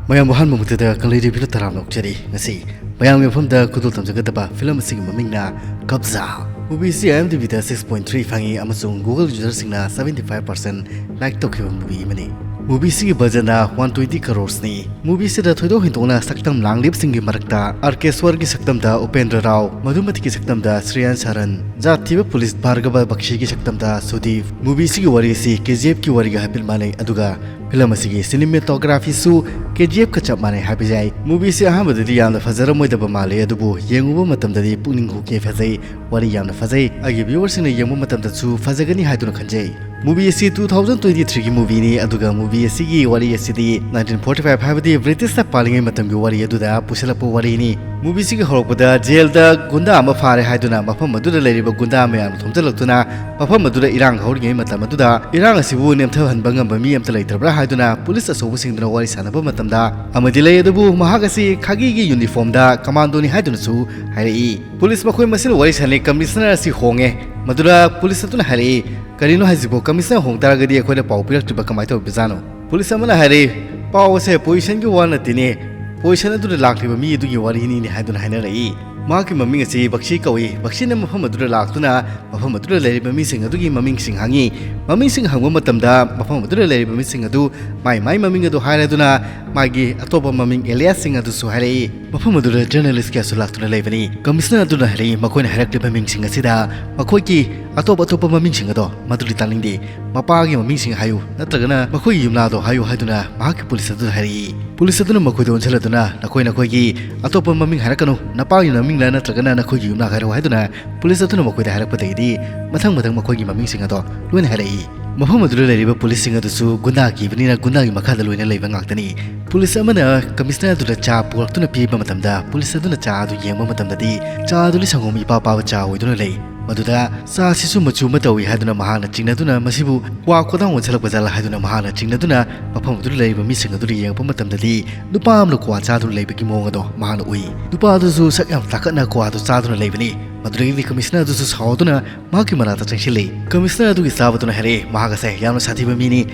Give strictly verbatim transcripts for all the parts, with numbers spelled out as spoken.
ꯃꯌꯥꯝꯕꯨ ꯑꯍꯥꯟꯕ ꯃꯛꯇꯗ ꯀꯪꯂꯩ ꯇꯤꯚꯤꯅ ꯇꯔꯥꯝꯅ ꯑꯣꯛꯆꯔꯤ꯫ ꯉꯁꯤ ꯃꯌꯥꯝꯒꯤ ꯃꯐꯝꯗ ꯈꯨꯗꯣꯜ ꯇꯝꯖꯒꯗꯕ ꯐꯤꯂꯝ ꯑꯁꯤꯒꯤ ꯃꯃꯤꯡꯅ ꯀꯕꯖꯥ꯫ ꯃꯨꯚꯤ ꯑꯁꯤ IMDb ꯗ six point three ꯐꯪꯉꯤ ꯑꯃꯁꯨꯡ Google ꯌꯨꯖꯔꯁꯤꯡꯅ seventy five percent ꯂꯥꯏꯛ ꯇꯧꯈꯤꯕ ꯃꯨꯚꯤ ꯑꯃꯅꯤ꯫ ꯃꯨꯚꯤ ꯑꯁꯤꯒꯤ ꯕꯖꯦꯠꯅ one twenty crores ꯅꯤ꯫ ꯃꯨꯚꯤ ꯑꯁꯤꯗ ꯊꯣꯏꯗꯣꯛ ꯍꯦꯟꯗꯣꯛꯅ ꯁꯛꯇꯝ ꯂꯥꯡꯂꯤꯕꯁꯤꯡꯒꯤ ꯃꯔꯛꯇ ꯑꯥꯔ ꯀꯦꯁ꯭ꯋꯔꯒꯤ ꯁꯛꯇꯝꯗ ꯎꯄꯦꯟꯗ꯭ꯔ ꯔꯥꯎ, ꯃꯙꯨꯃꯇꯤꯒꯤ ꯁꯛꯇꯝꯗ ꯁ꯭ꯔꯤꯌꯥꯟ ꯁꯔꯟ, ꯖꯥꯠ ꯊꯤꯕ ꯄꯨꯂꯤꯁ ꯚꯥꯔꯒꯕ ꯕꯛꯁꯤꯒꯤ ꯁꯛꯇꯝꯗ ꯁꯨꯗꯤꯞ꯫ ꯃꯨꯚꯤ ꯑꯁꯤꯒꯤ ꯋꯥꯔꯤ ꯑꯁꯤ KGF ꯀꯤ ꯋꯥꯔꯤꯒ ꯍꯥꯏꯐꯦꯠ ꯃꯥꯟꯅꯩ, ꯑꯗꯨꯒ ꯐꯤꯂꯝ ꯑꯁꯤꯒꯤ ꯁꯤꯅꯦꯃꯦꯇꯣꯒ꯭ꯔꯥꯐꯤꯁꯨ KGF ꯀ ꯆꯞ ꯃꯥꯟꯅꯩ ꯍꯥꯏꯕ ꯌꯥꯏ꯫ ꯃꯨꯚꯤ ꯑꯁꯤ ꯑꯍꯥꯟꯕꯗꯗꯤ ꯌꯥꯝꯅ ꯐꯖꯔꯝꯃꯣꯏꯗꯕ ꯃꯥꯜꯂꯤ, ꯑꯗꯨꯕꯨ ꯌꯦꯡꯉꯨꯕ ꯃꯇꯝꯗꯗꯤ ꯄꯨꯛꯅꯤꯡ ꯍꯨꯒꯦ ꯐꯖꯩ, ꯋꯥꯔꯤ ꯌꯥꯝꯅ ꯐꯖꯩ꯫ ꯑꯩꯒꯤ viewer ꯁꯤꯡꯅ ꯌꯦꯡꯕ ꯃꯇꯝꯗꯁꯨ ꯐꯖꯒꯅꯤ ꯍꯥꯏꯗꯨꯅ ꯈꯟꯖꯩ꯫ ꯃꯨꯚꯤ ꯑꯁꯤ two thousand twenty three ꯒꯤ ꯃꯨꯚꯤꯅꯤ, ꯑꯗꯨꯒ ꯃꯨꯚꯤ ꯑꯁꯤꯒꯤ ꯋꯥꯔꯤ ꯑꯁꯤꯗꯤ nineteen forty five, ꯍꯥꯏꯕꯗꯤ ꯕ꯭ꯔꯤꯇꯤꯁꯅ ꯄꯥꯜꯂꯤꯉꯩ ꯃꯇꯝꯒꯤ ꯋꯥꯔꯤ ꯑꯗꯨꯗ ꯄꯨꯁꯤꯜꯂꯛꯄ ꯋꯥꯔꯤꯅꯤ꯫ ꯃꯨꯚꯤ ꯑꯁꯤꯒꯤ ꯍꯧꯔꯛꯄꯗ ꯖꯦꯜꯗ ꯒꯨꯟꯗꯥ ꯑꯃ ꯐꯥꯔꯦ ꯍꯥꯏꯗꯨꯅ ꯃꯐꯝ ꯑꯗꯨꯗ ꯂꯩꯔꯤꯕ ꯒꯨꯟꯗꯥ ꯃꯌꯥꯝꯅ ꯊꯣꯝꯖꯤꯜꯂꯛꯇꯨꯅ ꯃꯐꯝ ꯑꯗꯨꯗ ꯏꯔꯥꯡ ꯍꯧꯔꯤꯉꯩ ꯃꯇꯝ ꯑꯗꯨꯗ ꯏꯔꯥꯡ ꯑꯁꯤꯕꯨ ꯅꯦꯝꯊꯍꯟꯕ ꯉꯝꯕ ꯃꯤ ꯑꯃꯠꯇ ꯂꯩꯇ꯭ꯔꯕ꯭ꯔꯥ ꯍꯥꯏꯗꯨꯅ ꯄꯨꯂꯤꯁ ꯑꯆꯧꯕꯁꯤꯡꯗꯨꯅ ꯋꯥꯔꯤ ꯁꯥꯟꯅꯕ ꯃꯇꯝꯗ ꯑꯃꯗꯤ ꯂꯩ, ꯑꯗꯨꯕꯨ ꯃꯍꯥꯛ ꯑꯁꯤ ꯈꯥꯒꯤꯒꯤ ꯌꯨꯅꯤꯐꯣꯔꯝꯗ ꯀꯃꯥꯟꯗꯣꯅꯤ ꯍꯥꯏꯗꯨꯅꯁꯨ ꯍꯥꯏꯔꯛꯏ꯫ ꯄꯨꯂꯤꯁ ꯃꯈꯣꯏ ꯃꯁꯦꯜ ꯋꯥꯔꯤ ꯁꯥꯟꯅꯩ, ꯀꯃꯤꯁꯅꯔ ꯑꯁꯤ ꯍꯣꯡꯉꯦ꯫ ꯃꯗꯨꯗ ꯄꯨꯂꯤꯁ ꯑꯗꯨꯅ ꯍꯥꯏꯔꯛꯏ, "ꯀꯔꯤꯅꯣ ꯍꯥꯏꯁꯤꯕꯨ? ꯀꯃꯤꯁꯅꯔ ꯍꯣꯡ ꯇꯥꯔꯒꯗꯤ ꯑꯩꯈꯣꯏꯗ ꯄꯥꯎ ꯄꯤꯔꯛꯇ꯭ꯔꯤꯕ ꯀꯃꯥꯏꯅ ꯇꯧꯔꯤꯕꯖꯥꯠꯅꯣ?" ꯄꯨꯂꯤꯁ ꯑꯃꯅ ꯍꯥꯏꯔꯛꯏ, "ꯄꯥꯎ ꯑꯁꯦ ꯄꯣꯖꯤꯁꯟꯒꯤ ꯋꯥ ꯅꯠꯇꯦꯅꯦ, ꯄꯣꯖꯤꯁꯟ ꯑꯗꯨꯗ ꯂꯥꯛꯂꯤꯕ ꯃꯤ ꯑꯗꯨꯒꯤ ꯋꯥꯔꯤꯅꯤꯅꯦ" ꯍꯥꯏꯗꯨꯅ ꯍꯥꯏꯅꯔꯛꯏ꯫ ꯃꯍꯥꯛꯀꯤ ꯃꯃꯤꯡ ꯑꯁꯤ ꯕꯛꯁꯤ ꯀꯧꯏ꯫ ꯕꯛꯁꯤꯅ ꯃꯐꯝ ꯑꯗꯨꯗ ꯂꯥꯛꯇꯨꯅ ꯃꯐꯝ ꯑꯗꯨꯗ ꯂꯩꯔꯤꯕ ꯃꯤꯁꯤꯡ ꯑꯗꯨꯒꯤ ꯃꯃꯤꯡꯁꯤꯡ ꯍꯪꯉꯤ꯫ ꯃꯃꯤꯡꯁꯤꯡ ꯍꯪꯕ ꯃꯇꯝꯗ ꯃꯐꯝ ꯑꯗꯨꯗ ꯂꯩꯔꯤꯕ ꯃꯤꯁꯤꯡ ꯑꯗꯨ ꯃꯥꯏ ꯃꯥꯏ ꯃꯃꯤꯡ ꯑꯗꯨ ꯍꯥꯏꯔꯗꯨꯅ ꯃꯥꯒꯤ ꯑꯇꯣꯞꯄ ꯃꯃꯤꯡ alias ꯁꯤꯡ ꯑꯗꯨꯁꯨ ꯍꯥꯏꯔꯛꯏ꯫ ꯃꯐꯝ ꯑꯗꯨꯗ ꯖꯔꯅꯦꯂꯤꯁ ꯀꯌꯥꯁꯨ ꯂꯥꯛꯇꯨꯅ ꯂꯩꯕꯅꯤ꯫ ꯀꯃꯤꯁꯅꯔ ꯑꯗꯨꯅ ꯍꯥꯏꯔꯛꯏ, ꯃꯈꯣꯏꯅ ꯍꯥꯏꯔꯛꯂꯤꯕ ꯃꯤꯡꯁꯤꯡ ꯑꯁꯤꯗ ꯃꯈꯣꯏꯒꯤ ꯑꯇꯣꯞ ꯑꯇꯣꯞꯄ ꯃꯃꯤꯡꯁꯤꯡ ꯑꯗꯣ ꯃꯗꯨꯗꯤ ꯇꯥꯅꯤꯡꯗꯦ꯫ ꯃꯄꯥꯒꯤ ꯃꯃꯤꯡꯁꯤꯡ ꯍꯥꯏꯌꯨ, ꯅꯠꯇ꯭ꯔꯒꯅ ꯃꯈꯣꯏꯒꯤ ꯌꯨꯝꯂꯥꯗꯣ ꯍꯥꯏꯌꯨ ꯍꯥꯏꯗꯨꯅ ꯃꯍꯥꯛꯀꯤ ꯄꯨꯂꯤꯁ ꯑꯗꯨꯗ ꯍꯥꯏꯔꯛꯏ꯫ ꯄꯨꯂꯤꯁ ꯑꯗꯨꯅ ꯃꯈꯣꯏꯗ ꯑꯣꯟꯁꯤꯜꯂꯗꯨꯅ, "ꯅꯈꯣꯏ ꯅꯈꯣꯏꯒꯤ ꯑꯇꯣꯞꯄ ꯃꯃꯤꯡ ꯍꯥꯏꯔꯛꯀꯅꯨ, ꯅꯄꯥꯒꯤ ꯃꯃꯤꯡꯂ ꯅꯠꯇ꯭ꯔꯒꯅ ꯅꯈꯣꯏꯒꯤ ꯌꯨꯝꯂꯥ ꯍꯥꯏꯔꯛꯎ" ꯍꯥꯏꯗꯨꯅ ꯄꯨꯂꯤꯁ ꯑꯗꯨꯅ ꯃꯈꯣꯏꯗ ꯍꯥꯏꯔꯛꯄꯗꯒꯤꯗꯤ ꯃꯊꯪ ꯃꯊꯪ ꯃꯈꯣꯏꯒꯤ ꯃꯃꯤꯡꯁꯤꯡ ꯑꯗꯣ ꯂꯣꯏꯅ ꯍꯥꯏꯔꯛꯏ꯫ ꯃꯐꯝ ꯑꯗꯨꯗ ꯂꯩꯔꯤꯕ ꯄꯨꯂꯤꯁꯁꯤꯡ ꯑꯗꯨꯁꯨ ꯒꯨꯟꯗꯥꯒꯤ ꯑꯣꯏꯕꯅꯤꯅ ꯒꯨꯟꯗꯥꯒꯤ ꯃꯈꯥꯗ ꯂꯣꯏꯅ ꯂꯩꯕ ꯉꯥꯛꯇꯅꯤ꯫ ꯄꯨꯂꯤꯁ ꯑꯃꯅ ꯀꯃꯤꯁꯅꯔ ꯑꯗꯨꯗ ꯆꯥ ꯄꯨꯔꯛꯇꯨꯅ ꯄꯤꯕ ꯃꯇꯝꯗ ꯄꯨꯂꯤꯁ ꯑꯗꯨꯅ ꯆꯥ ꯑꯗꯨ ꯌꯦꯡꯕ ꯃꯇꯝꯗꯗꯤ ꯆꯥ ꯑꯗꯨꯗꯤ ꯁꯪꯒꯣꯝ ꯏꯄꯥ ꯄꯥꯕ ꯆꯥ ꯑꯣꯏꯗꯨꯅ ꯂꯩ꯫ ꯃꯗꯨꯗ ꯆꯥꯁꯤꯁꯨ ꯃꯆꯨ ꯑꯃ ꯇꯧꯏ ꯍꯥꯏꯗꯨꯅ ꯃꯍꯥꯛꯅ ꯆꯤꯡꯅꯗꯨꯅ ꯃꯁꯤꯕꯨ ꯀ꯭ꯋꯥ ꯀꯣꯗꯥꯡ ꯑꯣꯟꯁꯤꯜꯂꯛꯄ ꯖꯥꯠꯂ ꯍꯥꯏꯗꯨꯅ ꯃꯍꯥꯛꯅ ꯆꯤꯡꯅꯗꯨꯅ ꯃꯐꯝ ꯑꯗꯨꯗ ꯂꯩꯔꯤꯕ ꯃꯤꯁꯤꯡ ꯑꯗꯨꯗ ꯌꯦꯡꯉꯛꯄ ꯃꯇꯝꯗꯗꯤ ꯅꯨꯄꯥ ꯑꯃꯅ ꯀ꯭ꯋꯥ ꯆꯥꯗꯨꯅ ꯂꯩꯕꯒꯤ ꯃꯑꯣꯡ ꯑꯗꯣ ꯃꯍꯥꯛꯅ ꯎꯏ꯫ ꯅꯨꯄꯥ ꯑꯗꯨꯁꯨ ꯁꯛ ꯌꯥꯝ ꯇꯥꯈꯠꯅ ꯀ꯭ꯋꯥꯗꯨ ꯆꯥꯗꯨꯅ ꯂꯩꯕꯅꯤ꯫ ꯃꯗꯨꯗꯒꯤꯗꯤ ꯀꯃꯤꯁꯅꯔ ꯑꯗꯨꯁꯨ ꯁꯥꯎꯗꯨꯅ ꯃꯍꯥꯛꯀꯤ ꯃꯅꯥꯛꯇ ꯆꯪꯁꯤꯜꯂꯤ꯫ ꯀꯃꯤꯁꯅꯔ ꯑꯗꯨꯒꯤ ꯆꯥꯕꯗꯨꯅ ꯍꯥꯏꯔꯛꯏ, ꯃꯍꯥꯛ ꯑꯁꯦ ꯌꯥꯝꯅ ꯁꯥꯊꯤꯕ ꯃꯤꯅꯤ,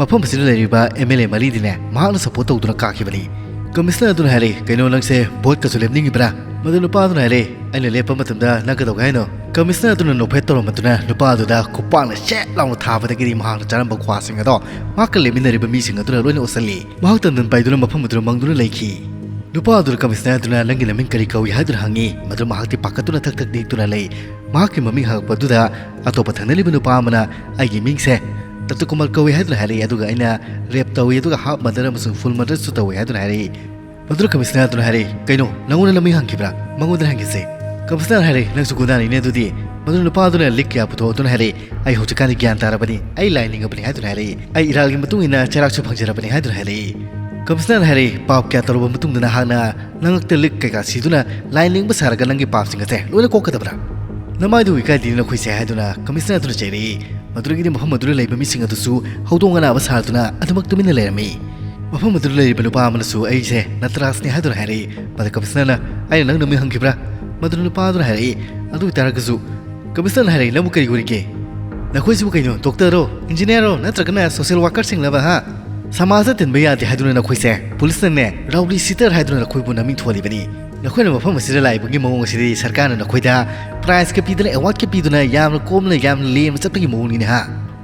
ꯃꯐꯝ ꯑꯁꯤꯗ ꯂꯩꯔꯤꯕ ꯑꯦꯝ ꯑꯦꯜ ꯑꯦ ꯃꯔꯤꯗꯤꯅꯦ ꯃꯍꯥꯛꯅ ꯁꯄꯣꯔꯠ ꯇꯧꯗꯨꯅ ꯀꯥꯈꯤꯕꯅꯤ꯫ ꯀꯃꯤꯁꯅꯔ ꯑꯗꯨꯅ ꯍꯥꯏꯔꯦ, "ꯀꯩꯅꯣ, ꯅꯪꯁꯦ ꯚꯣꯠꯀꯁꯨ ꯂꯦꯞꯅꯤꯡꯉꯤꯕ꯭ꯔꯥ?" ꯃꯗꯨ ꯅꯨꯄꯥ ꯑꯗꯨꯅ ꯍꯥꯏꯔꯦ, "ꯑꯩꯅ ꯂꯦꯞꯄ ꯃꯇꯝꯗ ꯅꯪ ꯀꯩꯗꯧꯒꯦ ꯍꯥꯏꯅꯣ?" ꯀꯃꯤꯁꯅꯔ ꯑꯗꯨꯅ ꯅꯣꯛꯐꯦꯠ ꯇꯧꯔꯝꯕꯗꯨꯅ ꯅꯨꯄꯥ ꯑꯗꯨꯗ ꯈꯨꯄꯥꯛꯅ ꯁꯦꯠ ꯂꯥꯎꯅ ꯊꯥꯕꯗꯒꯤꯗꯤ ꯃꯍꯥꯛꯅ ꯆꯥꯔꯝꯕ ꯀ꯭ꯋꯥꯁꯤꯡ ꯑꯗꯣ ꯃꯍꯥꯛꯀ ꯂꯦꯞꯃꯤꯟꯅꯔꯤꯕ ꯃꯤꯁꯤꯡ ꯑꯗꯨꯅ ꯂꯣꯏꯅ ꯎꯁꯜꯂꯤ꯫ ꯃꯍꯥꯛ ꯇꯟꯗꯟ ꯄꯥꯏꯗꯨꯅ ꯃꯐꯝ ꯑꯗꯨꯗ ꯃꯪꯗꯨꯅ ꯂꯩꯈꯤ꯫ ꯅꯨꯄꯥ ꯑꯗꯨꯅ ꯀꯃꯤꯁꯅꯔ ꯑꯗꯨꯅ, "ꯅꯪꯒꯤ ꯅꯃꯤꯡ ꯀꯔꯤ ꯀꯧꯏ?" ꯍꯥꯏꯗꯨꯅ ꯍꯪꯉꯤ꯫ ꯃꯗꯨ ꯃꯍꯥꯛꯇꯤ ꯄꯥꯈꯠꯇꯨꯅ ꯊꯛ ꯊꯛ ꯅꯤꯛꯇꯨꯅ ꯂꯩ꯫ ꯃꯍꯥꯛꯀꯤ ꯃꯃꯤꯡ ꯍꯪꯉꯛꯄ ꯑꯗꯨꯗ ꯑꯇꯣꯞꯄ ꯊꯪꯅꯔꯤꯕ ꯅꯨꯄꯥ ꯑꯃꯅ, "ꯑꯩꯒꯤ ꯃꯤꯡꯁꯦ ꯇꯠꯇꯨ ꯀꯨꯃꯥꯔ ꯀꯧꯏ" ꯍꯥꯏꯗꯨꯅ ꯍꯥꯏꯔꯛꯏ꯫ ꯑꯗꯨꯒ ꯑꯩꯅ ꯔꯦꯞ ꯇꯧꯏ, ꯑꯗꯨꯒ ꯍꯥꯐ ꯃꯔꯗꯔ ꯑꯃꯁꯨꯡ ꯐꯨꯜ ꯃꯔꯗꯔꯁꯨ ꯇꯧꯏ ꯍꯥꯏꯗꯨꯅ ꯍꯥꯏꯔꯛꯏ꯫ ꯃꯗꯨꯗ ꯀꯃꯤꯁꯅꯔ ꯑꯗꯨꯅ ꯍꯥꯏꯔꯛꯏ, "ꯀꯩꯅꯣ, ꯅꯪꯉꯣꯟꯗ ꯅꯃꯤꯡ ꯍꯪꯈꯤꯕ꯭ꯔꯥ? ꯃꯉꯣꯟꯗ ꯍꯪꯈꯤꯁꯦ꯫" ꯀꯃꯤꯁꯅꯔ ꯍꯥꯏꯔꯛꯏ, "ꯅꯪꯁꯨ ꯒꯨꯟꯗꯥꯅꯤꯅꯦ ꯑꯗꯨꯗꯤ?" ꯃꯗꯨ ꯅꯨꯄꯥ ꯑꯗꯨꯅ ꯂꯤꯛ ꯀꯌꯥ ꯄꯨꯊꯣꯛꯇꯨꯅ ꯍꯥꯏꯔꯛꯏ, "ꯑꯩ ꯍꯧꯖꯤꯛꯀꯥꯟꯗꯤ ꯒ꯭ꯌꯥꯟ ꯇꯥꯔꯕꯅꯤ, ꯑꯩ ꯂꯥꯏ ꯅꯤꯡꯉꯕꯅꯤ" ꯍꯥꯏꯗꯨꯅ ꯍꯥꯏꯔꯛꯏ꯫ "ꯑꯩ ꯏꯔꯥꯜꯒꯤ ꯃꯇꯨꯡ ꯏꯟꯅ ꯆꯩꯔꯥꯛꯁꯨ ꯐꯪꯖꯔꯕꯅꯤ" ꯍꯥꯏꯗꯨꯅ ꯍꯥꯏꯔꯛꯏ꯫ ꯀꯃꯤꯁꯅꯔꯅ ꯍꯥꯏꯔꯛꯏ, "ꯄꯥꯞ ꯀꯌꯥ ꯇꯧꯔꯕ ꯃꯇꯨꯡꯗ ꯅꯍꯥꯛꯅ ꯅꯉꯛꯇ ꯂꯤꯛ ꯀꯩꯀꯥ ꯁꯤꯗꯨꯅ ꯂꯥꯏ ꯅꯤꯡꯕ ꯁꯥꯔꯒ ꯅꯪꯒꯤ ꯄꯥꯞꯁꯤꯡ ꯑꯁꯦ ꯂꯣꯏꯅ ꯀꯣꯛꯀꯗꯕ꯭ꯔꯥ? ꯅꯃꯥꯏꯗꯨ ꯏꯀꯥꯏꯗꯦ ꯅꯈꯣꯏꯁꯦ" ꯍꯥꯏꯗꯨꯅ ꯀꯃꯤꯁꯅꯔ ꯑꯗꯨꯅ ꯆꯩꯔꯛꯏ꯫ ꯃꯗꯨꯗꯒꯤꯗꯤ ꯃꯐꯝ ꯑꯗꯨꯗ ꯂꯩꯕ ꯃꯤꯁꯤꯡ ꯑꯗꯨꯁꯨ ꯍꯧꯗꯣꯡ ꯑꯅꯥꯕ ꯁꯥꯗꯨꯅ ꯑꯗꯨꯃꯛ ꯇꯨꯃꯤꯟꯅ ꯂꯩꯔꯝꯃꯤ꯫ ꯃꯐꯝ ꯑꯗꯨꯗ ꯂꯩꯔꯤꯕ ꯅꯨꯄꯥ ꯑꯃꯅꯁꯨ "ꯑꯩꯁꯦ ꯅꯇꯔꯥꯖꯅꯤ" ꯍꯥꯏꯗꯨꯅ ꯍꯥꯏꯔꯛꯏ꯫ ꯃꯗꯨ ꯀꯃꯤꯁꯅꯔꯅ, "ꯑꯩꯅ ꯅꯪ ꯅꯃꯤꯡ ꯍꯪꯈꯤꯕ꯭ꯔꯥ?" ꯃꯗꯨ ꯅꯨꯄꯥ ꯑꯗꯨꯅ ꯍꯥꯏꯔꯛꯏ, "ꯑꯗꯨ ꯑꯣꯏꯇꯥꯔꯒꯁꯨ ꯀꯃꯤꯁꯅꯔꯅ ꯍꯥꯏꯔꯛꯏ, ꯅꯪꯕꯨ ꯀꯔꯤ ꯑꯣꯏꯔꯤꯒꯦ? ꯅꯈꯣꯏꯁꯤꯕꯨ ꯀꯩꯅꯣ, ꯗꯣꯛꯇꯔꯔꯣ, ꯏꯟꯖꯤꯅꯤꯌꯥꯔꯔꯣ, ꯅꯠꯇ꯭ꯔꯒꯅ ꯁꯣꯁꯤꯌꯦꯜ ꯋꯥꯔꯀꯔꯁꯤꯡꯂꯕ, ꯍꯥ? ꯁꯃꯥꯖꯇ ꯇꯤꯟꯕ ꯌꯥꯗꯦ ꯍꯥꯏꯗꯨꯅ ꯅꯈꯣꯏꯁꯦ ꯄꯨꯂꯤꯁꯅꯅꯦ ꯔꯥꯎꯗꯤ ꯁꯤꯇꯔ ꯍꯥꯏꯗꯨꯅ ꯅꯈꯣꯏꯕꯨ ꯅꯃꯤꯡ ꯊꯣꯜꯂꯤꯕꯅꯤ꯫ ꯅꯈꯣꯏꯅ ꯃꯐꯝ ꯑꯁꯤꯗ ꯂꯥꯛꯏꯕꯒꯤ ꯃꯑꯣꯡ ꯑꯁꯤꯗꯤ ꯁꯔꯀꯥꯔꯅ ꯅꯈꯣꯏꯗ ꯄ꯭ꯔꯥꯏꯖꯀ ꯄꯤꯗꯨꯅ, ꯑꯦꯋꯥꯔꯗꯀ ꯄꯤꯗꯨꯅ ꯌꯥꯝꯅ ꯀꯣꯝꯅ, ꯌꯥꯝꯅ ꯂꯦꯝꯅ ꯆꯠꯄꯒꯤ ꯃꯑꯣꯡꯅꯤꯅꯦ, ꯍꯥ?"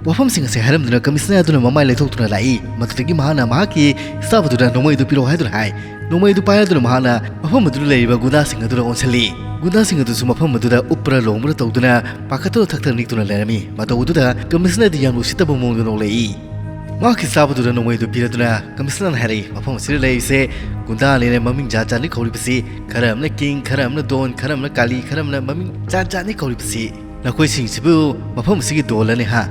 ꯋꯥꯐꯝꯁꯤꯡ ꯑꯁꯤ ꯍꯥꯏꯔꯝꯗꯨꯅ ꯀꯃꯤꯁꯅꯔ ꯑꯗꯨꯅ ꯃꯃꯥꯏ ꯂꯩꯊꯣꯛꯇꯨꯅ ꯂꯥꯛꯏ꯫ ꯃꯗꯨꯗꯒꯤ ꯃꯍꯥꯛꯅ ꯃꯍꯥꯛꯀꯤ ꯏꯁꯇꯥꯐ ꯑꯗꯨꯗ ꯅꯣꯡꯃꯩ ꯑꯗꯨ ꯄꯤꯔꯛꯑꯣ ꯍꯥꯏꯗꯨꯅ ꯍꯥꯏ꯫ ꯅꯣꯡꯃꯩ ꯑꯗꯨ ꯄꯥꯏꯔꯗꯨꯅ ꯃꯍꯥꯛꯅ ꯃꯐꯝ ꯑꯗꯨꯗ ꯂꯩꯔꯤꯕ ꯒꯨꯟꯗꯥꯁꯤꯡ ꯑꯗꯨꯗ ꯑꯣꯟꯁꯤꯜꯂꯤ꯫ ꯒꯨꯟꯗꯥꯁꯤꯡ ꯑꯗꯨꯁꯨ ꯃꯐꯝ ꯑꯗꯨꯗ ꯎꯞꯄ꯭ꯔ ꯂꯣꯡꯕ꯭ꯔ ꯇꯧꯗꯨꯅ ꯄꯥꯈꯠꯇꯨꯅ ꯊꯛꯊꯛ ꯅꯤꯛꯇꯨꯅ ꯂꯩꯔꯝꯃꯤ꯫ ꯃꯇꯧ ꯑꯗꯨꯗ ꯀꯃꯤꯁꯅꯔꯗꯤ ꯌꯥꯝꯅ ꯎꯁꯤꯠꯇꯕ ꯃꯑꯣꯡꯗ ꯅꯣꯛꯂꯛꯏ꯫ ꯃꯍꯥꯛꯀꯤ ꯏꯁꯇꯥꯐ ꯑꯗꯨꯗ ꯅꯣꯡꯃꯩ ꯑꯗꯨ ꯄꯤꯔꯗꯨꯅ ꯀꯃꯤꯁꯅꯔꯅ ꯍꯥꯏꯔꯛꯏ, "ꯃꯐꯝ ꯑꯁꯤꯗ ꯂꯩꯔꯤꯁꯦ ꯒꯨꯟꯗꯥꯅꯤꯅ ꯃꯃꯤꯡ ꯖꯥꯠ ꯖꯥꯠꯅꯤ ꯀꯧꯔꯤꯕꯁꯤ꯫ ꯈꯔ ꯑꯃꯅ ꯀꯤꯡ, ꯈꯔ ꯑꯃꯅ ꯗꯣꯟ, ꯈꯔ ꯑꯃꯅ ꯀꯥꯂꯤ, ꯈꯔ ꯑꯃꯅ ꯃꯃꯤꯡ ꯖꯥꯠ ꯖꯥꯠꯅꯤ ꯀꯧꯔꯤꯕꯁꯤ꯫ ꯅꯈꯣꯏꯁꯤꯡꯁꯤꯕꯨ ꯃꯐꯝ ꯑꯁꯤꯒꯤ ꯗꯣꯜꯂꯅꯤ, ꯍꯥ?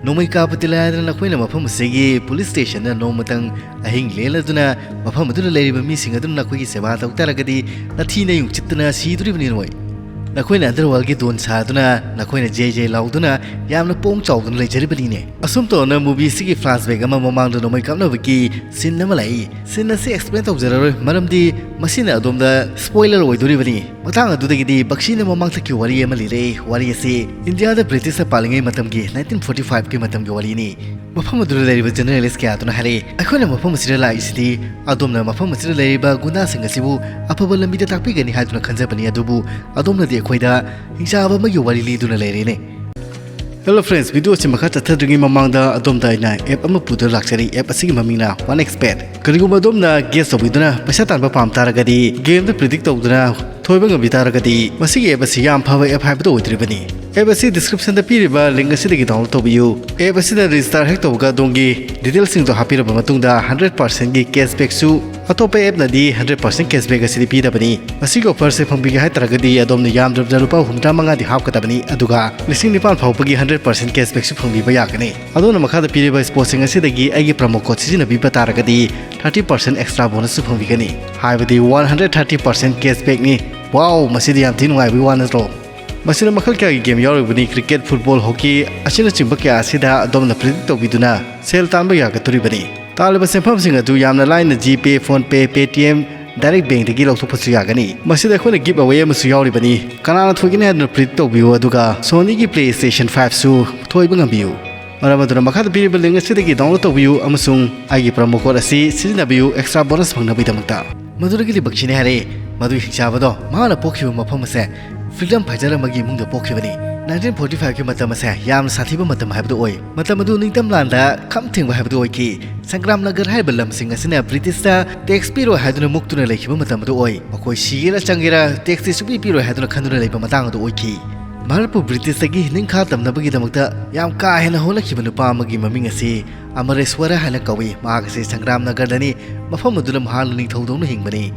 ꯅꯣꯡꯃꯩ ꯀꯥꯞꯄꯗꯤ ꯂꯥꯏꯗꯅ ꯅꯈꯣꯏꯅ ꯃꯐꯝ ꯑꯁꯤꯒꯤ ꯄꯨꯂꯤꯁ ꯁ꯭ꯇꯦꯁꯟꯗ ꯅꯣꯡꯃꯇꯪ ꯑꯍꯤꯡ ꯂꯦꯜꯂꯗꯨꯅ ꯃꯐꯝ ꯑꯗꯨꯗ ꯂꯩꯔꯤꯕ ꯃꯤꯁꯤꯡ ꯑꯗꯨꯅ ꯅꯈꯣꯏꯒꯤ ꯁꯦꯕꯥ ꯇꯧ ꯇꯥꯔꯒꯗꯤ ꯅꯊꯤ ꯅꯌꯨꯡ ꯆꯤꯠꯇꯅ ꯁꯤꯗꯣꯔꯤꯕꯅꯤ ꯅꯣꯏ꯫ ꯅꯈꯣꯏꯅ ꯑꯟꯗꯔꯋꯥꯔꯜꯒꯤ ꯗꯣꯟ ꯁꯥꯗꯨꯅ ꯅꯈꯣꯏꯅ ꯖꯦ ꯖꯦ ꯂꯥꯎꯗꯨꯅ ꯌꯥꯝꯅ ꯄꯣꯡ ꯆꯥꯎꯗꯨꯅ ꯂꯩꯖꯔꯤꯕꯅꯤꯅꯦ꯫" ꯑꯁꯨꯝ ꯇꯧꯅ ꯃꯨꯚꯤ ꯑꯁꯤꯒꯤ ꯐ꯭ꯂꯥꯁꯕꯦꯛ ꯑꯃ ꯃꯃꯥꯡꯗ ꯅꯣꯡꯃꯩ ꯀꯥꯞꯅꯕꯒꯤ ꯁꯤꯟ ꯑꯃ ꯂꯥꯛꯏ꯫ ꯁꯤꯟ ꯑꯁꯤ ꯑꯦꯛꯁꯄ꯭ꯂꯦꯟ ꯇꯧꯖꯔꯔꯣꯏ, ꯃꯔꯝꯗꯤ ꯃꯁꯤꯅ ꯑꯗꯣꯝꯗ ꯁ꯭ꯄꯣꯏꯂꯔ ꯑꯣꯏꯗꯣꯔꯤꯕꯅꯤ꯫ ꯃꯇꯥꯡ ꯑꯗꯨꯗꯒꯤꯗꯤ ꯕꯛꯁꯤꯅ ꯃꯃꯥꯡꯊꯛꯀꯤ ꯋꯥꯔꯤ ꯑꯃ ꯂꯤꯔꯛꯏ꯫ ꯋꯥꯔꯤ ꯑꯁꯤ ꯏꯟꯗꯤꯌꯥꯗ ꯕ꯭ꯔꯤꯇꯤꯁꯅ ꯄꯥꯜꯂꯤꯉꯩ ꯃꯇꯝꯒꯤ ꯅꯥꯏꯟꯇꯤꯟ ꯐꯣꯔꯇꯤ ꯐꯥꯏꯚꯀꯤ ꯃꯇꯝꯒꯤ ꯋꯥꯔꯤꯅꯤ꯫ ꯃꯐꯝ ꯑꯗꯨꯗ ꯂꯩꯔꯤꯕ ꯖꯔꯅꯦꯂꯤꯁ ꯀꯌꯥ ꯑꯗꯨꯅ ꯍꯥꯏꯔꯛꯏ, ꯑꯩꯈꯣꯏꯅ ꯃꯐꯝ ꯑꯁꯤꯗ ꯂꯥꯛꯏꯁꯤꯗꯤ ꯑꯗꯣꯝꯅ ꯃꯐꯝ ꯑꯁꯤꯗ ꯂꯩꯔꯤꯕ ꯒꯨꯟꯗꯥꯁꯤꯡ ꯑꯁꯤꯕꯨ ꯑꯐꯕ ꯂꯝꯕꯤꯗ ꯇꯥꯛꯄꯤꯒꯅꯤ ꯍꯥꯏꯗꯨꯅ ꯈꯟꯖꯕꯅꯤ, ꯑꯗꯨꯕꯨ ꯑꯗꯣꯝꯅꯗꯤ ꯑꯩꯈꯣꯏꯗ ꯍꯤꯡꯆꯥꯕ ꯑꯃꯒꯤ ꯋꯥꯔꯤ ꯂꯤꯗꯨꯅ ꯂꯩꯔꯦꯅꯦ꯫ Hello friends, video ꯑꯁꯤ ꯃꯈꯥ ꯆꯠꯊꯗ꯭ꯔꯤꯉꯩ ꯃꯃꯥꯡꯗ ꯑꯗꯣꯝꯗ ꯑꯩꯅ app ꯑꯃ ꯄꯨꯗꯨꯅ ꯂꯥꯛꯆꯔꯤ꯫ App ꯑꯁꯤꯒꯤ ꯃꯃꯤꯡꯅ OneXBet꯫ ꯀꯔꯤꯒꯨꯝꯕ ꯑꯗꯣꯝꯅ guess ꯇꯧꯕꯤꯗꯨꯅ ꯄꯩꯁꯥ ꯇꯥꯟꯕ ꯄꯥꯝ ꯇꯥꯔꯒꯗꯤ, game ꯗ predict ꯇꯧꯗꯨꯅ ꯊꯣꯏꯕ ꯉꯝꯕꯤ ꯇꯥꯔꯒꯗꯤ, ꯃꯁꯤꯒꯤ app ꯑꯁꯤ ꯌꯥꯝ ꯐꯕ app ꯍꯥꯏꯕꯗꯨ ꯑꯣꯏꯗꯣꯔꯤꯕꯅꯤ꯫ App ꯑꯁꯤ description ꯗ ꯄꯤꯔꯤꯕ link ꯑꯁꯤꯗꯒꯤ download ꯇꯧꯕꯤꯌꯨ꯫ App ꯑꯁꯤꯗ register ꯍꯦꯛ ꯇꯧꯕꯒ ꯑꯗꯣꯝꯒꯤ details ꯁꯤꯡꯗꯨ ꯍꯥꯞꯄꯤꯔꯕ ꯃꯇꯨꯡꯗ hundred percent ꯒꯤ cashback ꯁꯨ ꯑꯇꯣꯞꯄ app ꯅꯗꯤ hundred percent cashback ꯑꯁꯤꯗꯤ ꯄꯤꯗꯕꯅꯤ꯫ ꯃꯁꯤꯒꯤ offer ꯁꯦ ꯐꯪꯕꯤꯒꯦ ꯍꯥꯏꯇꯥꯔꯒꯗꯤ ꯑꯗꯣꯝꯅ ꯌꯥꯝꯗ꯭ꯔꯕꯗ ꯂꯨꯄꯥ ꯍꯨꯝꯐꯨꯇꯔꯥ ꯃꯉꯥꯗꯤ ꯍꯥꯞꯀꯗꯕꯅꯤ, ꯑꯗꯨꯒ ꯂꯤꯁꯤꯡ ꯅꯤꯄꯥꯟ ꯐꯥꯎꯕꯒꯤ hundred percent cashback ꯁꯨ ꯐꯪꯕꯤꯕ ꯌꯥꯒꯅꯤ꯫ ꯑꯗꯣꯝꯅ ꯃꯈꯥꯗ ꯄꯤꯔꯤꯕ sports ꯁꯤꯡ ꯑꯁꯤꯗꯒꯤ ꯑꯩꯒꯤ promo code ꯁꯤꯖꯤꯟꯅꯕꯤꯕ ꯇꯥꯔꯒꯗꯤ thirty percent extra bonus ꯁꯨ ꯐꯪꯕꯤꯒꯅꯤ, ꯍꯥꯏꯕꯗꯤ one hundred thirty percent cashback ꯅꯤ꯫ Wow, ꯃꯁꯤꯗꯤ ꯌꯥꯝ ꯊꯤ ꯅꯨꯡꯉꯥꯏꯕꯒꯤ ꯋꯥ ꯅꯠꯇ꯭ꯔꯣ? ꯃꯁꯤꯗ ꯃꯈꯜ ꯀꯌꯥꯒꯤ game ꯌꯥꯎꯔꯤꯕꯅꯤ, cricket, football, hockey ꯑꯁꯤꯅꯆꯤꯡꯕ ꯀꯌꯥ ꯑꯁꯤꯗ ꯑꯗꯣꯝꯅ predict ꯇꯧꯕꯤꯗꯨꯅ ꯁꯦꯜ ꯇꯥꯟꯕ ꯌꯥꯒꯗꯧꯔꯤꯕꯅꯤ꯫ ꯇꯥꯜꯂꯤꯕ ꯁꯦꯟꯐꯝꯁꯤꯡ ꯑꯗꯨ ꯌꯥꯝꯅ ꯂꯥꯏꯅ GPay, PhonePe, Paytm, direct bank ꯗꯒꯤ ꯂꯧꯊꯣꯛꯄꯁꯨ ꯌꯥꯒꯅꯤ꯫ ꯃꯁꯤꯗ ꯑꯩꯈꯣꯏꯅ give away ꯑꯃꯁꯨ ꯌꯥꯎꯔꯤꯕꯅꯤ꯫ ꯀꯅꯥꯅ ꯊꯣꯏꯒꯅꯤ ꯍꯥꯏꯗꯨꯅ predict ꯇꯧꯕꯤꯌꯨ, ꯑꯗꯨꯒ Sony ꯒꯤ PlayStation five ꯁꯨ ꯊꯣꯏꯕ ꯉꯝꯕꯤꯌꯨ꯫ ꯃꯔꯝ ꯑꯗꯨꯅ ꯃꯈꯥꯗ ꯄꯤꯔꯤꯕ link ꯑꯁꯤꯗꯒꯤ download ꯇꯧꯕꯤꯌꯨ ꯑꯃꯁꯨꯡ ꯑꯩꯒꯤ promo code ꯑꯁꯤ ꯁꯤꯖꯤꯟꯅꯕꯤꯌꯨ extra bonus ꯐꯪꯅꯕꯒꯤꯗꯃꯛꯇ꯫ ꯃꯗꯨꯗꯒꯤꯗꯤ ꯕꯛꯁꯤꯅ ꯍꯥꯏꯔꯛꯏ, ꯃꯗꯨꯒꯤ ꯍꯤꯡꯆꯥꯕꯗꯣ ꯃꯍꯥꯛꯅ ꯄꯣꯛꯈꯤꯕ ꯃꯐꯝ ꯑꯁꯦ freedom fighter ꯑꯃꯒꯤ ꯏꯃꯨꯡꯗ ꯄꯣꯛꯈꯤꯕꯅꯤ꯫ Nineteen forty five ꯀꯤ ꯃꯇꯝ ꯑꯁꯦ ꯌꯥꯝꯅ ꯁꯥꯊꯤꯕ ꯃꯇꯝ ꯍꯥꯏꯕꯗꯨ ꯑꯣꯏ꯫ ꯃꯇꯝ ꯑꯗꯨ ꯅꯤꯡꯇꯝ ꯂꯥꯟꯗ ꯈꯝ ꯊꯦꯡꯕ ꯍꯥꯏꯕꯗꯨ ꯑꯣꯏꯈꯤ꯫ ꯁꯪꯒ꯭ꯔꯥꯝ ꯅꯒꯔ ꯍꯥꯏꯔꯤꯕ ꯂꯝꯁꯤꯡ ꯑꯁꯤꯅ ꯕ꯭ꯔꯤꯇꯤꯁꯇ tax ꯄꯤꯔꯣꯏ ꯍꯥꯏꯗꯨꯅ ꯃꯨꯛꯇꯨꯅ ꯂꯩꯈꯤꯕ ꯃꯇꯝ ꯑꯗꯨ ꯑꯣꯏ꯫ ꯃꯈꯣꯏ ꯁꯤꯒꯦꯔꯥ ꯆꯪꯒꯦꯔꯥ tax ꯇꯤ ꯁꯨꯡꯄꯤ ꯄꯤꯔꯣꯏ ꯍꯥꯏꯗꯨꯅ ꯈꯟꯗꯨꯅ ꯂꯩꯕ ꯃꯇꯥꯡ ꯑꯗꯨ ꯑꯣꯏꯈꯤ꯫ ꯚꯥꯔꯠꯄꯨ ꯕ꯭ꯔꯤꯇꯤꯁꯇꯒꯤ ꯅꯤꯡꯈꯥ ꯇꯝꯅꯕꯒꯤꯗꯃꯛꯇ ꯌꯥꯝ ꯀꯥ ꯍꯦꯟꯅ ꯍꯣꯠꯅꯈꯤꯕ ꯅꯨꯄꯥ ꯑꯃꯒꯤ ꯃꯃꯤꯡ ꯑꯁꯤ ꯑꯃꯔꯦꯁ꯭ꯋꯔ ꯍꯥꯏꯅ ꯀꯧꯏ꯫ ꯃꯍꯥꯛ ꯑꯁꯤ ꯁꯪꯒ꯭ꯔꯥꯝ ꯅꯒꯔꯗꯅꯤ, ꯃꯐꯝ ꯑꯗꯨꯗ ꯃꯍꯥꯛ ꯅꯤꯡꯊꯧꯗꯧꯅ ꯍꯤꯡꯕꯅꯤ꯫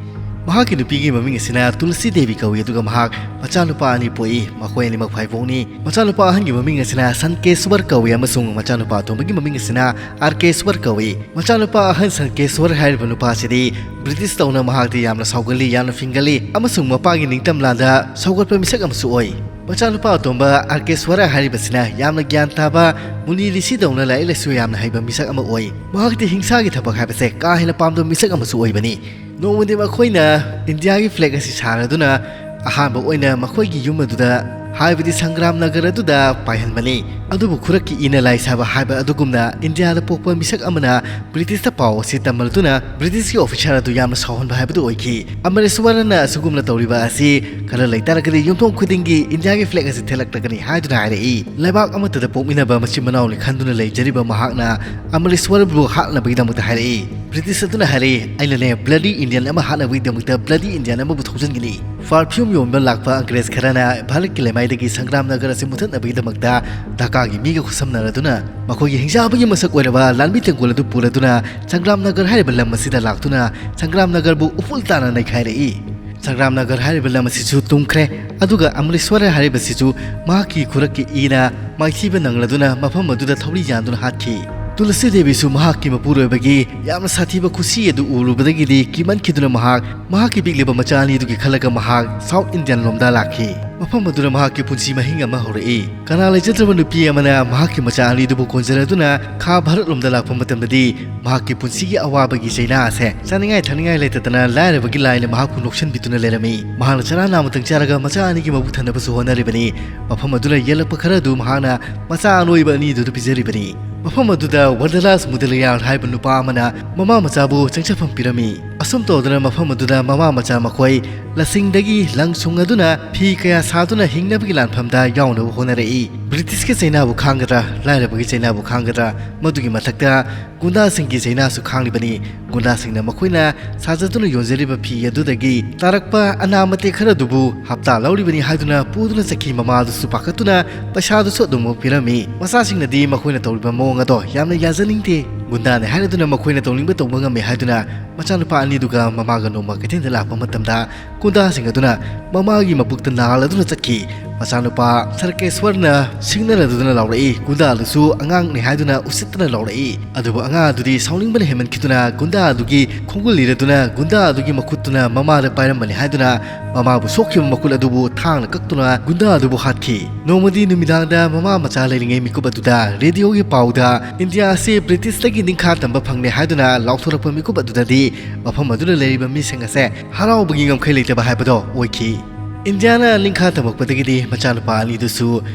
ꯃꯍꯥꯛꯀꯤ ꯅꯨꯄꯤꯒꯤ ꯃꯃꯤꯡ ꯑꯁꯤꯅ ꯇꯨꯂꯁꯤ ꯗꯦꯕꯤ ꯀꯧꯏ, ꯑꯗꯨꯒ ꯃꯍꯥꯛ ꯃꯆꯥꯅꯨꯄꯥ ꯑꯅꯤ ꯄꯣꯛꯏ꯫ ꯃꯈꯣꯏ ꯑꯅꯤꯃꯛ ꯐꯥꯏꯕꯣꯛꯅꯤ꯫ ꯃꯆꯥꯅꯨꯄꯥ ꯑꯍꯟꯒꯤ ꯃꯃꯤꯡ ꯑꯁꯤꯅ ꯁꯟꯀꯦꯁ꯭ꯋꯔ ꯀꯧꯏ ꯑꯃꯁꯨꯡ ꯃꯆꯥꯅꯨꯄꯥ ꯑꯇꯣꯝꯕꯒꯤ ꯃꯃꯤꯡ ꯑꯁꯤꯅ ꯑꯥꯔꯀꯦꯁ꯭ꯋꯔ ꯀꯧꯏ꯫ ꯃꯆꯥꯅꯨꯄꯥ ꯑꯍꯟ ꯁꯟꯀꯦꯁ꯭ꯋꯔ ꯍꯥꯏꯔꯤꯕ ꯅꯨꯄꯥ ꯑꯁꯤꯗꯤ ꯕ꯭ꯔꯤꯇꯤꯁ ꯇꯧꯅ ꯃꯍꯥꯛꯇꯤ ꯌꯥꯝꯅ ꯁꯥꯎꯒꯜꯂꯤ, ꯌꯥꯝꯅ ꯐꯤꯡꯒꯜꯂꯤ ꯑꯃꯁꯨꯡ ꯃꯄꯥꯒꯤ ꯅꯤꯡꯇꯝ ꯂꯥꯟꯗ ꯁꯧꯒꯠꯄ ꯃꯤꯁꯛ ꯑꯃꯁꯨ ꯑꯣꯏ꯫ ꯃꯆꯥꯅꯨꯄꯥ ꯑꯇꯣꯝꯕ ꯑꯥꯔꯀꯦꯁ꯭ꯋꯔ ꯍꯥꯏꯔꯤꯕꯁꯤꯅ ꯌꯥꯝꯅ ꯒ꯭ꯌꯥꯟ ꯇꯥꯕ, ꯃꯨꯅꯤ ꯔꯤꯁꯤꯗꯧꯅ ꯂꯥꯏꯔꯤꯛ ꯂꯥꯏꯁꯨ ꯌꯥꯝꯅ ꯍꯩꯕ ꯃꯤꯁꯛ ꯑꯃ ꯑꯣꯏ꯫ ꯃꯍꯥꯛꯇꯤ ꯍꯤꯡꯁꯥꯒꯤ ꯊꯕꯛ ꯍꯥꯏꯕꯁꯦ ꯀꯥ ꯍꯦꯟꯅ ꯄꯥꯝꯗꯕ ꯃꯤꯁꯛ ꯑꯃꯁꯨ ꯑꯣꯏꯕꯅꯤ꯫ ꯅꯣꯡꯃꯗꯤ ꯃꯈꯣꯏꯅ ꯏꯟꯗꯤꯌꯥꯒꯤ ꯐ꯭ꯂꯦꯒ ꯑꯁꯤ ꯁꯥꯔꯗꯨꯅ ꯑꯍꯥꯟꯕ ꯑꯣꯏꯅ ꯃꯈꯣꯏꯒꯤ ꯌꯨꯝ ꯑꯗꯨꯗ, ꯍꯥꯏꯕꯗꯤ ꯁꯪꯒ꯭ꯔꯥꯝ ꯅꯒꯔ ꯑꯗꯨꯗ ꯄꯥꯏꯍꯟꯕꯅꯤ꯫ ꯑꯗꯨꯕꯨ ꯈꯨꯔꯛꯀꯤ ꯏꯅ ꯂꯥꯏ ꯁꯥꯕ ꯍꯥꯏꯕ ꯑꯗꯨꯒꯨꯝꯅ ꯏꯟꯗꯤꯌꯥꯗ ꯄꯣꯛꯄ ꯃꯤꯁꯛ ꯑꯃꯅ ꯕ꯭ꯔꯤꯇꯤꯁꯇ ꯄꯥꯎ ꯑꯁꯤ ꯇꯝꯃꯜꯗꯨꯅ ꯕ꯭ꯔꯤꯇꯤꯁꯀꯤ ꯑꯣꯐꯤꯁꯥꯔ ꯑꯗꯨ ꯌꯥꯝꯅ ꯁꯥꯎꯍꯟꯕ ꯍꯥꯏꯕꯗꯨ ꯑꯣꯏꯈꯤ꯫ ꯑꯃꯔꯦꯁ꯭ꯋꯔꯅ ꯑꯁꯤꯒꯨꯝꯅ ꯇꯧꯔꯤꯕ ꯑꯁꯤ ꯈꯔ ꯂꯩꯇꯥꯔꯒꯗꯤ ꯌꯨꯝꯊꯣꯡ ꯈꯨꯗꯤꯡꯒꯤ ꯏꯟꯗꯤꯌꯥꯒꯤ ꯐ꯭ꯂꯦꯒ ꯑꯁꯤ ꯊꯦꯠꯂꯛꯇꯒꯅꯤ ꯍꯥꯏꯗꯨꯅ ꯍꯥꯏꯔꯛꯏ꯫ ꯂꯩꯕꯥꯛ ꯑꯃꯠꯇꯗ ꯄꯣꯛꯃꯤꯟꯅꯕ ꯃꯆꯤꯟ ꯃꯅꯥꯎꯅꯤ ꯈꯟꯗꯨꯅ ꯂꯩꯖꯔꯤꯕ ꯃꯍꯥꯛꯅ ꯑꯃꯔꯦꯁ꯭ꯋꯔꯕꯨ ꯍꯥꯠꯅꯕꯒꯤꯗꯃꯛꯇ ꯍꯥꯏꯔꯛꯏ꯫ ꯕ꯭ꯔꯤꯇꯤꯁ ꯑꯗꯨꯅ ꯍꯥꯏꯔꯛꯏ, "ꯑꯩꯅꯅꯦ ꯕ꯭ꯂꯗꯤ ꯏꯟꯗꯤꯌꯟ ꯑꯃ ꯍꯥꯠꯅꯕꯒꯤꯗꯃꯛꯇ ꯕ꯭ꯂꯗꯤ ꯏꯟꯗꯤꯌꯟ ꯑꯃꯕꯨ ꯊꯧꯖꯤꯟꯒꯅꯤ"꯫ ꯄꯔꯐ꯭ꯌꯨꯝ ꯌꯣꯟꯕ ꯂꯥꯛꯄ ꯑꯪꯒ꯭ꯔꯦꯖ ꯈꯔꯅ ꯚꯥꯔꯠꯀꯤ ꯂꯩꯃꯥꯏꯗꯒꯤ ꯁꯪꯒ꯭ꯔꯥꯝ ꯅꯒꯔ ꯑꯁꯤ ꯃꯨꯊꯠꯅꯕꯒꯤꯗꯃꯛꯇ ꯙꯥꯀꯥꯒꯤ ꯃꯤꯒ ꯈꯨꯠꯁꯝꯅꯔꯗꯨꯅ ꯃꯈꯣꯏꯒꯤ ꯍꯤꯡꯆꯥꯕꯒꯤ ꯃꯁꯛ ꯑꯣꯏꯔꯕ ꯂꯥꯟꯃꯤ ꯇꯦꯡꯒꯣꯜ ꯑꯗꯨ ꯄꯨꯔꯗꯨꯅ ꯁꯪꯒ꯭ꯔꯥꯝ ꯅꯒꯔ ꯍꯥꯏꯔꯤꯕ ꯂꯝ ꯑꯁꯤꯗ ꯂꯥꯛꯇꯨꯅ ꯁꯪꯒ꯭ꯔꯥꯝ ꯅꯒꯔꯕꯨ ꯎꯐꯨꯜ ꯇꯥꯅ ꯅꯩꯈꯥꯏꯔꯛꯏ꯫ ꯁꯪꯒ꯭ꯔꯥꯝ ꯅꯒꯔ ꯍꯥꯏꯔꯤꯕ ꯂꯝ ꯑꯁꯤꯁꯨ ꯇꯨꯝꯈ꯭ꯔꯦ꯫ ꯑꯗꯨꯒ ꯑꯃꯔꯦꯁ꯭ꯋꯔ ꯍꯥꯏꯔꯤꯕꯁꯤꯁꯨ ꯃꯍꯥꯛꯀꯤ ꯈꯨꯔꯛꯀꯤ ꯏꯅ ꯃꯥꯏꯊꯤꯕ ꯅꯪꯂꯗꯨꯅ ꯃꯐꯝ ꯑꯗꯨꯗ ꯊꯧꯔꯤ ꯌꯥꯟꯗꯨꯅ ꯍꯥꯠꯈꯤ꯫ ꯇꯨꯂꯁꯤ ꯗꯦꯕꯤꯁꯨ ꯃꯍꯥꯛꯀꯤ ꯃꯄꯨꯔꯣꯏꯕꯒꯤ ꯌꯥꯝꯅ ꯁꯥꯊꯤꯕ ꯈꯨꯁꯤ ꯑꯗꯨ ꯎꯔꯨꯕꯗꯒꯤꯗꯤ ꯀꯤꯃꯟꯈꯤꯗꯨꯅ ꯃꯍꯥꯛ ꯃꯍꯥꯛꯀꯤ ꯄꯤꯛꯂꯤꯕ ꯃꯆꯥ ꯑꯅꯤꯗꯨꯒꯤ ꯈꯜꯂꯒ ꯃꯍꯥꯛ ꯁꯥꯎꯠ ꯏꯟꯗꯤꯌꯟ ꯂꯣꯝꯗ ꯂꯥꯛꯈꯤ꯫ ꯃꯐꯝ ꯑꯗꯨꯗ ꯃꯍꯥꯛꯀꯤ ꯄꯨꯟꯁꯤ ꯃꯍꯤꯡ ꯑꯃ ꯍꯧꯔꯛꯏ꯫ ꯀꯅꯥ ꯂꯩꯖꯗ꯭ꯔꯕ ꯅꯨꯄꯤ ꯑꯃꯅ ꯃꯍꯥꯛꯀꯤ ꯃꯆꯥ ꯑꯅꯤꯗꯨꯕꯨ ꯀꯣꯟꯖꯔꯗꯨꯅ ꯈꯥ ꯚꯥꯔꯠ ꯂꯣꯝꯗ ꯂꯥꯛꯄ ꯃꯇꯝꯗꯗꯤ ꯃꯍꯥꯛꯀꯤ ꯄꯨꯟꯁꯤꯒꯤ ꯑꯋꯥꯕꯒꯤ ꯆꯩꯅꯥ ꯑꯁꯦ ꯆꯥꯅꯤꯡꯉꯥꯏ ꯊꯛꯅꯤꯡꯉꯥꯏ ꯂꯩꯇꯗꯅ ꯂꯥꯏꯔꯕꯒꯤ ꯂꯥꯏꯅ ꯃꯍꯥꯛꯄꯨ ꯅꯣꯛꯁꯤꯟꯕꯤꯗꯨꯅ ꯂꯩꯔꯝꯃꯤ꯫ ꯃꯍꯥꯛꯅ ꯆꯔꯥ ꯅꯥꯝꯃꯇꯪ ꯆꯥꯔꯒ ꯃꯆꯥ ꯑꯅꯤꯒꯤ ꯃꯕꯨꯛ ꯊꯟꯅꯕꯁꯨ ꯍꯣꯠꯅꯔꯤꯕꯅꯤ꯫ ꯃꯐꯝ ꯑꯗꯨꯅ ꯌꯦꯜꯂꯛꯄ ꯈꯔ ꯑꯗꯨ ꯃꯍꯥꯛꯅ ꯃꯆꯥ ꯑꯅꯣꯏꯕ ꯑꯅꯤꯗꯨꯗ ꯄꯤꯖꯔꯤꯕꯅꯤ꯫ ꯃꯐꯝ ꯑꯗꯨꯗ ꯋꯔꯗꯂꯥꯁ ꯃꯨꯗꯂꯤꯌꯥꯔ ꯍꯥꯏꯕ ꯅꯨꯄꯥ ꯑꯃꯅ ꯃꯃꯥ ꯃꯆꯥꯕꯨ ꯆꯪꯖꯐꯝ ꯄꯤꯔꯝꯃꯤ꯫ ꯑꯁꯨꯝ ꯇꯧꯗꯅ ꯃꯐꯝ ꯑꯗꯨꯗ ꯃꯃꯥ ꯃꯆꯥ ꯃꯈꯣꯏ ꯂꯁꯤꯡꯗꯒꯤ ꯂꯪ ꯁꯨꯡ ꯑꯗꯨꯅ ꯐꯤ ꯀꯌꯥ ꯁꯥꯗꯨꯅ ꯍꯤꯡꯅꯕꯒꯤ ꯂꯥꯟꯐꯝꯗ ꯌꯥꯎꯅꯕ ꯍꯣꯠꯅꯔꯛꯏ꯫ ꯕ꯭ꯔꯤꯇꯤꯁꯀꯤ ꯆꯩꯅꯥꯕꯨ ꯈꯥꯡꯒꯗ꯭ꯔꯥ, ꯂꯥꯏꯔꯕꯒꯤ ꯆꯩꯅꯥꯕꯨ ꯈꯥꯡꯒꯗ꯭ꯔꯥ, ꯃꯗꯨꯒꯤ ꯃꯊꯛꯇ ꯒꯨꯟꯗꯥꯁꯤꯡꯒꯤ ꯆꯩꯅꯥꯁꯨ ꯈꯥꯡꯂꯤꯕꯅꯤ꯫ ꯒꯨꯟꯗꯥꯁꯤꯡꯅ ꯃꯈꯣꯏꯅ ꯁꯥꯖꯗꯨꯅ ꯌꯣꯟꯖꯔꯤꯕ ꯐꯤ ꯑꯗꯨꯗꯒꯤ ꯇꯥꯔꯛꯄ ꯑꯅꯥ ꯃꯇꯦꯛ ꯈꯔ ꯑꯗꯨꯕꯨ ꯍꯞꯇꯥ ꯂꯧꯔꯤꯕꯅꯤ ꯍꯥꯏꯗꯨꯅ ꯄꯨꯗꯨꯅ ꯆꯠꯈꯤ꯫ ꯃꯃꯥ ꯑꯗꯨꯁꯨ ꯄꯥꯈꯠꯇꯨꯅ ꯄꯩꯁꯥꯗꯨꯁꯨ ꯑꯗꯨꯃꯛ ꯄꯤꯔꯝꯃꯤ꯫ ꯃꯆꯥꯁꯤꯡꯅꯗꯤ ꯃꯈꯣꯏꯅ ꯇꯧꯔꯤꯕ ꯃꯑꯣꯡ ꯑꯗꯣ ꯌꯥꯝꯅ ꯌꯥꯖꯅꯤꯡꯗꯦ꯫ ꯒꯨꯟꯗꯥꯅꯤ ꯍꯥꯏꯔꯗꯨꯅ ꯃꯈꯣꯏꯅ ꯇꯧꯅꯤꯡꯕ ꯇꯧꯕ ꯉꯝꯃꯤ ꯍꯥꯏꯗꯨꯅ ꯃꯆꯥꯅꯨꯄꯥ ꯑꯅꯤꯗꯨꯒ ꯃꯃꯥꯒ ꯅꯣꯡꯃ ꯀꯩꯊꯦꯜꯗ ꯂꯥꯛꯄ ꯃꯇꯝꯗ ꯒꯨꯟꯗꯥꯁꯤꯡ ꯑꯗꯨꯅ ꯃꯃꯥꯒꯤ ꯃꯕꯨꯛꯇ ꯅꯥꯜꯂꯗꯨꯅ ꯆꯠꯈꯤ꯫ ꯃꯆꯥꯅꯨꯄꯥ ꯁꯔꯀꯦꯁ꯭ꯋꯔꯅ ꯁꯤꯡꯅꯔꯗꯨꯅ ꯂꯥꯎꯔꯛꯏ꯫ ꯒꯨꯟꯗꯥ ꯑꯗꯨꯁꯨ ꯑꯉꯥꯡꯅꯤ ꯍꯥꯏꯗꯨꯅ ꯎꯁꯤꯠꯇꯅ ꯂꯥꯎꯔꯛꯏ꯫ ꯑꯗꯨꯕꯨ ꯑꯉꯥꯡ ꯑꯗꯨꯗꯤ ꯁꯥꯎꯅꯤꯡꯕꯅ ꯍꯦꯟꯃꯟꯈꯤꯗꯨꯅ ꯒꯨꯟꯗꯥ ꯑꯗꯨꯒꯤ ꯈꯣꯡꯒꯨꯜ ꯂꯤꯔꯗꯨꯅ ꯒꯨꯟꯗꯥ ꯑꯗꯨꯒꯤ ꯃꯈꯨꯠꯇꯨꯅ ꯃꯃꯥꯗ ꯄꯥꯏꯔꯝꯕꯅꯤ ꯍꯥꯏꯗꯨꯅ ꯃꯃꯥꯕꯨ ꯁꯣꯛꯈꯤꯕ ꯃꯈꯨꯠ ꯑꯗꯨꯕꯨ ꯊꯥꯡꯅ ꯀꯛꯇꯨꯅ ꯒꯨꯟꯗꯥ ꯑꯗꯨꯕꯨ ꯍꯥꯠꯈꯤ꯫ ꯅꯣꯡꯃꯗꯤ ꯅꯨꯃꯤꯗꯥꯡꯗ ꯃꯃꯥ ꯃꯆꯥ ꯂꯩꯔꯤꯉꯩ ꯃꯤꯀꯨꯞ ꯑꯗꯨꯗ ꯔꯦꯗꯤꯑꯣꯒꯤ ꯄꯥꯎꯗ ꯏꯟꯗꯤꯌꯥ ꯑꯁꯤ ꯕ꯭ꯔꯤꯇꯤꯁꯇꯒꯤ ꯅꯤꯡꯈꯥ ꯇꯝꯕ ꯐꯪꯂꯦ ꯍꯥꯏꯗꯨꯅ ꯂꯥꯎꯊꯣꯔꯛꯄ ꯃꯤꯀꯨꯞ ꯑꯗꯨꯗꯗꯤ ꯃꯐꯝ ꯑꯗꯨꯗ ꯂꯩꯔꯤꯕ ꯃꯤꯁꯤꯡ ꯑꯁꯦ ꯍꯔꯥꯎꯕꯒꯤ ꯉꯝꯈꯩ ꯂꯩꯇꯕ ꯍꯥꯏꯕꯗꯣ ꯑꯣꯏꯈꯤ꯫ ꯏꯟꯗꯤꯌꯥꯅ ꯅꯤꯡꯈꯥ ꯇꯝꯃꯛꯄꯗꯒꯤꯗꯤ ꯃꯆꯥꯅꯨꯄꯥ ꯑꯅꯤꯗꯨꯁꯨ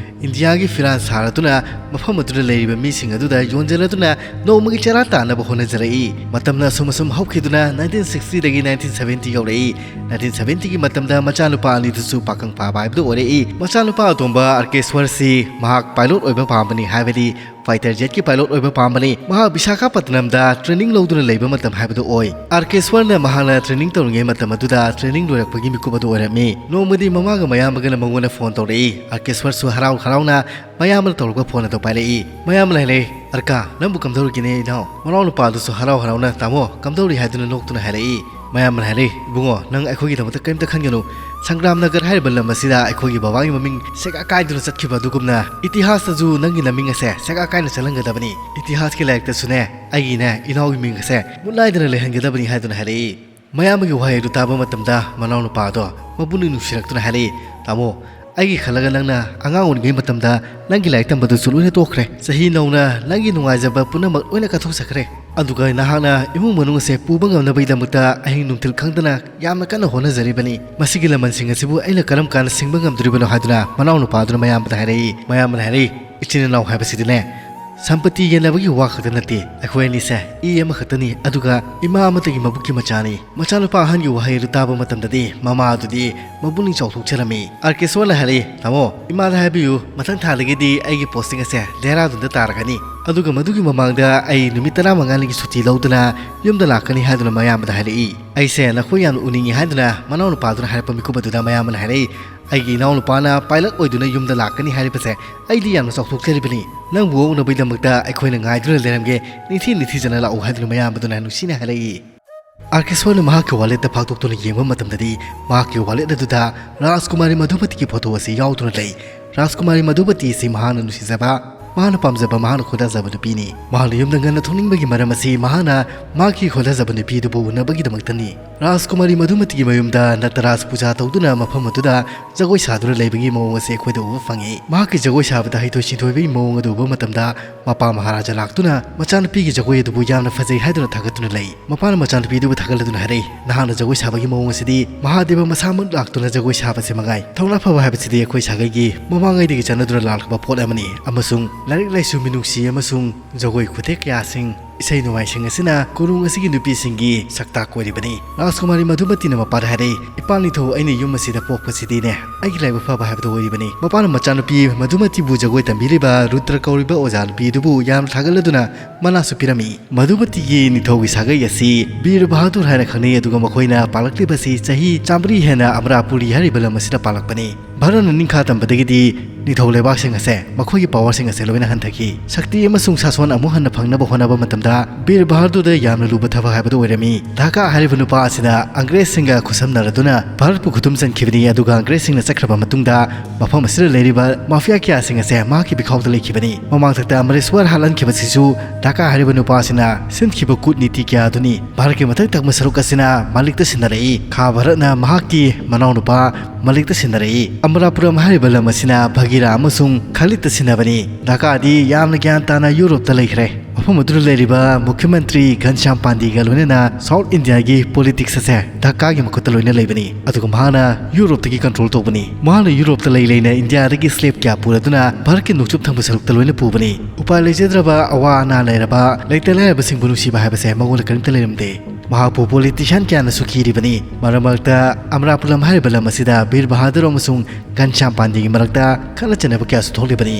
ꯏꯟꯗꯤꯌꯥꯒꯤ ꯐꯤꯔꯥꯟ ꯁꯥꯔꯗꯨꯅ ꯃꯐꯝ ꯑꯗꯨꯗ ꯂꯩꯔꯤꯕ ꯃꯤꯁꯤꯡ ꯑꯗꯨꯗ ꯌꯣꯟꯖꯜꯂꯗꯨꯅ ꯅꯣꯡꯃꯒꯤ ꯆꯔꯥ ꯇꯥꯟꯅꯕ ꯍꯣꯠꯅꯖꯔꯛꯏ꯫ ꯃꯇꯝꯅ ꯑꯁꯨꯝ ꯑꯁꯨꯝ ꯍꯧꯈꯤꯗꯨꯅ ꯅꯥꯏꯟꯇꯤꯟ ꯁꯤꯛꯁꯇꯤꯗꯒꯤ ꯅꯥꯏꯟꯇꯤꯟ ꯁꯚꯦꯟꯇꯤ ꯌꯧꯔꯛꯏ꯫ ꯅꯥꯏꯟꯇꯤꯟ ꯁꯚꯦꯟꯇꯤꯒꯤ ꯃꯇꯝꯗ ꯃꯆꯥꯅꯨꯄꯥ ꯑꯅꯤꯗꯨꯁꯨ ꯄꯥꯈꯪ ꯐꯥꯕ ꯍꯥꯏꯕꯗꯨ ꯑꯣꯏꯔꯛꯏ꯫ ꯃꯆꯥꯅꯨꯄꯥ ꯑꯇꯣꯝꯕ ꯑꯥꯔꯀꯦꯁ꯭ꯋꯔꯁꯤ ꯃꯍꯥꯛ ꯄꯥꯏꯂꯣꯠ ꯑꯣꯏꯕ ꯄꯥꯝꯕꯅꯤ, ꯍꯥꯏꯕꯗꯤ ꯐꯥꯏꯇꯔ ꯖꯦꯠꯀꯤ ꯄꯥꯏꯂꯣꯠ ꯑꯣꯏꯕ ꯄꯥꯝꯕꯅꯤ꯫ ꯃꯍꯥꯛ ꯕꯤꯁꯥꯈꯥꯄꯠꯅꯝꯗ ꯇ꯭ꯔꯦꯅꯤꯡ ꯂꯧꯗꯨꯅ ꯂꯩꯕ ꯃꯇꯝ ꯍꯥꯏꯕꯗꯨ ꯑꯣꯏ꯫ ꯑꯥꯔꯀꯦꯁ꯭ꯋꯔꯅ ꯃꯍꯥꯛꯅ ꯇ꯭ꯔꯦꯅꯤꯡ ꯇꯧꯔꯤꯉꯩ ꯃꯇꯝ ꯑꯗꯨꯗ ꯇ꯭ꯔꯦꯅꯤꯡ ꯂꯣꯏꯔꯛꯄꯒꯤ ꯃꯤꯀꯨꯞ ꯑꯗꯨ ꯑꯣꯏꯔꯝꯃꯤ꯫ ꯅꯣꯡꯃꯗꯤ ꯃꯃꯥꯒ ꯃꯌꯥꯝꯕꯒꯅ ꯃꯉꯣꯟꯗ ꯐꯣꯟ ꯇꯧꯔꯛꯏ꯫ ꯑꯥꯔꯀꯦꯁ꯭ꯋꯔꯁꯨ ꯍꯔꯥꯎ ꯍꯔꯥꯎꯅ ꯃꯌꯥꯝꯕꯅ ꯇꯧꯔꯛꯄ ꯐꯣꯟ ꯑꯗꯨ ꯄꯥꯏꯔꯛꯏ꯫ ꯃꯌꯥꯝꯕꯅ ꯍꯥꯏꯔꯛꯏ, "ꯑꯔꯀꯥ, ꯅꯪꯕꯨ ꯀꯝꯗꯧꯔꯤꯒꯦꯅꯦ ꯏꯅꯥꯎ?" ꯃꯅꯥꯎ ꯅꯨꯄꯥ ꯑꯗꯨꯁꯨ ꯍꯔꯥꯎ ꯍꯔꯥꯎꯅ, "ꯇꯥꯃꯣ, ꯀꯝꯗꯧꯔꯤ?" ꯍꯥꯏꯗꯨꯅ ꯅꯣꯛꯇꯨꯅ ꯍꯥꯏꯔꯛꯏ꯫ ꯃꯌꯥꯝꯕꯅ ꯍꯥꯏꯔꯛꯏ, "ꯏꯕꯨꯡꯉꯣ, ꯅꯪ ꯑꯩꯈꯣꯏꯒꯤꯗꯃꯛꯇ ꯀꯔꯤꯝꯇ ꯈꯟꯒꯅꯨ꯫ ꯁꯪꯒ꯭ꯔꯥꯝ ꯅꯒꯔ ꯍꯥꯏꯔꯤꯕ ꯂꯝ ꯑꯁꯤꯗ ꯑꯩꯈꯣꯏꯒꯤ ꯕꯕꯥꯒꯤ ꯃꯃꯤꯡ ꯁꯦꯒꯥ ꯀꯥꯏꯗꯨꯅ ꯆꯠꯈꯤꯕ ꯑꯗꯨꯒꯨꯝꯅ ꯏꯇꯤꯍꯥꯁꯇꯁꯨ ꯅꯪꯒꯤ ꯅꯃꯤꯡ ꯑꯁꯦ ꯁꯦꯒꯥ ꯀꯥꯏꯅ ꯆꯠꯍꯟꯒꯗꯕꯅꯤ꯫ ꯏꯇꯤꯍꯥꯁꯀꯤ ꯂꯥꯏꯔꯤꯛꯇꯁꯨꯅꯦ ꯑꯩꯒꯤꯅꯦ ꯏꯅꯥꯎꯒꯤ ꯃꯤꯡ ꯑꯁꯦ ꯃꯨꯠꯅꯥꯏꯗꯅ ꯂꯩꯍꯟꯒꯗꯕꯅꯤ" ꯍꯥꯏꯗꯨꯅ ꯍꯥꯏꯔꯛꯏ꯫ ꯃꯌꯥꯝꯕꯒꯤ ꯋꯥꯍꯩ ꯑꯗꯨ ꯇꯥꯕ ꯃꯇꯝꯗ ꯃꯅꯥꯎꯅꯨꯄꯥ ꯑꯗꯣ ꯃꯄꯨꯛꯅꯤꯡ ꯅꯨꯡꯁꯤꯔꯛꯇꯨꯅ ꯍꯥꯏꯔꯛꯏ, "ꯇꯥꯃꯣ, ꯑꯩꯒꯤ ꯈꯜꯂꯒ ꯅꯪꯅ ꯑꯉꯥꯡ ꯑꯣꯏꯔꯤꯉꯩ ꯃꯇꯝꯗ ꯅꯪꯒꯤ ꯂꯥꯏꯔꯤꯛ ꯇꯝꯕꯗꯨꯁꯨ ꯂꯣꯏꯅ ꯇꯣꯛꯈ꯭ꯔꯦ꯫ ꯆꯍꯤ ꯅꯧꯅ ꯅꯪꯒꯤ ꯅꯨꯡꯉꯥꯏꯖꯕ ꯄꯨꯝꯅꯃꯛ ꯂꯣꯏꯅ ꯀꯠꯊꯣꯛꯆꯈ꯭ꯔꯦ꯫ ꯑꯗꯨꯒ ꯅꯍꯥꯛꯅ ꯏꯃꯨꯡ ꯃꯅꯨꯡ ꯑꯁꯦ ꯄꯨꯕ ꯉꯝꯅꯕꯒꯤꯗꯃꯛꯇ ꯑꯍꯤꯡ ꯅꯨꯡꯊꯤꯜ ꯈꯪꯗꯅ ꯌꯥꯝꯅ ꯀꯟꯅ ꯍꯣꯠꯅꯖꯔꯤꯕꯅꯤ꯫ ꯃꯁꯤꯒꯤ ꯂꯃꯟꯁꯤꯡ ꯑꯁꯤꯕꯨ ꯑꯩꯅ ꯀꯔꯝ ꯀꯥꯟꯗ ꯁꯤꯡꯕ ꯉꯝꯗꯣꯔꯤꯕꯅꯣ?" ꯍꯥꯏꯗꯨꯅ ꯃꯅꯥꯎꯅꯨꯄꯥ ꯑꯗꯨꯅ ꯃꯌꯥꯝꯕꯗ ꯍꯥꯏꯔꯛꯏ꯫ ꯃꯌꯥꯝꯕꯅ ꯍꯥꯏꯔꯛꯏ, "ꯏꯆꯤꯟ ꯏꯅꯥꯎ ꯍꯥꯏꯕꯁꯤꯗꯤꯅꯦ, ꯁꯝꯄꯇꯤ ꯌꯦꯟꯅꯕꯒꯤ ꯋꯥ ꯈꯛꯇ ꯅꯠꯇꯦ꯫ ꯑꯩꯈꯣꯏ ꯑꯅꯤꯁꯦ ꯏ ꯑꯃꯈꯛꯇꯅꯤ, ꯑꯗꯨꯒ ꯏꯃꯥ ꯑꯃꯠꯇꯒꯤ ꯃꯕꯨꯛꯀꯤ ꯃꯆꯥꯅꯤ꯫" ꯃꯆꯥꯅꯨꯄꯥ ꯑꯍꯟꯒꯤ ꯋꯥꯍꯩ ꯑꯗꯨ ꯇꯥꯕ ꯃꯇꯝꯗꯗꯤ ꯃꯃꯥ ꯑꯗꯨꯗꯤ ꯃꯄꯨꯛꯅꯤꯡ ꯆꯥꯎꯊꯣꯛꯆꯔꯝꯃꯤ꯫ ꯑꯥꯔꯀꯦꯁ꯭ꯋꯔꯅ ꯍꯥꯏꯔꯛꯏ, "ꯇꯥꯃꯣ, ꯏꯃꯥꯗ ꯍꯥꯏꯕꯤꯌꯨ, ꯃꯊꯪ ꯊꯥꯗꯒꯤꯗꯤ ꯑꯩꯒꯤ ꯄꯣꯁꯇꯤꯡ ꯑꯁꯦ ꯗꯦꯍꯔꯥꯗꯨꯟꯗ ꯇꯥꯔꯒꯅꯤ꯫ ꯑꯗꯨꯒ ꯃꯗꯨꯒꯤ ꯃꯃꯥꯡꯗ ꯑꯩ ꯅꯨꯃꯤꯠ ꯇꯔꯥꯃꯉꯥꯅꯤꯒꯤ ꯁꯨꯇꯤ ꯂꯧꯗꯨꯅ ꯌꯨꯝꯗ ꯂꯥꯛꯀꯅꯤ" ꯍꯥꯏꯗꯨꯅ ꯃꯌꯥꯝꯕꯗ ꯍꯥꯏꯔꯛꯏ꯫ "ꯑꯩꯁꯦ ꯅꯈꯣꯏ ꯌꯥꯝꯅ ꯎꯅꯤꯡꯉꯤ" ꯍꯥꯏꯗꯨꯅ ꯃꯅꯥꯎꯅꯨꯄꯥꯗꯨꯅ ꯍꯥꯏꯔꯛꯄ ꯃꯤꯀꯨꯞ ꯑꯗꯨꯗ ꯃꯌꯥꯝꯕꯅ ꯍꯥꯏꯔꯛꯏ, "ꯑꯩꯒꯤ ꯏꯅꯥꯎꯅꯨꯄꯥꯅ ꯄꯥꯏꯂꯠ ꯑꯣꯏꯗꯨꯅ ꯌꯨꯝꯗ ꯂꯥꯛꯀꯅꯤ ꯍꯥꯏꯔꯤꯕꯁꯦ ꯑꯩꯗꯤ ꯌꯥꯝꯅ ꯆꯥꯎꯊꯣꯛꯆꯔꯤꯕꯅꯤ꯫ ꯅꯪꯕꯨ ꯑꯣꯛꯅꯕꯒꯤꯗꯃꯛꯇ ꯑꯩꯈꯣꯏꯅ ꯉꯥꯏꯗꯨꯅ ꯂꯩꯔꯝꯒꯦ꯫ ꯅꯤꯡꯊꯤ ꯅꯤꯡꯊꯤꯖꯅ ꯂꯥꯛꯎ" ꯍꯥꯏꯗꯨꯅ ꯃꯌꯥꯝꯕꯗꯨꯅ ꯅꯨꯡꯁꯤꯅ ꯍꯥꯏꯔꯛꯏ꯫ ꯑꯥꯔꯀꯦꯁꯣꯔꯅ ꯃꯍꯥꯛꯀꯤ ꯋꯥꯂꯦꯠꯇ ꯐꯥꯛꯇꯣꯛꯇꯨꯅ ꯌꯦꯡꯕ ꯃꯇꯝꯗꯗꯤ, ꯃꯍꯥꯛꯀꯤ ꯋꯥꯂꯦꯠ ꯑꯗꯨꯗ ꯔꯥꯖꯀꯨꯃꯥꯔꯤ ꯃꯙꯨꯃꯇꯤꯒꯤ ꯐꯣꯇꯣ ꯑꯁꯤ ꯌꯥꯎꯗꯨꯅ ꯂꯩ꯫ ꯔꯥꯖꯀꯨꯃꯥꯔꯤ ꯃꯙꯨꯃꯇꯤ ꯑꯁꯤ ꯃꯍꯥꯛꯅ ꯅꯨꯡꯁꯤꯖꯕ, ꯃꯍꯥꯛꯅ ꯄꯥꯝꯖꯕ, ꯃꯍꯥꯛꯅ ꯈꯣꯏꯗꯥꯖꯕ ꯅꯨꯄꯤꯅꯤ꯫ ꯃꯍꯥꯛꯅ ꯌꯨꯝꯗ ꯉꯟꯅ ꯊꯣꯛꯅꯤꯡꯕꯒꯤ ꯃꯔꯝ ꯑꯁꯤ ꯃꯍꯥꯛꯅ ꯃꯍꯥꯛꯀꯤ ꯈꯣꯏꯗꯥꯖꯕ ꯅꯨꯄꯤ ꯑꯗꯨꯕꯨ ꯎꯅꯕꯒꯤꯗꯃꯛꯇꯅꯤ꯫ ꯔꯥꯖꯀꯨꯃꯥꯔꯤ ꯃꯙꯨꯃꯇꯤꯒꯤ ꯃꯌꯨꯝꯗ ꯅꯇꯔꯥꯖ ꯄꯨꯖꯥ ꯇꯧꯗꯨꯅ ꯃꯐꯝ ꯑꯗꯨꯗ ꯖꯒꯣꯏ ꯁꯥꯗꯨꯅ ꯂꯩꯕꯒꯤ ꯃꯑꯣꯡ ꯑꯁꯤ ꯑꯩꯈꯣꯏꯗ ꯎꯕ ꯐꯪꯉꯤ꯫ ꯃꯍꯥꯛꯀꯤ ꯖꯒꯣꯏ ꯁꯥꯕꯗ ꯍꯩꯊꯣꯏ ꯁꯤꯡꯊꯣꯏꯕꯒꯤ ꯃꯑꯣꯡ ꯑꯗꯨ ꯎꯕ ꯃꯇꯝꯗ, ꯃꯄꯥ ꯃꯍꯥꯔꯥꯖꯥ ꯂꯥꯛꯇꯨꯅ ꯃꯆꯥꯅꯨꯄꯤꯒꯤ ꯖꯒꯣꯏ ꯑꯗꯨꯕꯨ ꯌꯥꯝꯅ ꯐꯖꯩ ꯍꯥꯏꯗꯨꯅ ꯊꯥꯒꯠꯇꯨꯅ ꯂꯩ꯫ ꯃꯄꯥꯅ ꯃꯆꯥꯅꯨꯄꯤ ꯑꯗꯨꯕꯨ ꯊꯥꯒꯠꯂꯗꯨꯅ ꯍꯥꯏꯔꯛꯏ, "ꯅꯍꯥꯛꯅ ꯖꯒꯣꯏ ꯁꯥꯕꯒꯤ ꯃꯑꯣꯡ ꯑꯁꯤꯗꯤ ꯃꯍꯥꯗꯦꯕ ꯃꯁꯥꯃꯛ ꯂꯥꯛꯇꯨꯅ ꯖꯒꯣꯏ ꯁꯥꯕꯁꯤ ꯃꯉꯥꯏ꯫ ꯊꯧꯅꯥ ꯐꯕ ꯍꯥꯏꯕꯁꯤꯗꯤ ꯑꯩꯈꯣꯏ ꯁꯥꯒꯩꯒꯤ ꯃꯃꯥꯡꯉꯩꯗꯒꯤ ꯆꯠꯅꯗꯨꯅ ꯂꯥꯛꯂꯕ ꯄꯣꯠ ꯑꯃꯅꯤ, ꯑꯃꯁꯨꯡ ꯂꯥꯏꯔꯤꯛ ꯂꯥꯏꯁꯨ, ꯃꯤꯅꯨꯡꯁꯤ ꯑꯃꯁꯨꯡ ꯖꯒꯣꯏ ꯈꯨꯊꯦꯛ ꯀꯌꯥꯁꯤꯡ, ꯏꯁꯩ ꯅꯣꯡꯃꯥꯏꯁꯤꯡ ꯑꯁꯤꯅ ꯀꯣꯅꯨꯡ ꯑꯁꯤꯒꯤ ꯅꯨꯄꯤꯁꯤꯡꯒꯤ ꯁꯛꯇꯥꯛ ꯑꯣꯏꯔꯤꯕꯅꯤ꯫" ꯔꯥꯖꯀꯨꯃꯥꯔꯤ ꯃꯙꯨꯃꯇꯤꯅ ꯃꯄꯥꯗ ꯍꯥꯏꯔꯛꯏ, "ꯏꯄꯥ ꯅꯤꯡꯊꯧ, ꯑꯩꯅ ꯌꯨꯝ ꯑꯁꯤꯗ ꯄꯣꯛꯄꯁꯤꯗꯤꯅꯦ, ꯑꯩꯒꯤ ꯂꯥꯏꯕꯛ ꯐꯕ ꯍꯥꯏꯕꯗꯨ ꯑꯣꯏꯔꯤꯕꯅꯤ꯫" ꯃꯄꯥꯅ ꯃꯆꯥꯅꯨꯄꯤ ꯃꯙꯨꯃꯇꯤꯕꯨ ꯖꯒꯣꯏ ꯇꯝꯕꯤꯔꯤꯕ ꯔꯨꯗ꯭ꯔ ꯀꯧꯔꯤꯕ ꯑꯣꯖꯥ ꯅꯨꯄꯤ ꯑꯗꯨꯕꯨ ꯌꯥꯝꯅ ꯊꯥꯒꯠꯂꯗꯨꯅ ꯃꯅꯥꯁꯨ ꯄꯤꯔꯝꯃꯤ꯫ ꯃꯙꯨꯃꯇꯤꯒꯤ ꯅꯤꯡꯊꯧꯒꯤ ꯁꯥꯒꯩ ꯑꯁꯤ ꯕꯤꯔ ꯕꯍꯥꯗꯨꯔ ꯍꯥꯏꯅ ꯈꯪꯅꯩ, ꯑꯗꯨꯒ ꯃꯈꯣꯏꯅ ꯄꯥꯜꯂꯛꯂꯤꯕꯁꯤ ꯆꯍꯤ ꯆꯥꯃꯔꯤ ꯍꯦꯟꯅ ꯑꯃꯔꯥꯄꯨꯔꯤ ꯍꯥꯏꯔꯤꯕ ꯂꯝ ꯑꯁꯤꯗ ꯄꯥꯜꯂꯛꯄꯅꯤ꯫ ꯚꯥꯔꯠꯅ ꯅꯤꯡꯈꯥ ꯇꯝꯕꯗꯒꯤꯗꯤ ꯅꯤꯡꯊꯧ ꯂꯩꯕꯥꯛꯁꯤꯡ ꯑꯁꯦ ꯃꯈꯣꯏꯒꯤ ꯄꯥꯋꯔꯁꯤꯡ ꯑꯁꯦ ꯂꯣꯏꯅ ꯍꯟꯊꯈꯤ꯫ ꯁꯛꯇꯤ ꯑꯃꯁꯨꯡ ꯁꯥꯁꯣꯟ ꯑꯃꯨꯛ ꯍꯟꯅ ꯐꯪꯅꯕ ꯍꯣꯠꯅꯕ ꯃꯇꯝꯗ ꯕꯤꯔ ꯕꯍꯥꯗꯨꯔꯗ ꯌꯥꯝꯅ ꯂꯨꯕ ꯊꯕꯛ ꯍꯥꯏꯕꯗꯨ ꯑꯣꯏꯔꯝꯃꯤ꯫ ꯙꯥꯀꯥ ꯍꯥꯏꯔꯤꯕ ꯅꯨꯄꯥ ꯑꯁꯤꯅ ꯑꯪꯒ꯭ꯔꯦꯖꯁꯤꯡꯒ ꯈꯨꯠꯁꯝꯅꯔꯗꯨꯅ ꯚꯥꯔꯠꯄꯨ ꯈꯨꯗꯨꯝ ꯆꯟꯈꯤꯕꯅꯤ, ꯑꯗꯨꯒ ꯑꯪꯒ꯭ꯔꯦꯖꯁꯤꯡꯅ ꯆꯠꯈ꯭ꯔꯕ ꯃꯇꯨꯡꯗ ꯃꯐꯝ ꯑꯁꯤꯗ ꯂꯩꯔꯤꯕ ꯃꯥꯐꯤꯌꯥ ꯀꯌꯥꯁꯤꯡ ꯑꯁꯦ ꯃꯍꯥꯛꯀꯤ ꯄꯤꯈꯥꯎꯗ ꯂꯩꯈꯤꯕꯅꯤ꯫ ꯃꯃꯥꯡꯊꯛꯇ ꯑꯃꯔꯦꯁ꯭ꯋꯔ ꯍꯥꯠꯍꯟꯈꯤꯕꯁꯤꯁꯨ ꯙꯥꯀꯥ ꯍꯥꯏꯔꯤꯕ ꯅꯨꯄꯥ ꯑꯁꯤꯅ ꯁꯤꯟꯈꯤꯕ ꯀꯨꯠꯅꯤꯇꯤ ꯀꯌꯥ ꯑꯗꯨꯅꯤ꯫ ꯚꯥꯔꯠꯀꯤ ꯃꯊꯛ ꯊꯪꯕ ꯁꯔꯨꯛ ꯑꯁꯤꯅ ꯃꯥꯂꯤꯛꯇ ꯁꯤꯟꯅꯔꯛꯏ꯫ ꯈꯥ ꯚꯥꯔꯠꯅ ꯃꯍꯥꯛꯀꯤ ꯃꯅꯥꯎꯅꯨꯄꯥ ꯃꯥꯂꯤꯛꯇ ꯁꯤꯟꯅꯔꯛꯏ꯫ ꯑꯃꯔꯥꯄꯨꯔꯝ ꯍꯥꯏꯔꯤꯕ ꯂꯝ ꯑꯁꯤꯅ ꯚꯒꯤꯔꯥ ꯑꯃꯁꯨꯡ ꯈꯥꯂꯤꯗꯇ ꯁꯤꯟꯅꯕꯅꯤ꯫ ꯙꯥꯀꯥꯗꯤ ꯌꯥꯝꯅ ꯒ꯭ꯌꯥꯟ ꯇꯥꯅ ꯌꯨꯔꯣꯞꯇ ꯂꯩꯈ꯭ꯔꯦ꯫ ꯃꯐꯝ ꯑꯗꯨꯗ ꯂꯩꯔꯤꯕ ꯃꯨꯈ꯭ꯌ ꯃꯟꯇ꯭ꯔꯤ ꯘꯟꯁ꯭ꯌꯥꯝ ꯄꯥꯟꯗꯦꯒ ꯂꯣꯏꯅꯅ ꯁꯥꯎꯠ ꯏꯟꯗꯤꯌꯥꯒꯤ ꯄꯣꯂꯤꯇꯤꯛꯁ ꯑꯁꯦ ꯙꯥꯀꯥꯒꯤ ꯃꯈꯨꯠꯇ ꯂꯣꯏꯅ ꯂꯩꯕꯅꯤ, ꯑꯗꯨꯒ ꯃꯍꯥꯛꯅ ꯌꯨꯔꯣꯞꯇꯒꯤ ꯀꯟꯇ꯭ꯔꯣꯜ ꯇꯧꯕꯅꯤ꯫ ꯃꯍꯥꯛꯅ ꯌꯨꯔꯣꯞꯇ ꯂꯩ ꯂꯩꯅ ꯏꯟꯗꯤꯌꯥꯗꯒꯤ ꯁ꯭ꯂꯦꯕ ꯀꯌꯥ ꯄꯨꯔꯗꯨꯅ ꯚꯥꯔꯠꯀꯤ ꯅꯣꯡꯆꯨꯞ ꯊꯪꯕ ꯁꯔꯨꯛꯇ ꯂꯣꯏꯅ ꯄꯨꯕꯅꯤ꯫ ꯎꯄꯥꯏ ꯂꯩꯖꯗ꯭ꯔꯕ ꯑꯋꯥ ꯑꯅꯥ ꯂꯩꯔꯕ ꯂꯩꯇ ꯂꯥꯏꯔꯕꯁꯤꯡꯕꯨ ꯅꯨꯡꯁꯤꯕ ꯍꯥꯏꯕꯁꯦ ꯃꯉꯣꯟꯗ ꯀꯔꯤꯝꯇ ꯂꯩꯔꯝꯗꯦ꯫ ꯃꯍꯥꯛꯄꯨ ꯄꯣꯂꯤꯇꯤꯁꯤꯌꯥꯟ ꯀꯌꯥꯅꯁꯨ ꯀꯤꯔꯤꯕꯅꯤ꯫ ꯃꯔꯛ ꯃꯔꯛꯇ ꯑꯃꯔꯥꯄꯨꯔꯝ ꯍꯥꯏꯔꯤꯕ ꯂꯝ ꯑꯁꯤꯗ ꯕꯤꯔ ꯕꯍꯥꯗꯨꯔ ꯑꯃꯁꯨꯡ ꯘꯟꯁ꯭ꯌꯥꯝ ꯄꯥꯟꯗꯦꯒꯤ ꯃꯔꯛꯇ ꯈꯠꯅ ꯆꯩꯅꯕ ꯀꯌꯥꯁꯨ ꯊꯣꯛꯂꯤꯕꯅꯤ꯫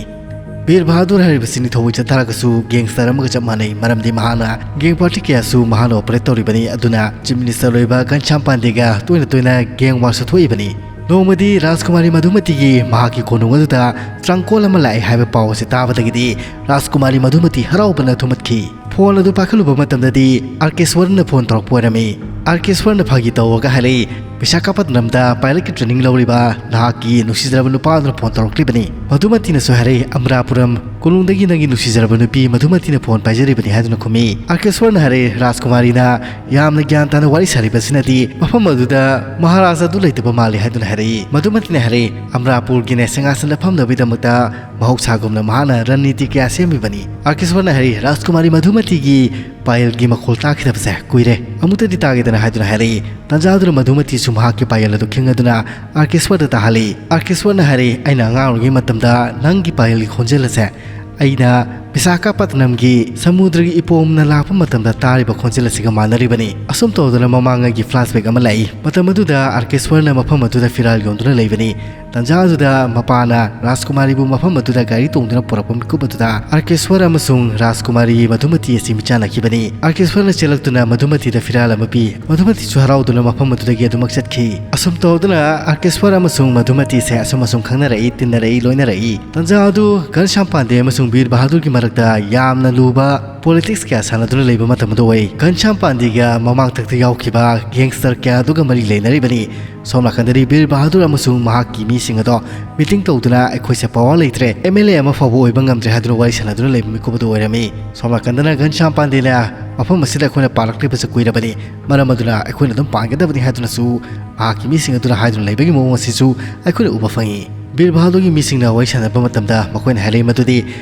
ꯕꯤꯔ ꯕꯍꯥꯗꯨꯔ ꯍꯥꯏꯔꯤꯕꯁꯤ ꯅꯤꯡꯊꯧ ꯑꯣꯏꯖ ꯇꯥꯔꯒꯁꯨ ꯒꯦꯡꯁꯇꯔ ꯑꯃꯒ ꯆꯞ ꯃꯥꯟꯅꯩ, ꯃꯔꯝꯗꯤ ꯃꯍꯥꯛꯅ ꯒꯦꯡ ꯄꯥꯔꯇꯤ ꯀꯌꯥꯁꯨ ꯃꯍꯥꯛꯅ ꯑꯣꯄꯔꯦꯠ ꯇꯧꯔꯤꯕꯅꯤ꯫ ꯑꯗꯨꯅ ꯆꯤꯐ ꯃꯤꯅꯤꯁꯇꯔ ꯑꯣꯏꯕ ꯘꯟꯁ꯭ꯌꯥꯝ ꯄꯥꯟꯗꯦꯒ ꯇꯣꯏꯅ ꯇꯣꯏꯅ ꯒꯦꯡ ꯋꯥꯔꯁꯨ ꯊꯣꯛꯏꯕꯅꯤ꯫ ꯅꯣꯡꯃꯗꯤ ꯔꯥꯖꯀꯨꯃꯥꯔꯤ ꯃꯙꯨꯃꯇꯤꯒꯤ ꯃꯍꯥꯛꯀꯤ ꯀꯣꯅꯨꯡ ꯑꯗꯨꯗ ꯇ꯭ꯔꯪꯀꯣꯜ ꯑꯃ ꯂꯥꯛꯑꯦ ꯍꯥꯏꯕ ꯄꯥꯎ ꯑꯁꯤ ꯇꯥꯕꯗꯒꯤꯗꯤ ꯔꯥꯖꯀꯨꯃꯥꯔꯤ ꯃꯙꯨꯃꯇꯤ ꯍꯔꯥꯎꯕꯅ ꯊꯨꯝꯍꯠꯈꯤ꯫ ꯐꯣꯟ ꯑꯗꯨ ꯄꯥꯏꯈꯠꯂꯨꯕ ꯃꯇꯝꯗꯗꯤ ꯑꯥꯔꯀꯦꯁ꯭ꯋꯔꯅ ꯐꯣꯟ ꯇꯧꯔꯛꯄ ꯑꯣꯏꯔꯝꯃꯤ꯫ ꯑꯥꯔꯀꯦꯁ꯭ꯋꯔꯅ ꯐꯥꯒꯤ ꯇꯧꯔꯒ ꯍꯥꯏꯔꯛꯏ, "ꯕꯤꯁꯥꯈꯥꯄꯠꯅꯝꯗ ꯄꯥꯏꯂꯠꯀꯤ ꯇ꯭ꯔꯦꯅꯤꯡ ꯂꯧꯔꯤꯕ ꯅꯍꯥꯛꯀꯤ ꯅꯨꯡꯁꯤꯖꯔꯕ ꯅꯨꯄꯥ ꯑꯗꯨꯅ ꯐꯣꯟ ꯇꯧꯔꯛꯂꯤꯕꯅꯤ꯫" ꯃꯙꯨꯃꯇꯤꯅꯁꯨ ꯍꯥꯏꯔꯛꯏ, "ꯑꯃꯔꯥꯄꯨꯔꯝ ꯀꯣꯅꯨꯡꯗꯒꯤ ꯅꯪꯒꯤ ꯅꯨꯡꯁꯤꯖꯔꯕ ꯅꯨꯄꯤ ꯃꯙꯨꯃꯇꯤꯅ ꯐꯣꯟ ꯄꯥꯏꯖꯔꯤꯕꯅꯤ" ꯍꯥꯏꯗꯨꯅ ꯈꯨꯝꯃꯤ꯫ ꯑꯥꯔꯀꯦꯁ꯭ꯋꯔꯅ ꯍꯥꯏꯔꯛꯏ, "ꯔꯥꯖꯀꯨꯃꯥꯔꯤꯅ ꯌꯥꯝꯅ ꯒ꯭ꯌꯥꯟ ꯇꯥꯅ ꯋꯥꯔꯤ ꯁꯥꯔꯤꯕꯁꯤꯅꯗꯤ ꯃꯐꯝ ꯑꯗꯨꯗ ꯃꯍꯥꯔꯥꯖ ꯑꯗꯨ ꯂꯩꯇꯕ ꯃꯥꯜꯂꯤ" ꯍꯥꯏꯗꯨꯅ ꯍꯥꯏꯔꯛꯏ꯫ ꯃꯙꯨꯃꯇꯤꯅ ꯍꯥꯏꯔꯛꯏ, "ꯑꯃꯔꯥꯄꯨꯔꯒꯤꯅꯦ ꯁꯤꯡꯍꯥꯁꯅꯗ ꯐꯝꯅꯕꯒꯤꯗꯃꯛꯇ ꯃꯍꯧꯁꯥꯒꯨꯝꯅ ꯃꯍꯥꯛꯅ ꯔꯟꯅꯤꯇꯤ ꯀꯌꯥ ꯁꯦꯝꯃꯤꯕꯅꯤ꯫" ꯑꯥꯔꯀꯦꯁ꯭ꯋꯔꯅ ꯍꯥꯏꯔꯛꯏ, "ꯔꯥꯖꯀꯨꯃꯥꯔꯤ ꯃꯙꯨꯃꯇꯤꯒꯤ ꯄꯥꯌꯦꯜꯒꯤ ꯃꯈꯣꯜ ꯇꯥꯈꯤꯗꯕꯁꯦ ꯀꯨꯏꯔꯦ, ꯑꯃꯨꯛꯇꯗꯤ ꯇꯥꯒꯦꯗꯅ" ꯍꯥꯏꯗꯨꯅ ꯍꯥꯏꯔꯛꯏ꯫ ꯇꯥꯟꯖꯥ ꯑꯗꯨꯗ ꯃꯙꯨꯃꯇꯤꯁꯨ ꯃꯍꯥꯛꯀꯤ ꯄꯥꯌꯦꯜ ꯑꯗꯨ ꯈꯤꯡꯉꯗꯨꯅ ꯑꯥꯔꯀꯦꯁ꯭ꯋꯔꯗ ꯇꯥꯍꯜꯂꯤ꯫ ꯑꯥꯔꯀꯦꯁ꯭ꯋꯔꯅ ꯍꯥꯏꯔꯛꯏ, "ꯑꯩꯅ ꯑꯉꯥꯡ ꯑꯣꯏꯔꯤꯉꯩ ꯃꯇꯝꯗ ꯅꯪꯒꯤ ꯄꯥꯌꯦꯜꯒꯤ ꯈꯣꯟꯖꯦꯜ ꯑꯁꯦ ꯑꯩꯅ ꯕꯤꯁꯥꯈꯥꯄꯠꯅꯝꯒꯤ ꯁꯃꯨꯗ꯭ꯔꯒꯤ ꯏꯄꯣꯝꯅ ꯂꯥꯛꯄ ꯃꯇꯝꯗ ꯇꯥꯔꯤꯕ ꯈꯣꯟꯖꯦꯜ ꯑꯁꯤꯒ ꯃꯥꯟꯅꯔꯤꯕꯅꯤ꯫" ꯑꯁꯨꯝ ꯇꯧꯗꯅ ꯃꯃꯥꯡꯉꯩꯒꯤ flashback ꯑꯃ ꯂꯥꯛꯏ꯫ ꯃꯇꯝ ꯑꯗꯨꯗ ꯑꯥꯔꯀꯦꯁ꯭ꯋꯔꯅ ꯃꯐꯝ ꯑꯗꯨꯗ ꯐꯤꯔꯥꯜ ꯌꯣꯟꯗꯨꯅ ꯂꯩꯕꯅꯤ꯫ ꯇꯥꯟꯖꯥ ꯑꯗꯨꯗ ꯃꯄꯥꯅ ꯔꯥꯖꯀꯨꯃꯥꯔꯤꯕꯨ ꯃꯐꯝ ꯑꯗꯨꯗ ꯒꯥꯔꯤ ꯇꯣꯡꯗꯨꯅ ꯄꯨꯔꯛꯄ ꯃꯤꯀꯨꯞ ꯑꯗꯨꯗ ꯑꯥꯔꯀꯦꯁ꯭ꯋꯔ ꯑꯃꯁꯨꯡ ꯔꯥꯖꯀꯨꯃꯥꯔꯤ ꯃꯙꯨꯃꯇꯤ ꯑꯁꯤ ꯃꯤꯆꯥꯟꯅꯈꯤꯕꯅꯤ꯫ ꯑꯥꯔꯀꯦꯁ꯭ꯋꯔꯅ ꯆꯦꯜꯂꯛꯇꯨꯅ ꯃꯙꯨꯃꯇꯤꯗ ꯐꯤꯔꯥꯜ ꯑꯃ ꯄꯤ꯫ ꯃꯙꯨꯃꯇꯤꯁꯨ ꯍꯔꯥꯎꯗꯨꯅ ꯃꯐꯝ ꯑꯗꯨꯗꯒꯤ ꯑꯗꯨꯃꯛ ꯆꯠꯈꯤ꯫ ꯑꯁꯨꯝ ꯇꯧꯗꯨꯅ ꯑꯥꯔꯀꯦꯁ꯭ꯋꯔ ꯑꯃꯁꯨꯡ ꯃꯙꯨꯃꯇꯤꯁꯦ ꯑꯁꯨꯝ ꯑꯁꯨꯝ ꯈꯪꯅꯔꯛꯏ, ꯇꯤꯟꯅꯔꯛꯏ, ꯂꯣꯏꯅꯔꯛꯏ꯫ ꯇꯥꯟꯖꯥ ꯑꯗꯨ ꯘꯟꯁ꯭ꯌꯥꯝ ꯄꯥꯟꯗꯦ ꯑꯃꯁꯨꯡ ꯕꯤꯔ ꯕꯍꯥꯗꯨꯔꯒꯤ ꯃꯔꯛꯇ ꯌꯥꯝꯅ ꯂꯨꯕ politics ꯀꯌꯥ ꯁꯥꯟꯅꯗꯨꯅ ꯂꯩꯕ ꯃꯇꯝ ꯑꯗꯨ ꯑꯣꯏ꯫ ꯘꯟꯁ꯭ꯌꯥꯝ ꯄꯥꯟꯗꯦꯒ ꯃꯃꯥꯡꯊꯛꯇ ꯌꯥꯎꯈꯤꯕ gangster ꯀꯌꯥ ꯑꯗꯨꯒ ꯃꯔꯤ ꯂꯩꯅꯔꯤꯕꯅꯤ꯫ ꯁꯣꯝ ꯅꯥꯀꯟꯗꯗꯤ ꯕꯤꯔ ꯕꯍꯥꯗꯨꯔ ꯑꯃꯁꯨꯡ ꯃꯍꯥꯛꯀꯤ ꯃꯤꯁꯤꯡ ꯑꯗꯣ meeting ꯇꯧꯗꯨꯅ "ꯑꯩꯈꯣꯏꯁꯦ power ꯂꯩꯇ꯭ꯔꯦ, MLA ꯑꯃ ꯐꯥꯎꯕ ꯑꯣꯏꯕ ꯉꯝꯗ꯭ꯔꯦ" ꯍꯥꯏꯗꯨꯅ ꯋꯥꯔꯤ ꯁꯥꯟꯅꯗꯨꯅ ꯂꯩꯕ ꯃꯤꯀꯨꯞ ꯑꯗꯨ ꯑꯣꯏꯔꯝꯃꯤ꯫ ꯁꯣꯝ ꯅꯥꯀꯟꯗꯅ ꯘꯟꯁ꯭ꯌꯥꯝ ꯄꯥꯟꯗꯦꯅ ꯃꯐꯝ ꯑꯁꯤꯗ ꯑꯩꯈꯣꯏꯅ ꯄꯥꯜꯂꯛꯂꯤꯕꯁꯦ ꯀꯨꯏꯔꯕꯅꯤ, ꯃꯔꯝ ꯑꯗꯨꯅ ꯑꯩꯈꯣꯏꯅ ꯑꯗꯨꯝ ꯄꯥꯟꯒꯗꯕꯅꯤ ꯍꯥꯏꯗꯨꯅꯁꯨ ꯃꯍꯥꯛꯀꯤ ꯃꯤꯁꯤꯡ ꯑꯗꯨꯅ ꯍꯥꯏꯗꯨꯅ ꯂꯩꯕꯒꯤ ꯃꯑꯣꯡ ꯑꯁꯤꯁꯨ ꯑꯩꯈꯣꯏꯅ ꯎꯕ ꯐꯪꯉꯤ꯫ ꯕꯤꯔ ꯕꯍꯥꯗꯨꯔꯒꯤ ꯃꯤꯁꯤꯡꯅ ꯋꯥꯔꯤ ꯁꯥꯟꯅꯕ ꯃꯇꯝꯗ ꯃꯈꯣꯏꯅ ꯍꯥꯏꯔꯛꯏ ꯃꯗꯨꯗꯤ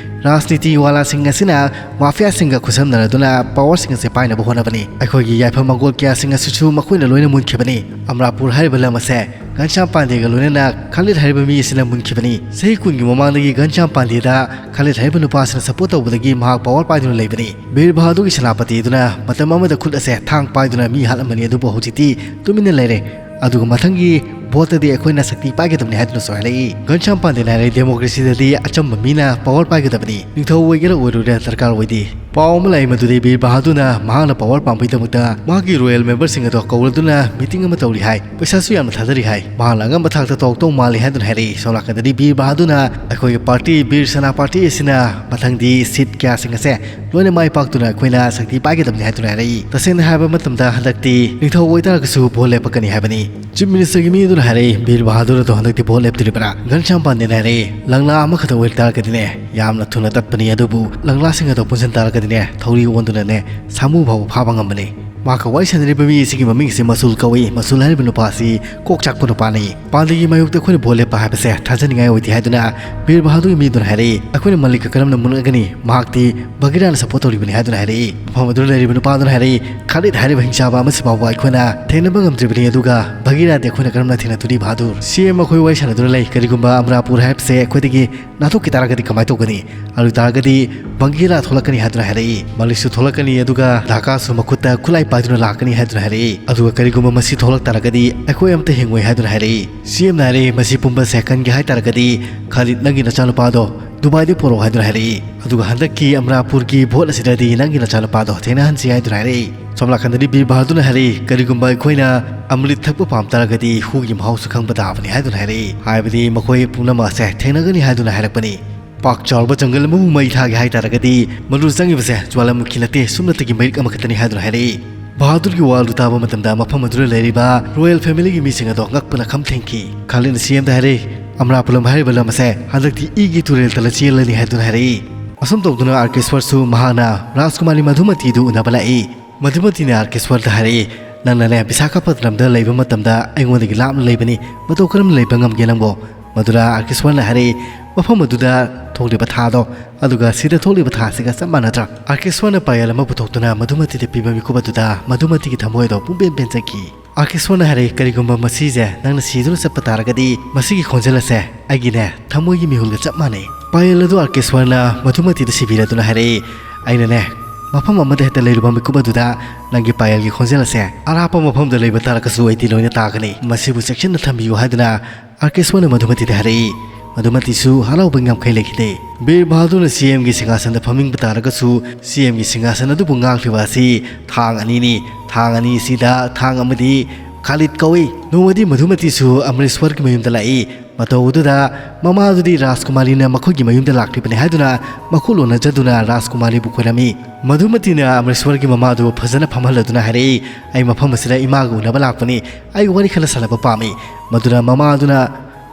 ꯔꯥꯖꯅꯤꯇꯤ ꯋꯥꯂꯥꯁꯤꯡ ꯑꯁꯤꯅ ꯃꯥꯐꯤꯌꯥꯁꯤꯡꯒ ꯈꯨꯠꯁꯝꯅꯔꯗꯨꯅ powerꯁꯤꯡ ꯑꯁꯦ ꯄꯥꯏꯅꯕ ꯍꯣꯠꯅꯕꯅꯤ꯫ ꯑꯩꯈꯣꯏꯒꯤ ꯌꯥꯏꯐ ꯃꯪꯒꯣꯜ ꯀꯌꯥꯁꯤꯡ ꯑꯁꯤꯁꯨ ꯃꯈꯣꯏꯅ ꯂꯣꯏꯅ ꯃꯨꯟꯈꯤꯕꯅꯤ꯫ ꯑꯃꯔꯥꯄꯨꯔ ꯍꯥꯏꯔꯤꯕ ꯂꯝ ꯑꯁꯦ ꯘꯟꯁ꯭ꯌꯥꯝ ꯄꯥꯟꯗꯦꯒ ꯂꯣꯏꯅꯅ ꯈꯥꯂꯤꯗ ꯍꯥꯏꯔꯤꯕ ꯃꯤ ꯑꯁꯤꯅ ꯃꯨꯟꯈꯤꯕꯅꯤ꯫ ꯆꯍꯤ ꯀꯨꯟꯒꯤ ꯃꯃꯥꯡꯗꯒꯤ ꯘꯟꯁ꯭ꯌꯥꯝ ꯄꯥꯟꯗꯦꯗ ꯈꯥꯂꯤꯗ ꯍꯥꯏꯔꯤꯕ ꯅꯨꯄꯥ ꯑꯁꯤꯅ support ꯇꯧꯕꯗꯒꯤ ꯃꯍꯥꯛ power ꯄꯥꯏꯗꯨꯅ ꯂꯩꯕꯅꯤ꯫ ꯕꯤꯔ ꯕꯍꯥꯗꯨꯔꯒꯤ ꯁꯦꯅꯥꯄꯇꯤ ꯑꯗꯨꯅ ꯃꯇꯝ ꯑꯃꯗ ꯈꯨꯠ ꯑꯁꯦ ꯊꯥꯡ ꯄꯥꯏꯗꯨꯅ ꯃꯤ ꯍꯥꯠꯂꯝꯕꯅꯤ, ꯑꯗꯨꯕꯨ ꯍꯧꯖꯤꯛꯇꯤ ꯇꯨꯃꯤꯟꯅ ꯂꯩꯔꯦ꯫ ꯑꯗꯨꯒ ꯃꯊꯪꯒꯤ ꯚꯣꯠꯇꯗꯤ ꯑꯩꯈꯣꯏꯅ ꯁꯛꯇꯤ ꯄꯥꯏꯒꯗꯕꯅꯤ ꯍꯥꯏꯗꯨꯅꯁꯨ ꯍꯥꯏꯔꯛꯏ꯫ ꯘꯟꯁ꯭ꯌꯥꯝ ꯄꯥꯟꯗꯦꯅ ꯍꯥꯏꯔꯛꯏ, ꯗꯦꯃꯣꯀ꯭ꯔꯦꯁꯤꯗꯗꯤ ꯑꯆꯝꯕ ꯃꯤꯅ ꯄꯋꯔ ꯄꯥꯏꯒꯗꯕꯅꯤ, ꯅꯤꯡꯊꯧ ꯑꯣꯏꯒꯦꯔꯥ ꯑꯣꯏꯔꯣꯏꯔꯥ ꯗꯔꯀꯥꯔ ꯑꯣꯏꯗꯦ꯫ ꯄꯥꯎ ꯑꯃ ꯂꯥꯛꯏ, ꯃꯗꯨꯗꯤ ꯕꯤꯔ ꯕꯍꯥꯗꯨꯔꯅ ꯃꯍꯥꯛꯅ ꯄꯋꯔ ꯄꯥꯝꯕꯒꯤꯗꯃꯛꯇ ꯃꯍꯥꯛꯀꯤ ꯔꯣꯌꯦꯜ ꯃꯦꯝꯕꯔꯁꯤꯡ ꯑꯗꯣ ꯀꯧꯔꯗꯨꯅ ꯃꯤꯇꯤꯡ ꯑꯃ ꯇꯧꯔꯤ ꯍꯥꯏ꯫ ꯄꯩꯁꯥꯁꯨ ꯌꯥꯝꯅ ꯊꯥꯗꯔꯤ ꯍꯥꯏ꯫ ꯃꯍꯥꯛꯅ ꯑꯉꯝꯕ ꯊꯥꯛꯇ ꯇꯧꯔꯛꯇꯧ ꯃꯥꯜꯂꯤ ꯍꯥꯏꯗꯨꯅ ꯍꯥꯏꯔꯛꯏ꯫ ꯁꯣꯝ ꯅꯥꯀꯟꯗꯗꯤ ꯕꯤꯔ ꯕꯍꯥꯗꯨꯔꯅ ꯑꯩꯈꯣꯏꯒꯤ ꯄꯥꯔꯇꯤ ꯕꯤꯔ ꯁꯦꯅꯥꯄꯥꯇꯤ ꯑꯁꯤꯅ ꯃꯊꯪꯗꯤ ꯁꯤꯠ ꯀꯌꯥꯁꯤꯡ ꯑꯁꯦ ꯂꯣꯏꯅ ꯃꯥꯏ ꯄꯥꯛꯇꯨꯅ ꯑꯩꯈꯣꯏꯅ ꯁꯛꯇꯤ ꯄꯥꯏꯒꯗꯕꯅꯤ ꯍꯥꯏꯗꯨꯅ ꯍꯥꯏꯔꯛꯏ꯫ ꯇꯁꯦꯡꯅ ꯍꯥꯏꯕ ꯃꯇꯝꯗ ꯍꯟꯗꯛꯇꯤ ꯅꯤꯡꯊꯧ ꯑꯣꯏꯇꯥꯔꯒꯁꯨ ꯚꯣꯠ ꯂꯦꯞꯄꯛꯀꯅꯤ ꯍꯥꯏꯕꯅꯤ꯫ ꯆꯤꯐ ꯃꯤꯅꯤꯁꯇꯔꯒꯤ ꯃꯤ ꯑꯗꯨꯅ ꯍꯥꯏꯔꯛꯏ, ꯕꯤꯔ ꯕꯍꯥꯗꯨꯔ ꯑꯗꯣ ꯍꯟꯗꯛꯇꯤ ꯚꯣꯠ ꯂꯦꯞꯇꯣꯔꯤꯕ꯭ꯔꯥ? ꯘꯟꯁ꯭ꯌꯥꯝ ꯄꯥꯟꯗꯦꯅ ꯍꯥꯏꯔꯛꯏ, ꯂꯪꯂꯥ ꯑꯃꯈꯛꯇ ꯑꯣꯏ ꯇꯥꯔꯒꯗꯤꯅꯦ, ꯌꯥꯝꯅ ꯊꯨꯅ ꯇꯠꯄꯅꯤ, ꯑꯗꯨꯕꯨ ꯂꯪꯂꯥꯁꯤꯡ ꯑꯗꯣ ꯄꯨꯟꯁꯤꯟ ꯇꯥꯔꯒꯗꯤꯅꯦ, ꯊꯧꯔꯤ ꯑꯣꯟꯗꯨꯅꯅꯦ, ꯁꯥꯃꯨ ꯐꯥꯎꯕ ꯐꯥꯕ ꯉꯝꯕꯅꯤ꯫ ꯃꯍꯥꯛꯀ ꯋꯥꯔꯤ ꯁꯥꯟꯅꯔꯤꯕ ꯃꯤ ꯑꯁꯤꯒꯤ ꯃꯃꯤꯡ ꯑꯁꯤ ꯃꯁꯨꯜ ꯀꯧꯏ꯫ ꯃꯁꯨꯜ ꯍꯥꯏꯔꯤꯕ ꯅꯨꯄꯥ ꯑꯁꯤ ꯀꯣꯛ ꯆꯥꯛꯄ ꯅꯨꯄꯥꯅꯤ꯫ ꯄꯥꯟꯗꯦꯒꯤ ꯃꯥꯌꯣꯛꯇ ꯑꯩꯈꯣꯏꯅ ꯚꯣꯠ ꯂꯦꯞꯄ ꯍꯥꯏꯕꯁꯦ ꯊꯥꯖꯅꯤꯡꯉꯥꯏ ꯑꯣꯏꯗꯦ ꯍꯥꯏꯗꯨꯅ ꯕꯤꯔ ꯕꯍꯥꯗꯨꯔꯒꯤ ꯃꯤ ꯑꯗꯨꯅ ꯍꯥꯏꯔꯛꯏ, ꯑꯩꯈꯣꯏꯅ ꯃꯂꯤꯛꯀ ꯀꯔꯝꯅ ꯃꯨꯠꯂꯛꯀꯅꯤ? ꯃꯍꯥꯛꯇꯤ ꯕꯒꯤꯔꯥꯅ ꯁꯞꯄꯣꯔꯠ ꯇꯧꯔꯤꯕꯅꯤ ꯍꯥꯏꯗꯨꯅ ꯍꯥꯏꯔꯛꯏ꯫ ꯃꯐꯝ ꯑꯗꯨꯗ ꯂꯩꯔꯤꯕ ꯅꯨꯄꯥ ꯑꯗꯨꯅ ꯍꯥꯏꯔꯛꯏ, ꯈꯥꯂꯤꯗ ꯍꯥꯏꯔꯤꯕ ꯍꯤꯡꯆꯥꯕ ꯑꯃꯁꯤ ꯐꯥꯎꯕ ꯑꯩꯈꯣꯏꯅ ꯊꯦꯡꯅꯕ ꯉꯝꯗ꯭ꯔꯤꯕꯅꯤ, ꯑꯗꯨꯒ ꯕꯒꯤꯔꯥꯗꯤ ꯑꯩꯈꯣꯏꯅ ꯀꯔꯝꯅ ꯊꯦꯡꯅꯗꯣꯔꯤ ꯕꯍꯥꯗꯨꯔ? ꯁꯤ ꯑꯦꯝ ꯑꯩꯈꯣꯏ ꯋꯥꯔꯤ ꯁꯥꯟꯅꯗꯨꯅ ꯂꯩ꯫ ꯀꯔꯤꯒꯨꯝꯕ ꯑꯃꯔꯥꯄꯨꯔ ꯍꯥꯏꯕꯁꯦ ꯑꯩꯈꯣꯏꯗꯒꯤ ꯅꯥꯟꯊꯣꯛꯈꯤ ꯇꯥꯔꯒꯗꯤ ꯀꯃꯥꯏꯅ ꯇꯧꯒꯅꯤ? ꯑꯗꯨ ꯇꯥꯔꯒꯗꯤ ꯕꯪꯒꯤꯔꯥ ꯊꯣꯛꯂꯛꯀꯅꯤ ꯍꯥꯏꯗꯨꯅ ꯍꯥꯏꯔꯛꯏ꯫ ꯃꯂꯤꯛꯁꯨ ꯊꯣꯛꯂꯛꯀꯅꯤ, ꯑꯗꯨꯒ ꯙꯥꯀꯥꯁꯨ ꯃꯈꯨꯠꯇ ꯈꯨꯠꯂꯥꯏ ꯄꯥꯏꯗꯨꯅ ꯂꯥꯛꯀꯅꯤ ꯍꯥꯏꯗꯨꯅ ꯍꯥꯏꯔꯛꯏ꯫ ꯑꯗꯨꯒ ꯀꯔꯤꯒꯨꯝꯕ ꯃꯁꯤ ꯊꯣꯛꯂꯛ ꯇꯥꯔꯒꯗꯤ ꯑꯩꯈꯣꯏ ꯑꯝꯇ ꯍꯤꯡꯉꯣꯏ ꯍꯥꯏꯗꯨꯅ ꯍꯥꯏꯔꯛꯏ꯫ ꯁꯤ ꯑꯦꯝꯅ ꯍꯥꯏꯔꯛꯏ, ꯃꯁꯤ ꯄꯨꯝꯕꯁꯦ ꯀꯟꯒꯦ ꯍꯥꯏ ꯇꯥꯔꯒꯗꯤ ꯈꯥꯂꯤꯗ, ꯅꯪꯒꯤ ꯅꯆꯥꯅꯨꯄꯥꯗꯣ ꯗꯨꯕꯥꯏꯗꯒꯤ ꯄꯣꯔꯛꯑꯣ ꯍꯥꯏꯗꯨꯅ ꯍꯥꯏꯔꯛꯏ꯫ ꯑꯗꯨꯒ ꯍꯟꯗꯛꯀꯤ ꯑꯃꯔꯥꯄꯨꯔꯒꯤ ꯚꯣꯠ ꯑꯁꯤꯗꯗꯤ ꯅꯪꯒꯤ ꯅꯆꯥꯅꯨꯄꯥꯗꯣ ꯊꯦꯡꯅꯍꯟꯁꯤ ꯍꯥꯏꯗꯨꯅ ꯍꯥꯏꯔꯛꯏ꯫ ꯁꯣꯝ ꯅꯥꯀꯟꯗꯗꯤ ꯕꯤꯔ ꯕꯍꯥꯗꯨꯔꯅ ꯍꯥꯏꯔꯛꯏ, ꯀꯔꯤꯒꯨꯝꯕ ꯑꯩꯈꯣꯏꯅ ꯑꯃ꯭ꯔꯤꯠ ꯊꯛꯄ ꯄꯥꯝ ꯇꯥꯔꯒꯗꯤ ꯍꯨꯒꯤ ꯃꯍꯥꯎꯁꯨ ꯈꯪꯕ ꯇꯥꯕꯅꯤ ꯍꯥꯏꯗꯨꯅ ꯍꯥꯏꯔꯛꯏ꯫ ꯍꯥꯏꯕꯗꯤ ꯃꯈꯣꯏ ꯄꯨꯝꯅꯃꯛ ꯑꯁꯦ ꯊꯦꯡꯅꯒꯅꯤ ꯍꯥꯏꯗꯨꯅ ꯍꯥꯏꯔꯛꯄꯅꯤ꯫ ꯄꯥꯛ ꯆꯥꯎꯔꯕ ꯖꯪꯒꯜ ꯑꯃꯕꯨ ꯃꯩ ꯊꯥꯒꯦ ꯍꯥꯏ ꯇꯥꯔꯒꯗꯤ ꯃꯗꯨ ꯆꯪꯉꯤꯕꯁꯦ ꯖ꯭ꯋꯥꯂꯥꯃꯨꯈꯤ ꯅꯠꯇꯦ, ꯁꯨꯞꯅꯇꯒꯤ ꯃꯩꯔꯤꯛ ꯑꯃꯈꯛꯇꯅꯤ ꯍꯥꯏꯗꯨꯅ ꯍꯥꯏꯔꯛꯏ꯫ ꯕꯍꯥꯗꯨꯔꯒꯤ ꯋꯥ ꯑꯗꯨ ꯇꯥꯕ ꯃꯇꯝꯗ ꯃꯐꯝ ꯑꯗꯨꯗ ꯂꯩꯔꯤꯕ ꯔꯣꯌꯦꯜ ꯐꯦꯃꯤꯂꯤꯒꯤ ꯃꯤꯁꯤꯡ ꯑꯗꯣ ꯉꯛꯄꯅ ꯈꯝ ꯊꯦꯡꯈꯤ꯫ ꯈꯥꯂꯤꯗꯅ ꯁꯤ ꯑꯦꯝꯗ ꯍꯥꯏꯔꯛꯏ, ꯑꯃꯔꯥꯄꯨꯔꯝ ꯍꯥꯏꯔꯤꯕ ꯂꯝ ꯑꯁꯦ ꯍꯟꯗꯛꯇꯤ ꯏꯒꯤ ꯇꯨꯔꯦꯜ ꯇꯜꯂ ꯆꯦꯜꯂꯅꯤ ꯍꯥꯏꯗꯨꯅ ꯍꯥꯏꯔꯛꯏ꯫ ꯑꯁꯨꯝ ꯇꯧꯗꯨꯅ ꯑꯥꯔꯀꯦꯁ꯭ꯋꯔꯁꯨ ꯃꯍꯥꯛꯅ ꯔꯥꯖꯀꯨꯃꯥꯔꯤ ꯃꯙꯨꯃꯇꯤꯗꯨ ꯎꯅꯕ ꯂꯥꯛꯏ꯫ ꯃꯙꯨꯃꯇꯤꯅ ꯑꯥꯔꯀꯦꯁ꯭ꯋꯔꯗ ꯍꯥꯏꯔꯛꯏ, ꯅꯪꯅꯅꯦ ꯕꯤꯁꯥꯈꯥꯄꯠꯅꯝꯗ ꯂꯩꯕ ꯃꯇꯝꯗ ꯑꯩꯉꯣꯟꯗꯒꯤ ꯂꯥꯞꯅ ꯂꯩꯕꯅꯤ, ꯃꯇꯧ ꯀꯔꯝꯅ ꯂꯩꯕ ꯉꯝꯒꯦ ꯅꯪꯕꯣ? ꯃꯗꯨꯗ ꯑꯥꯔꯀꯦꯁ꯭ꯋꯔꯅ ꯍꯥꯏꯔꯛꯏ, ꯃꯐꯝ ꯑꯗꯨꯗ ꯊꯣꯛꯂꯤꯕ ꯊꯥꯗꯣ, ꯑꯗꯨꯒ ꯁꯤꯗ ꯊꯣꯛꯂꯤꯕ ꯊꯥ ꯑꯁꯤꯒ ꯆꯞ ꯃꯥꯟꯅꯗ꯭ꯔꯥ? ꯑꯥꯔꯀꯦꯁ꯭ꯋꯔꯅ ꯄꯥꯌꯦꯜ ꯑꯃ ꯄꯨꯊꯣꯛꯇꯨꯅ ꯃꯙꯨꯃꯇꯤꯗ ꯄꯤꯕ ꯃꯤꯀꯨꯞ ꯑꯗꯨꯗ ꯃꯙꯨꯃꯇꯤꯒꯤ ꯊꯃꯣꯏ ꯑꯗꯣ ꯄꯨꯡꯄꯦꯟ ꯄꯦꯟꯖꯈꯤ꯫ ꯑꯥꯔꯀꯦꯁ꯭ꯋꯔꯅ ꯍꯥꯏꯔꯛꯏ, ꯀꯔꯤꯒꯨꯝꯕ ꯃꯁꯤꯁꯦ ꯅꯪꯅ ꯁꯤꯗꯨꯅ ꯆꯠꯄ ꯇꯥꯔꯒꯗꯤ ꯃꯁꯤꯒꯤ ꯈꯣꯟꯖꯦꯜ ꯑꯁꯦ ꯑꯩꯒꯤꯅꯦ ꯊꯃꯣꯏꯒꯤ ꯃꯤꯍꯨꯜꯒ ꯆꯞ ꯃꯥꯟꯅꯩ꯫ ꯄꯥꯌꯦꯜ ꯑꯗꯨ ꯑꯥꯔꯀꯦꯁ꯭ꯋꯔꯅ ꯃꯙꯨꯃꯇꯤꯗ ꯁꯤꯕꯤꯔꯗꯨꯅ ꯍꯥꯏꯔꯛꯏ, ꯑꯩꯅꯅꯦ ꯃꯐꯝ ꯑꯃꯗ ꯍꯦꯛꯇ ꯂꯩꯔꯨꯕ ꯃꯤꯀꯨꯞ ꯑꯗꯨꯗ ꯅꯪꯒꯤ ꯄꯥꯌꯦꯜꯒꯤ ꯈꯣꯟꯖꯦꯜ ꯑꯁꯦ ꯑꯔꯥꯞꯄ ꯃꯐꯝꯗ ꯂꯩꯕ ꯇꯥꯔꯒꯁꯨ ꯑꯩꯗꯤ ꯂꯣꯏꯅ ꯇꯥꯒꯅꯤ꯫ ꯃꯁꯤꯕꯨ ꯆꯦꯛꯁꯤꯟꯅ ꯊꯝꯕꯤꯌꯨ ꯍꯥꯏꯗꯨꯅ ꯑꯥꯔꯀꯦꯁ꯭ꯋꯔꯅ ꯃꯙꯨꯃꯇꯤꯗ ꯍꯥꯏꯔꯛꯏ꯫ ꯃꯙꯨꯃꯇꯤꯁꯨ ꯍꯔꯥꯎꯕꯒꯤ ꯉꯝꯈꯩ ꯂꯩꯈꯤꯗꯦ꯫ ꯕꯤꯔ ꯕꯍꯥꯗꯨꯔꯅ ꯁꯤ ꯑꯦꯝꯒꯤ ꯁꯤꯡꯍꯥꯁꯟꯗ ꯐꯝꯅꯤꯡꯕ ꯇꯥꯔꯒꯁꯨ ꯁꯤ ꯑꯦꯝꯒꯤ ꯁꯤꯡꯍꯥꯁꯟ ꯑꯗꯨꯕꯨ ꯉꯥꯛꯂꯤꯕ ꯑꯁꯤ ꯊꯥꯡ ꯑꯅꯤꯅꯤ꯫ ꯊꯥꯡ ꯑꯅꯤ ꯑꯁꯤꯗ ꯊꯥꯡ ꯑꯃꯗꯤ ꯈꯥꯂꯤꯗ ꯀꯧꯏ꯫ ꯅꯣꯡꯃꯗꯤ ꯃꯙꯨꯃꯇꯤꯁꯨ ꯑꯃꯔꯦꯁ꯭ꯋꯔꯒꯤ ꯃꯌꯨꯝꯗ ꯂꯥꯛꯏ꯫ ꯃꯇꯧ ꯑꯗꯨꯗ ꯃꯃꯥꯗꯨꯗꯤ ꯔꯥꯖꯀꯨꯃꯥꯔꯤꯅ ꯃꯈꯣꯏꯒꯤ ꯃꯌꯨꯝꯗ ꯂꯥꯛꯂꯤꯕꯅꯤ ꯍꯥꯏꯗꯨꯅ ꯃꯈꯨ ꯂꯣꯟꯅꯖꯗꯨꯅ ꯔꯥꯖꯀꯨꯃꯥꯔꯤꯕꯨ ꯈꯣꯏꯔꯝꯃꯤ꯫ ꯃꯙꯨꯃꯇꯤꯅ ꯑꯃꯔꯦꯁ꯭ꯋꯔꯒꯤ ꯃꯃꯥꯗꯨ ꯐꯖꯅ ꯐꯝꯍꯜꯂꯗꯨꯅ ꯍꯥꯏꯔꯛꯏ, "ꯑꯩ ꯃꯐꯝ ꯑꯁꯤꯗ ꯏꯃꯥꯒ ꯎꯅꯕ ꯂꯥꯛꯄꯅꯤ꯫ ꯑꯩ ꯋꯥꯔꯤ ꯈꯔ ꯁꯥꯟꯅꯕ ꯄꯥꯝꯃꯤ꯫" ꯃꯗꯨꯅ ꯃꯃꯥꯗꯨꯅ,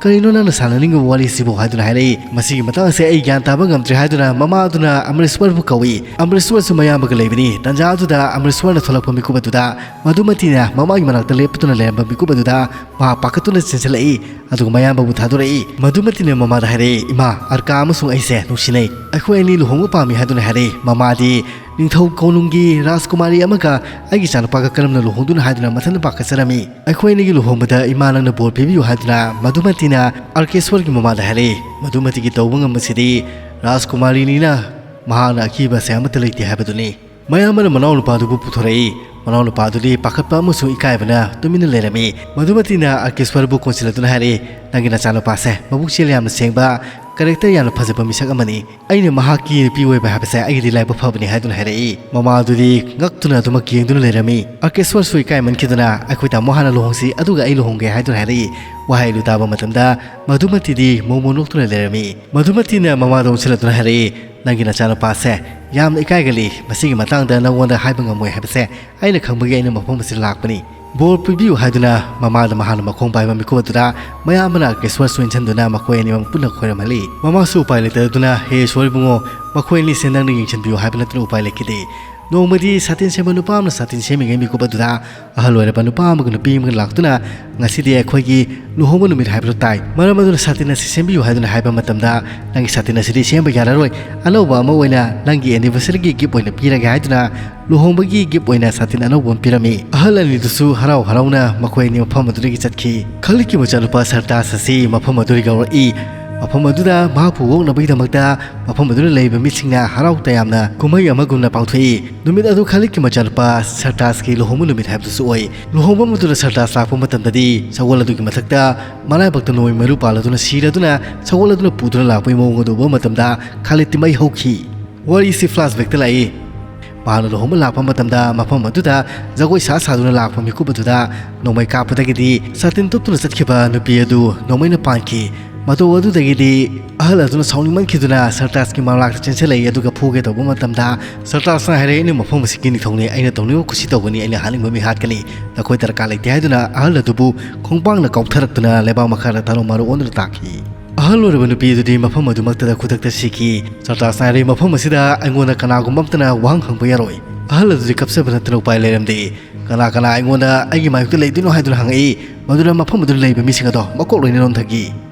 "ꯀꯔꯤꯅꯣ ꯅꯪꯅ ꯁꯥꯟꯅꯅꯤꯡꯉꯤꯕ ꯋꯥꯔꯤꯁꯤꯕꯨ?" ꯍꯥꯏꯗꯨꯅ ꯍꯥꯏꯔꯛꯏ꯫ ꯃꯁꯤꯒꯤ ꯃꯇꯥꯡ ꯑꯁꯦ ꯑꯩ ꯒ꯭ꯌꯥꯟ ꯇꯥꯕ ꯉꯝꯗ꯭ꯔꯦ ꯍꯥꯏꯗꯨꯅ ꯃꯃꯥꯗꯨꯅ ꯑꯃꯔꯦꯁ꯭ꯋꯔꯕꯨ ꯀꯧꯏ꯫ ꯑꯃꯔꯦꯁ꯭ꯋꯔꯁꯨ ꯃꯌꯥꯝꯕꯒ ꯂꯩꯕꯅꯤ꯫ ꯇꯥꯟꯖꯥ ꯑꯗꯨꯗ ꯑꯃꯔꯦꯁ꯭ꯋꯔꯅ ꯊꯣꯛꯂꯛꯄ ꯃꯤꯀꯨꯞ ꯑꯗꯨꯗ ꯃꯙꯨꯃꯇꯤꯅ ꯃꯃꯥꯒꯤ ꯃꯅꯥꯛꯇ ꯂꯦꯞꯇꯨꯅ ꯂꯩꯔꯝꯕ ꯃꯤꯀꯨꯞ ꯑꯗꯨꯗ ꯃꯍꯥꯛ ꯄꯥꯈꯠꯇꯨꯅ ꯆꯦꯟꯁꯤꯜꯂꯛꯏ꯫ ꯑꯗꯨꯒ ꯃꯌꯥꯝꯕꯕꯨ ꯊꯥꯗꯣꯔꯛꯏ꯫ ꯃꯙꯨꯃꯇꯤꯅ ꯃꯃꯥꯗ ꯍꯥꯏꯔꯛꯏ, "ꯏꯃꯥ, ꯑꯔꯀꯥ ꯑꯃꯁꯨꯡ ꯑꯩꯁꯦ ꯅꯨꯡꯁꯤꯅꯩ꯫ ꯑꯩꯈꯣꯏ ꯑꯅꯤ ꯂꯨꯍꯣꯡꯕ ꯄꯥꯝꯃꯤ" ꯍꯥꯏꯗꯨꯅ ꯍꯥꯏꯔꯛꯏ꯫ ꯃꯃꯥꯗꯤ, "ꯅꯤꯡꯊꯧ ꯀꯣꯅꯨꯡꯒꯤ ꯔꯥꯖꯀꯨꯃꯥꯔꯤ ꯑꯃꯒ ꯑꯩꯒꯤ ꯏꯆꯥꯅꯨꯄꯥꯒ ꯀꯔꯝꯅ ꯂꯨꯍꯣꯡꯗꯣꯏꯅꯣ?" ꯍꯥꯏꯗꯨꯅ ꯃꯊꯟꯇ ꯄꯥꯈꯠꯆꯔꯝꯃꯤ꯫ "ꯑꯩꯈꯣꯏ ꯑꯅꯤꯒꯤ ꯂꯨꯍꯣꯡꯕꯗ ꯏꯃꯥ ꯅꯪꯅ ꯕꯣꯔ ꯄꯤꯕꯤꯌꯨ" ꯍꯥꯏꯗꯨꯅ ꯃꯙꯨꯃꯇꯤꯅ ꯑꯥꯔꯀꯦꯁ꯭ꯋꯔꯒꯤ ꯃꯃꯥꯗ ꯍꯥꯏꯔꯛꯏ꯫ ꯃꯙꯨꯃꯇꯤꯒꯤ ꯇꯧꯕ ꯉꯝꯕꯁꯤꯗꯤ ꯔꯥꯖꯀꯨꯃꯥꯔꯤꯅꯤꯅ ꯃꯍꯥꯛꯅ ꯑꯀꯤꯕꯁꯦ ꯑꯃꯠꯇ ꯂꯩꯇꯦ ꯍꯥꯏꯕꯗꯨꯅꯤ꯫ ꯃꯌꯥꯝꯕꯅ ꯃꯅꯥꯎꯅꯨꯄꯥꯗꯨꯕꯨ ꯄꯨꯊꯣꯔꯛꯏ꯫ ꯃꯅꯥꯎꯅꯨꯄꯥꯗꯨꯗꯤ ꯄꯥꯈꯠꯄ ꯑꯃꯁꯨꯡ ꯏꯀꯥꯏꯕꯅ ꯇꯨꯃꯤꯟꯅ ꯂꯩꯔꯝꯃꯤ꯫ ꯃꯙꯨꯃꯇꯤꯅ ꯑꯥꯔꯀꯦꯁ꯭ꯋꯔꯕꯨ ꯀꯣꯟꯁꯤꯜꯂꯗꯨꯅ ꯍꯥꯏꯔꯛꯏ, "ꯅꯪꯒꯤ ꯅꯆꯥꯅꯨꯄꯥꯁꯦ ꯃꯕꯨꯛꯆꯦꯜ ꯌꯥꯝꯅ ꯁꯦꯡꯕ, ꯀꯦꯔꯦꯛꯇꯔ ꯌꯥꯝꯅ ꯐꯖꯕ ꯃꯤꯁꯛ ꯑꯃꯅꯤ꯫ ꯑꯩꯅ ꯃꯍꯥꯛꯀꯤ ꯅꯨꯄꯤ ꯑꯣꯏꯕ ꯍꯥꯏꯕꯁꯦ ꯑꯩꯒꯤꯗꯤ ꯂꯥꯏꯕꯛ ꯐꯕꯅꯤ" ꯍꯥꯏꯗꯨꯅ ꯍꯥꯏꯔꯛꯏ꯫ ꯃꯃꯥꯗꯨꯗꯤ ꯉꯛꯇꯨꯅ ꯑꯗꯨꯃꯛ ꯌꯦꯡꯗꯨꯅ ꯂꯩꯔꯝꯃꯤ꯫ ꯑꯥꯔꯀꯦꯁ꯭ꯋꯔꯁꯨ ꯏꯀꯥꯏꯃꯟꯈꯤꯗꯅ, "ꯑꯩꯈꯣꯏ ꯇꯥꯃꯣ ꯍꯥꯟꯅ ꯂꯨꯍꯣꯡꯁꯤ, ꯑꯗꯨꯒ ꯑꯩ ꯂꯨꯍꯣꯡꯒꯦ" ꯍꯥꯏꯗꯨꯅ ꯍꯥꯏꯔꯛꯏ꯫ ꯋꯥꯍꯩ ꯑꯗꯨ ꯇꯥꯕ ꯃꯇꯝꯗ ꯃꯙꯨꯃꯇꯤꯗꯤ ꯃꯣꯃꯣ ꯅꯣꯛꯇꯨꯅ ꯂꯩꯔꯝꯃꯤ꯫ ꯃꯙꯨꯃꯇꯤꯅ ꯃꯃꯥꯗ ꯑꯣꯟꯁꯤꯜꯂꯗꯨꯅ ꯍꯥꯏꯔꯛꯏ, "ꯅꯪꯒꯤ ꯅꯆꯥꯅꯨꯄꯥꯁꯦ ꯌꯥꯝꯅ ꯏꯀꯥꯏꯒꯜꯂꯤ꯫ ꯃꯁꯤꯒꯤ ꯃꯇꯥꯡꯗ ꯅꯪꯉꯣꯟꯗ ꯍꯥꯏꯕ ꯉꯝꯃꯣꯏ ꯍꯥꯏꯕꯁꯦ ꯑꯩꯅ ꯈꯪꯕꯒꯤ ꯑꯩꯅ ꯃꯐꯝ ꯑꯁꯤꯗ ꯂꯥꯛꯄꯅꯤ꯫ ꯕꯣꯔ ꯄꯤꯕꯤꯌꯨ" ꯍꯥꯏꯗꯨꯅ ꯃꯃꯥꯗ ꯃꯍꯥꯛꯅ ꯃꯈꯣꯡ ꯄꯥꯏꯕ ꯃꯤꯀꯨꯞ ꯑꯗꯨꯗ ꯃꯌꯥꯝꯕꯅ ꯑꯥꯔꯀꯦꯁ꯭ꯋꯔꯁꯨ ꯏꯟꯁꯤꯟꯗꯨꯅ ꯃꯈꯣꯏ ꯑꯅꯤꯃꯛ ꯄꯨꯟꯅ ꯈꯣꯏꯔꯝꯍꯜꯂꯤ꯫ ꯃꯃꯥꯁꯨ ꯎꯄꯥꯏ ꯂꯩꯇꯗꯨꯅ, "ꯍꯦ ꯏꯁ꯭ꯋꯔ ꯏꯕꯨꯡꯉꯣ, ꯃꯈꯣꯏ ꯑꯅꯤꯁꯦ ꯅꯪꯅ ꯌꯦꯡꯁꯤꯟꯕꯤꯌꯨ ꯍꯥꯏꯕ ꯅꯠꯇꯅ ꯎꯄꯥꯏ ꯂꯩꯈꯤꯗꯦ꯫" ꯅꯣꯡꯃꯗꯤ ꯁꯥꯇꯤꯟ ꯁꯦꯝꯕ ꯅꯨꯄꯥ ꯑꯃꯅ ꯁꯥꯇꯤꯟ ꯁꯦꯝꯃꯤꯉꯩ ꯃꯤꯀꯨꯞ ꯑꯗꯨꯗ ꯑꯍꯜ ꯑꯣꯏꯔꯕ ꯅꯨꯄꯥ ꯑꯃꯒ ꯅꯨꯄꯤ ꯑꯃꯒ ꯂꯥꯛꯇꯨꯅ, "ꯉꯁꯤꯗꯤ ꯑꯩꯈꯣꯏꯒꯤ ꯂꯨꯍꯣꯡꯕ ꯅꯨꯃꯤꯠ ꯍꯥꯏꯕꯗꯨ ꯇꯥꯏ꯫ ꯃꯔꯝ ꯑꯗꯨꯅ ꯁꯥꯇꯤꯟ ꯑꯁꯤ ꯁꯦꯝꯕꯤꯌꯨ" ꯍꯥꯏꯗꯨꯅ ꯍꯥꯏꯕ ꯃꯇꯝꯗ, "ꯅꯪꯒꯤ ꯁꯥꯇꯤꯟ ꯑꯁꯤꯗꯤ ꯁꯦꯝꯕ ꯌꯥꯔꯔꯣꯏ꯫ ꯑꯅꯧꯕ ꯑꯃ ꯑꯣꯏꯅ ꯅꯪꯒꯤ anniversary ꯒꯤ gift ꯑꯣꯏꯅ ꯄꯤꯔꯒꯦ" ꯍꯥꯏꯗꯨꯅ ꯂꯨꯍꯣꯡꯕꯒꯤ gift ꯑꯣꯏꯅ ꯁꯥꯇꯤꯟ ꯑꯅꯧꯕ ꯑꯃ ꯄꯤꯔꯝꯃꯤ꯫ ꯑꯍꯜ ꯑꯅꯤꯗꯨꯁꯨ ꯍꯔꯥꯎ ꯍꯔꯥꯎꯅ ꯃꯈꯣꯏ ꯑꯅꯤ ꯃꯐꯝ ꯑꯗꯨꯗꯒꯤ ꯆꯠꯈꯤ꯫ ꯈꯥꯂꯤꯗꯀꯤ ꯃꯆꯥꯅꯨꯄꯥ ꯁꯔꯇꯥꯖ ꯑꯁꯤ ꯃꯐꯝ ꯑꯗꯨꯗ ꯌꯧꯔꯛꯏ꯫ ꯃꯐꯝ ꯑꯗꯨꯗ ꯃꯍꯥꯛꯄꯨ ꯑꯣꯛꯅꯕꯒꯤꯗꯃꯛꯇ ꯃꯐꯝ ꯑꯗꯨꯗ ꯂꯩꯔꯤꯕ ꯃꯤꯁꯤꯡꯅ ꯍꯔꯥꯎ ꯇꯌꯥꯝꯅ ꯀꯨꯝꯍꯩ ꯑꯃꯒꯨꯝꯅ ꯄꯥꯡꯊꯣꯛꯏ꯫ ꯅꯨꯃꯤꯠ ꯑꯗꯨ ꯈꯥꯂꯤꯗꯀꯤ ꯃꯆꯥꯅꯨꯄꯥ ꯁꯔꯇꯥꯖꯀꯤ ꯂꯨꯍꯣꯡꯕ ꯅꯨꯃꯤꯠ ꯍꯥꯏꯕꯗꯨꯁꯨ ꯑꯣꯏ꯫ ꯂꯨꯍꯣꯡꯐꯝ ꯑꯗꯨꯗ ꯁꯔꯇꯥꯖ ꯂꯥꯛꯄ ꯃꯇꯝꯗꯗꯤ ꯁꯒꯣꯜ ꯑꯗꯨꯒꯤ ꯃꯊꯛꯇ ꯃꯔꯥꯏꯕꯛꯇ ꯅꯣꯡꯃꯩ ꯃꯔꯨ ꯄꯥꯜꯂꯗꯨꯅ ꯁꯤꯔꯗꯨꯅ ꯁꯒꯣꯜ ꯑꯗꯨꯅ ꯄꯨꯗꯨꯅ ꯂꯥꯛꯄꯒꯤ ꯃꯑꯣꯡ ꯑꯗꯨ ꯎꯕ ꯃꯇꯝꯗ ꯈꯥꯂꯤꯗꯇꯤ ꯃꯩ ꯍꯧꯈꯤ꯫ ꯋꯥꯔꯤꯁꯤ flashbackꯇ ꯂꯥꯛꯏ꯫ ꯃꯍꯥꯛꯅ ꯂꯨꯍꯣꯡꯕ ꯂꯥꯛꯄ ꯃꯇꯝꯗ ꯃꯐꯝ ꯑꯗꯨꯗ ꯖꯒꯣꯏ ꯁꯥ ꯁꯥꯗꯨꯅ ꯂꯥꯛꯄ ꯃꯤꯀꯨꯞ ꯑꯗꯨꯗ ꯅꯣꯡꯃꯩ ꯀꯥꯞꯄꯗꯒꯤꯗꯤ ꯁꯥꯇꯤꯟ ꯇꯨꯞꯇꯨꯅ ꯆꯠꯈꯤꯕ ꯅꯨꯄꯤ ꯑꯗꯨ ꯅꯣꯡꯃꯩꯅ ꯄꯥꯟꯈꯤ꯫ ꯃꯇꯧ ꯑꯗꯨꯗꯒꯤꯗꯤ ꯑꯍꯜ ꯑꯗꯨꯅ ꯁꯥꯎꯅꯤꯡꯃꯟꯈꯤꯗꯨꯅ ꯁꯔꯇꯥꯖꯀꯤ ꯃꯅꯥꯛꯇ ꯆꯦꯟꯁꯤꯜꯂꯛꯏ, ꯑꯗꯨꯒ ꯐꯨꯒꯦ ꯇꯧꯕ ꯃꯇꯝꯗ ꯁꯔꯇꯥꯖꯅ ꯍꯥꯏꯔꯛꯏ, "ꯑꯩꯅ ꯃꯐꯝ ꯑꯁꯤꯒꯤ ꯅꯤꯡꯊꯧꯅꯤ, ꯑꯩꯅ ꯇꯧꯅꯤꯡꯕ ꯀꯨꯁꯤ ꯇꯧꯒꯅꯤ, ꯑꯩꯅ ꯍꯥꯠꯅꯤꯡꯕ ꯃꯤ ꯍꯥꯠꯀꯅꯤ, ꯅꯈꯣꯏ ꯗꯔꯀꯥꯔ ꯂꯩꯇꯦ" ꯍꯥꯏꯗꯨꯅ ꯑꯍꯜ ꯑꯗꯨꯕꯨ ꯈꯣꯡꯄꯥꯛꯅ ꯀꯥꯎꯊꯔꯛꯇꯨꯅ ꯂꯩꯕꯥꯛ ꯃꯈꯥꯗ ꯇꯔꯨ ꯃꯔꯨ ꯑꯣꯟꯗꯨꯅ ꯇꯥꯈꯤ꯫ ꯑꯍꯜ ꯑꯣꯏꯔꯕ ꯅꯨꯄꯤ ꯑꯗꯨꯗꯤ ꯃꯐꯝ ꯑꯗꯨꯃꯛꯇꯗ ꯈꯨꯗꯛꯇ ꯁꯤꯈꯤ꯫ ꯁꯔꯇꯥꯖꯅ ꯍꯥꯏꯔꯛꯏ, "ꯃꯐꯝ ꯑꯁꯤꯗ ꯑꯩꯉꯣꯟꯗ ꯀꯅꯥꯒꯨꯝꯕ ꯑꯃꯠꯇꯅ ꯋꯥꯍꯪ ꯍꯪꯕ ꯌꯥꯔꯣꯏ"꯫ ꯑꯍꯜ ꯑꯗꯨꯗꯤ ꯀꯞꯆꯕ ꯅꯠꯇꯅ ꯎꯄꯥꯏ ꯂꯩꯔꯝꯗꯦ꯫ "ꯀꯅꯥ ꯀꯅꯥ ꯑꯩꯉꯣꯟꯗ ꯑꯩꯒꯤ ꯃꯥꯌꯣꯛꯇ ꯂꯩꯗꯣꯏꯅꯣ?" ꯍꯥꯏꯗꯨꯅ ꯍꯪꯉꯛꯏ꯫ ꯃꯗꯨꯅ ꯃꯐꯝ ꯑꯗꯨꯗ ꯂꯩꯕ ꯃꯤꯁꯤꯡ ꯑꯗꯣ ꯃꯀꯣꯛ ꯂꯣꯏꯅ ꯅꯣꯟꯊꯈꯤ꯫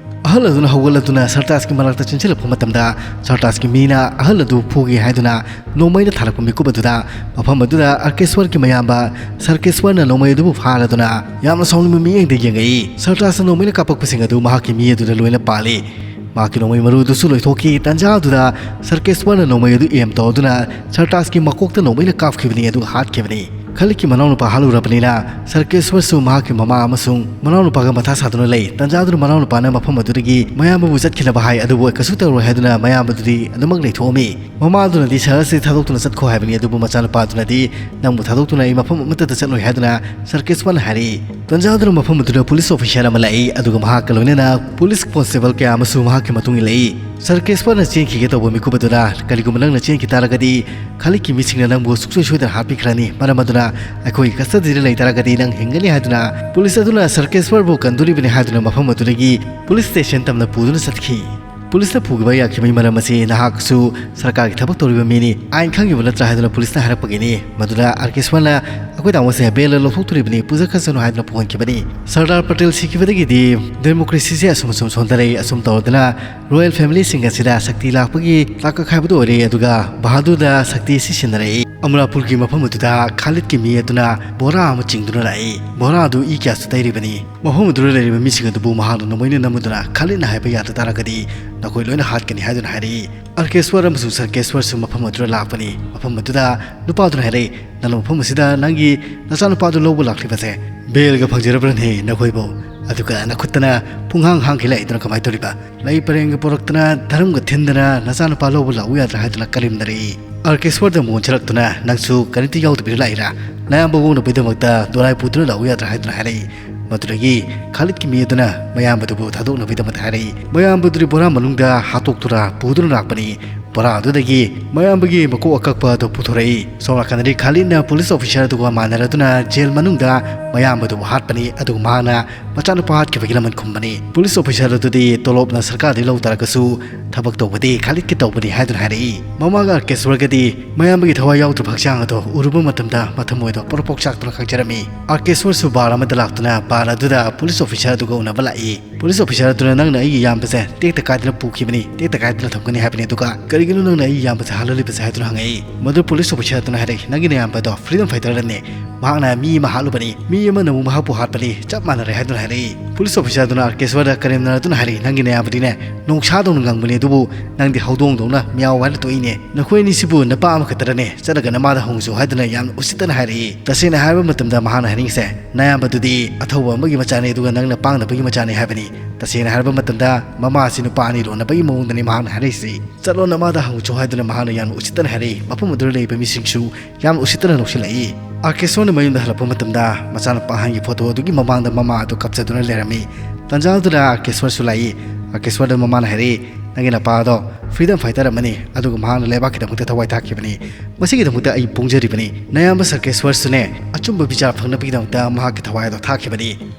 ꯑꯍꯜ ꯑꯗꯨꯅ ꯍꯧꯒꯠꯂꯗꯨꯅ ꯁꯔꯇꯥꯖꯀꯤ ꯃꯅꯥꯛꯇ ꯆꯦꯟꯁꯤꯜꯂꯛꯄ ꯃꯇꯝꯗ ꯁꯔꯇꯥꯖꯀꯤ ꯃꯤꯅ ꯑꯍꯜ ꯑꯗꯨ ꯐꯨꯒꯦ ꯍꯥꯏꯗꯨꯅ ꯅꯣꯡꯃꯩꯅ ꯊꯥꯔꯛꯄ ꯃꯤꯀꯨꯞ ꯑꯗꯨꯗ ꯃꯐꯝ ꯑꯗꯨꯗ ꯑꯔꯀꯦꯁ꯭ꯋꯔꯒꯤ ꯃꯌꯥꯝꯕ ꯁꯔꯀꯦꯁ꯭ꯋꯔꯅ ꯅꯣꯡꯃꯩ ꯑꯗꯨꯕꯨ ꯐꯥꯔꯗꯨꯅ ꯌꯥꯝꯅ ꯁꯥꯎꯅꯤꯡꯕ ꯃꯤꯠꯌꯦꯡꯗ ꯌꯦꯡꯉꯛꯏ꯫ ꯁꯔꯇꯥꯖꯅ ꯅꯣꯡꯃꯩꯅ ꯀꯥꯞꯄꯛꯄꯁꯤꯡ ꯑꯗꯨ ꯃꯍꯥꯛꯀꯤ ꯃꯤ ꯑꯗꯨꯗ ꯂꯣꯏꯅ ꯄꯥꯜꯂꯤ꯫ ꯃꯍꯥꯛꯀꯤ ꯅꯣꯡꯃꯩ ꯃꯔꯨ ꯑꯗꯨꯁꯨ ꯂꯣꯏꯊꯣꯛꯈꯤ꯫ ꯇꯥꯟꯖꯥ ꯑꯗꯨꯗ ꯁꯔꯀꯦꯁ꯭ꯋꯔꯅ ꯅꯣꯡꯃꯩ ꯑꯗꯨ aim ꯇꯧꯗꯨꯅ ꯁꯔꯇꯥꯖꯀꯤ ꯃꯀꯣꯛꯇ ꯅꯣꯡꯃꯩꯅ ꯀꯥꯞꯈꯤꯕꯅꯤ, ꯑꯗꯨꯒ ꯍꯥꯠꯈꯤꯕꯅꯤ꯫ ꯈꯥꯂꯤꯗꯀꯤ ꯃꯅꯥꯎꯅꯨꯄꯥ ꯍꯥꯠꯂꯨꯔꯕꯅꯤꯅ ꯁꯔꯀꯦꯁ꯭ꯋꯔꯁꯨ ꯃꯍꯥꯛꯀꯤ ꯃꯃꯥ ꯑꯃꯁꯨꯡ ꯃꯅꯥꯎꯅꯨꯄꯥꯒ ꯃꯊꯥ ꯁꯥꯗꯨꯅ ꯂꯩ꯫ ꯇꯥꯟꯖꯥ ꯑꯗꯨꯗ ꯃꯅꯥꯎꯅꯨꯄꯥꯅ ꯃꯐꯝ ꯑꯗꯨꯗꯒꯤ ꯃꯌꯥꯝꯕꯕꯨ ꯆꯠꯈꯤꯅꯕ ꯍꯥꯏ, ꯑꯗꯨꯕꯨ ꯀꯩꯁꯨ ꯇꯧꯔꯣꯏ ꯍꯥꯏꯗꯨꯅ ꯃꯌꯥꯝꯕꯗꯨꯗꯤ ꯑꯗꯨꯃꯛ ꯂꯩꯊꯣꯛꯑꯝꯃꯤ꯫ ꯃꯃꯥ ꯑꯗꯨꯅꯗꯤ ꯁꯍꯔ ꯑꯁꯤ ꯊꯥꯗꯣꯛꯇꯨꯅ ꯆꯠꯈꯣ ꯍꯥꯏꯕꯅꯤ, ꯑꯗꯨꯕꯨ ꯃꯆꯥꯅꯨꯄꯥ ꯑꯗꯨꯅꯗꯤ "ꯅꯪꯕꯨ ꯊꯥꯗꯣꯛꯇꯨꯅ ꯑꯩ ꯃꯐꯝ ꯑꯃꯠꯇꯗ ꯆꯠꯂꯣꯏ" ꯍꯥꯏꯗꯨꯅ ꯁꯔꯀꯦꯁ꯭ꯋꯔꯅ ꯍꯥꯏꯔꯛꯏ꯫ ꯇꯥꯟꯖꯥ ꯑꯗꯨꯗ ꯃꯐꯝ ꯑꯗꯨꯗ ꯄꯨꯂꯤꯁ ꯑꯣꯐꯤꯁꯥꯔ ꯑꯃ ꯂꯥꯛꯏ, ꯑꯗꯨꯒ ꯃꯍꯥꯛꯀ ꯂꯣꯏꯅꯅ ꯄꯨꯂꯤꯁ ꯀꯣꯟꯁꯇꯦꯕꯜ ꯀꯌꯥ ꯑꯃꯁꯨ ꯃꯍꯥꯛꯀꯤ ꯃꯇꯨꯡ ꯏꯜꯂꯛꯏ꯫ ꯁꯔꯀꯦꯁ꯭ꯋꯔꯅ ꯆꯦꯟꯈꯤꯒꯦ ꯇꯧꯕ ꯃꯤꯀꯨꯞ ꯑꯗꯨꯅ, "ꯀꯔꯤꯒꯨꯝꯕ ꯅꯪꯅ ꯆꯦꯟꯈꯤ ꯇꯥꯔꯒꯗꯤ ꯈꯥꯂꯤꯗꯀꯤ ꯃꯤꯁꯤꯡꯅ ꯅꯪꯕꯨ ꯁꯨꯡꯁꯣꯏ ꯁꯣꯏꯗꯅ ꯍꯥꯠꯄꯤꯈ꯭ꯔꯅꯤ꯫ ꯃꯔꯝ ꯑꯗꯨꯅ ꯑꯩꯈꯣꯏꯒꯤ ꯀꯁꯇꯗꯤꯗ ꯂꯩ ꯇꯥꯔꯒꯗꯤ ꯅꯪ ꯍꯤꯡꯒꯅꯤ" ꯍꯥꯏꯗꯨꯅ ꯄꯨꯂꯤꯁ ꯑꯗꯨꯅ ꯁꯔꯀꯦꯁ꯭ꯋꯔꯕꯨ ꯀꯟꯗꯣꯔꯤꯕꯅꯤ ꯍꯥꯏꯗꯨꯅ ꯃꯐꯝ ꯑꯗꯨꯗꯒꯤ ꯄꯨꯂꯤꯁ ꯁ꯭ꯇꯦꯁꯟ ꯇꯝꯅ ꯄꯨꯗꯨꯅ ꯆꯠꯈꯤ꯫ ꯄꯨꯂꯤꯁꯅ ꯄꯨꯈꯤꯕ ꯌꯥꯈꯤꯕꯒꯤ ꯃꯔꯝ ꯑꯁꯤ ꯅꯍꯥꯛꯁꯨ ꯁꯔꯀꯥꯔꯒꯤ ꯊꯕꯛ ꯇꯧꯔꯤꯕ ꯃꯤꯅꯤ, ꯑꯥꯏꯟ ꯈꯪꯉꯤꯕ ꯅꯠꯇ꯭ꯔꯥ ꯍꯥꯏꯗꯨꯅ ꯄꯨꯂꯤꯁꯅ ꯍꯥꯏꯔꯛꯄꯒꯤꯅꯤ꯫ ꯃꯗꯨꯗ ꯑꯥꯔ ꯀꯦ ꯁ꯭ꯋꯔꯅ ꯑꯩꯈꯣꯏ ꯇꯥꯃꯣꯁꯦ ꯕꯦꯜꯗ ꯂꯧꯊꯣꯛꯇꯣꯔꯤꯕꯅꯤ, ꯄꯨꯖꯈ꯭ꯔꯁꯅꯨ ꯍꯥꯏꯗꯨꯅ ꯄꯨꯍꯟꯈꯤꯕꯅꯤ꯫ ꯁꯔꯗꯥꯔ ꯄꯇꯦꯜ ꯁꯤꯈꯤꯕꯗꯒꯤꯗꯤ ꯗꯦꯃꯣꯀ꯭ꯔꯦꯁꯤꯁꯦ ꯑꯁꯨꯝ ꯑꯁꯨꯝ ꯁꯣꯟꯊꯔꯛꯏ꯫ ꯑꯁꯨꯝ ꯇꯧꯔꯗꯅ ꯔꯣꯌꯦꯜ ꯐꯦꯃꯤꯂꯤꯁꯤꯡ ꯑꯁꯤꯗ ꯁꯛꯇꯤ ꯂꯥꯛꯄꯒꯤ ꯇꯥꯀꯛ ꯍꯥꯏꯕꯗꯨ ꯑꯣꯏꯔꯦ꯫ ꯑꯗꯨꯒ ꯕꯍꯥꯗꯨꯔꯗ ꯁꯛꯇꯤ ꯑꯁꯤ ꯁꯤꯟꯅꯔꯛꯏ꯫ ꯑꯃꯔꯥꯄꯨꯔꯒꯤ ꯃꯐꯝ ꯑꯗꯨꯗ ꯈꯥꯂꯤꯗꯀꯤ ꯃꯤ ꯑꯗꯨꯅ ꯕꯣꯔꯥ ꯑꯃ ꯆꯤꯡꯗꯨꯅ ꯂꯥꯛꯏ꯫ ꯕꯣꯔꯥ ꯑꯗꯨ ꯏ ꯀꯌꯥꯁꯨ ꯇꯩꯔꯤꯕꯅꯤ꯫ ꯃꯐꯝ ꯑꯗꯨꯗ ꯂꯩꯔꯤꯕ ꯃꯤꯁꯤꯡ ꯑꯗꯨꯕꯨ ꯃꯍꯥꯛꯅ ꯅꯣꯡꯃꯩꯅ ꯅꯝꯃꯗꯨꯅ ꯈꯥꯂꯤꯗꯅ ꯍꯥꯏꯕ ꯌꯥꯗ ꯇꯥꯔꯒꯗꯤ ꯅꯈꯣꯏ ꯂꯣꯏꯅ ꯍꯥꯠꯀꯅꯤ ꯍꯥꯏꯗꯨꯅ ꯍꯥꯏꯔꯛꯏ꯫ ꯑꯥꯔ ꯀꯦ ꯁ꯭ꯋꯔ ꯑꯃꯁꯨꯡ ꯁꯔ ꯀꯦ ꯁ꯭ꯋꯔꯁꯨ ꯃꯐꯝ ꯑꯗꯨꯗ ꯂꯥꯛꯄꯅꯤ꯫ ꯃꯐꯝ ꯑꯗꯨꯗ ꯅꯨꯄꯥꯗꯨꯅ ꯍꯥꯏꯔꯛꯏ, "ꯅꯪꯅ ꯃꯐꯝ ꯑꯁꯤꯗ ꯅꯪꯒꯤ ꯅꯆꯥꯅꯨꯄꯥꯗꯨ ꯂꯧꯕ ꯂꯥꯛꯂꯤꯕꯁꯦ ꯕꯦꯜꯒ ꯐꯪꯖꯔꯕ꯭ꯔꯅꯦ ꯅꯈꯣꯏꯕꯨ? ꯑꯗꯨꯒ ꯅꯈꯨꯠꯇꯅ ꯄꯨꯡꯍꯥꯡ ꯍꯥꯡꯈꯤ ꯂꯥꯛꯏꯗꯨꯅ ꯀꯃꯥꯏꯅ ꯇꯧꯔꯤꯕ? ꯂꯩ ꯄꯔꯦꯡꯒ ꯄꯣꯔꯛꯇꯅ, ꯙꯔꯝꯒ ꯊꯤꯟꯗꯅ ꯅꯆꯥꯅꯨꯄꯥ ꯂꯧꯕ ꯂꯥꯛꯎ ꯌꯥꯗ꯭ꯔꯥ?" ꯍꯥꯏꯗꯨꯅ ꯀꯔꯦꯝꯅꯔꯛꯏ꯫ ꯑꯥꯔ ꯀꯦ ꯁ꯭ꯋꯔꯗ ꯃꯣꯟ ꯁꯤꯜꯂꯛꯇꯨꯅ, "ꯅꯪꯁꯨ ꯀꯔꯤꯝꯇ ꯌꯥꯎꯗꯕꯤꯗ ꯂꯥꯛꯏꯔꯥ? ꯅꯌꯥꯝꯕ ꯑꯣꯛꯅꯕꯒꯤꯗꯃꯛꯇ ꯗꯣꯂꯥꯏ ꯄꯨꯗꯨꯅ ꯂꯥꯛꯎ ꯌꯥꯗ꯭ꯔꯥ?" ꯍꯥꯏꯗꯨꯅ ꯍꯥꯏꯔꯛꯏ꯫ ꯃꯗꯨꯗꯒꯤ ꯈꯥꯂꯤꯗꯀꯤ ꯃꯤ ꯑꯗꯨꯅ ꯃꯌꯥꯝꯕꯗꯨꯕꯨ ꯊꯥꯗꯣꯛꯅꯕꯒꯤꯗꯃꯛꯇ ꯍꯥꯏꯔꯛꯏ꯫ ꯃꯌꯥꯝꯕꯗꯨꯗꯤ ꯕꯣꯔꯥ ꯃꯅꯨꯡꯗ ꯍꯥꯠꯇꯣꯛꯇꯨꯅ ꯄꯨꯗꯨꯅ ꯂꯥꯛꯄꯅꯤ꯫ ꯕꯣꯔꯥ ꯑꯗꯨꯗꯒꯤ ꯃꯌꯥꯝꯕꯒꯤ ꯃꯀꯣꯛ ꯑꯀꯛꯄ ꯑꯗꯨ ꯄꯨꯊꯣꯔꯛꯏ꯫ ꯁꯣꯝ ꯅꯥꯀꯟꯗꯗꯤ ꯈꯥꯂꯤꯗꯅ ꯄꯨꯂꯤꯁ ꯑꯣꯐꯤꯁꯥꯔ ꯑꯗꯨꯒ ꯃꯥꯟꯅꯔꯗꯨꯅ ꯖꯦꯜ ꯃꯅꯨꯡꯗ ꯃꯌꯥꯝꯕꯗꯨꯕꯨ ꯍꯥꯠꯄꯅꯤ꯫ ꯑꯗꯨꯒ ꯃꯍꯥꯛꯅ ꯃꯆꯥꯅꯨꯄꯥ ꯍꯥꯠꯈꯤꯕꯒꯤ ꯂꯃꯟ ꯈꯨꯝꯕꯅꯤ꯫ ꯄꯨꯂꯤꯁ ꯑꯣꯐꯤꯁꯥꯔ ꯑꯗꯨꯗꯤ ꯇꯣꯂꯣꯞꯅ ꯁꯔꯀꯥꯔꯗꯒꯤ ꯂꯧ ꯇꯥꯔꯒꯁꯨ ꯊꯕꯛ ꯇꯧꯕꯗꯤ ꯈꯥꯂꯤꯗꯀꯤ ꯇꯧꯕꯅꯤ ꯍꯥꯏꯗꯨꯅ ꯍꯥꯏꯔꯛꯏ꯫ ꯃꯃꯥꯒ ꯑꯥꯔ ꯀꯦ ꯁ꯭ꯋꯔꯒꯗꯤ ꯃꯌꯥꯝꯕꯒꯤ ꯊꯋꯥꯏ ꯌꯥꯎꯗ꯭ꯔꯕ ꯍꯛꯆꯥꯡ ꯑꯗꯨ ꯎꯔꯨꯕ ꯃꯇꯝꯗ ꯃꯊꯃꯣꯏꯗꯣ ꯄ꯭ꯔꯣꯛ ꯄ꯭ꯔꯣꯛ ꯆꯥꯛꯇꯨꯅ ꯈꯪꯖꯔꯝꯃꯤ꯫ ꯑꯥꯔ ꯀꯦ ꯁ꯭ꯋꯔꯁꯨ ꯕꯥꯔ ꯑꯃꯗ ꯂꯥꯛꯇꯨꯅ ꯕꯥꯔ ꯑꯗꯨꯗ ꯄꯨꯂꯤꯁ ꯑꯣꯐꯤꯁꯥꯔ ꯑꯗꯨꯒ ꯎꯅꯕ ꯂꯥꯛꯏ꯫ ꯄꯨꯂꯤꯁ ꯑꯣꯐꯤꯁꯥꯔ ꯑꯗꯨꯅ, "ꯅꯪꯅ ꯑꯩꯒꯤ ꯏꯌꯥꯝꯕꯁꯦ ꯇꯦꯛꯇ ꯀꯥꯏꯗꯅ ꯄꯨꯈꯤꯕꯅꯤ, ꯇꯦꯛꯇ ꯀꯥꯏꯗꯅ ꯊꯝꯒꯅꯤ ꯍꯥꯏꯕꯅꯤ, ꯑꯗꯨꯒ ꯀꯔꯤꯒꯤꯅꯣ ꯅꯪꯅ ꯑꯩꯒꯤ ꯏꯌꯥꯝꯕꯁꯦ ꯍꯥꯠꯍꯜꯂꯤꯕꯁꯦ?" ꯍꯥꯏꯗꯨꯅ ꯍꯪꯉꯛꯏ꯫ ꯃꯗꯨ ꯄꯨꯂꯤꯁ ꯑꯣꯐꯤꯁꯥꯔ ꯑꯗꯨꯅ ꯍꯥꯏꯔꯛꯏ, "ꯅꯪꯒꯤ ꯅꯌꯥꯝꯕꯗꯣ ꯐ꯭ꯔꯤꯗꯝ ꯐꯥꯏꯇꯔꯅꯤ, ꯃꯍꯥꯛꯅ ꯃꯤ ꯑꯃ ꯍꯥꯠꯂꯨꯕꯅꯤ, ꯃꯤ ꯑꯃꯅ ꯑꯃꯨꯛ ꯃꯍꯥꯛꯄꯨ ꯍꯥꯠꯄꯅꯤ, ꯆꯞ ꯃꯥꯟꯅꯔꯦ" ꯍꯥꯏꯗꯨꯅ ꯍꯥꯏꯔꯛꯏ꯫ ꯄꯨꯂꯤꯁ ꯑꯣꯐꯤꯁꯥꯔ ꯑꯗꯨꯅ ꯑꯥꯔ ꯀꯦ ꯁ꯭ꯋꯔꯗ ꯀꯔꯦꯝꯅꯗꯨꯅ ꯍꯥꯏꯔꯛꯏ, "ꯅꯪꯒꯤ ꯅꯌꯥꯝꯕꯗꯤꯅꯦ ꯅꯣꯡꯁꯥꯗꯧꯅ ꯉꯪꯕꯅꯤ, ꯑꯗꯨꯕꯨ ꯅꯪꯗꯤ ꯍꯧꯗꯣꯡꯗꯧꯅ ꯃꯤꯌꯥꯎ ꯍꯥꯏꯅ ꯇꯣꯛꯏꯅꯦ꯫ ꯅꯈꯣꯏ ꯑꯅꯤꯁꯤꯕꯨ ꯅꯄꯥ ꯑꯃꯈꯛꯇꯔꯅꯦ? ꯆꯠꯂꯒ ꯅꯃꯥꯗ ꯍꯪꯉꯨꯆꯣ" ꯍꯥꯏꯗꯨꯅ ꯌꯥꯝꯅ ꯎꯁꯤꯠꯇꯅ ꯍꯥꯏꯔꯛꯏ꯫ ꯇꯁꯦꯡꯅ ꯍꯥꯏꯔꯕ ꯃꯇꯝꯗ ꯃꯍꯥꯛꯅ ꯍꯥꯏꯅꯤꯡꯉꯤꯁꯦ, ꯅꯌꯥꯝꯕꯗꯨꯗꯤ ꯑꯊꯧꯕ ꯑꯃꯒꯤ ꯃꯆꯥꯅꯤ, ꯑꯗꯨꯒ ꯅꯪꯅ ꯄꯥꯡꯗꯕꯒꯤ ꯃꯆꯥꯅꯤ ꯍꯥꯏꯕꯅꯤ꯫ ꯇꯁꯦꯡꯅ ꯍꯥꯏꯔꯕ ꯃꯇꯝꯗ ꯃꯃꯥ ꯑꯁꯤ ꯅꯨꯄꯥ ꯑꯅꯤ ꯂꯣꯟꯅꯕꯒꯤ ꯃꯑꯣꯡꯗꯅꯤ ꯃꯍꯥꯛꯅ ꯍꯥꯏꯔꯛꯏꯁꯤ꯫ "ꯆꯠꯂꯣ, ꯅꯃꯥꯗ ꯍꯪꯉꯨꯆꯣ" ꯍꯥꯏꯗꯨꯅ ꯃꯍꯥꯛꯅ ꯌꯥꯝꯅ ꯎꯁꯤꯠꯇꯅ ꯍꯥꯏꯔꯛꯏ꯫ ꯃꯐꯝ ꯑꯗꯨꯗ ꯂꯩꯔꯤꯕ ꯃꯤꯁꯤꯡꯁꯨ ꯌꯥꯝꯅ ꯎꯁꯤꯠꯇꯅ ꯅꯣꯛꯁꯤꯜꯂꯛꯏ꯫ ꯑꯥꯔ ꯀꯦ ꯁ꯭ꯋꯔꯅ ꯃꯌꯨꯝꯗ ꯍꯜꯂꯛꯄ ꯃꯇꯝꯗ ꯃꯆꯥꯅꯨꯄꯥ ꯑꯍꯟꯒꯤ ꯐꯣꯇꯣ ꯑꯗꯨꯒꯤ ꯃꯃꯥꯡꯗ ꯃꯃꯥ ꯑꯗꯨ ꯀꯞꯆꯗꯨꯅ ꯂꯩꯔꯝꯃꯤ꯫ ꯇꯟꯖꯥ ꯑꯗꯨꯗ ꯑꯥꯔ ꯀꯦ ꯁ꯭ꯋꯔꯁꯨ ꯂꯥꯛꯏ꯫ ꯑꯥꯔ ꯀꯦ ꯁ꯭ꯋꯔꯗ ꯃꯃꯥꯅ ꯍꯥꯏꯔꯛꯏ, "ꯅꯪꯒꯤ ꯅꯄꯥ ꯑꯗꯣ ꯐ꯭ꯔꯤꯗꯝ ꯐꯥꯏꯇꯔ ꯑꯃꯅꯤ, ꯑꯗꯨꯒ ꯃꯍꯥꯛꯅ ꯂꯩꯕꯥꯛꯀꯤꯗꯃꯛꯇ ꯊꯋꯥꯏ ꯊꯥꯈꯤꯕꯅꯤ꯫ ꯃꯁꯤꯒꯤꯗꯃꯛꯇ ꯑꯩ ꯄꯣꯡꯖꯔꯤꯕꯅꯤ꯫ ꯅꯌꯥꯝꯕ ꯁꯔ ꯀꯦ ꯁ꯭ꯋꯔꯁꯨꯅꯦ ꯑꯆꯨꯝꯕ ꯕꯤꯆꯥꯔ ꯐꯪꯅꯕꯒꯤꯗꯃꯛꯇ ꯃꯍꯥꯛꯀꯤ ꯊꯋꯥꯏ ꯑꯗꯣ ꯊꯥꯈꯤꯕꯅꯤ"꯫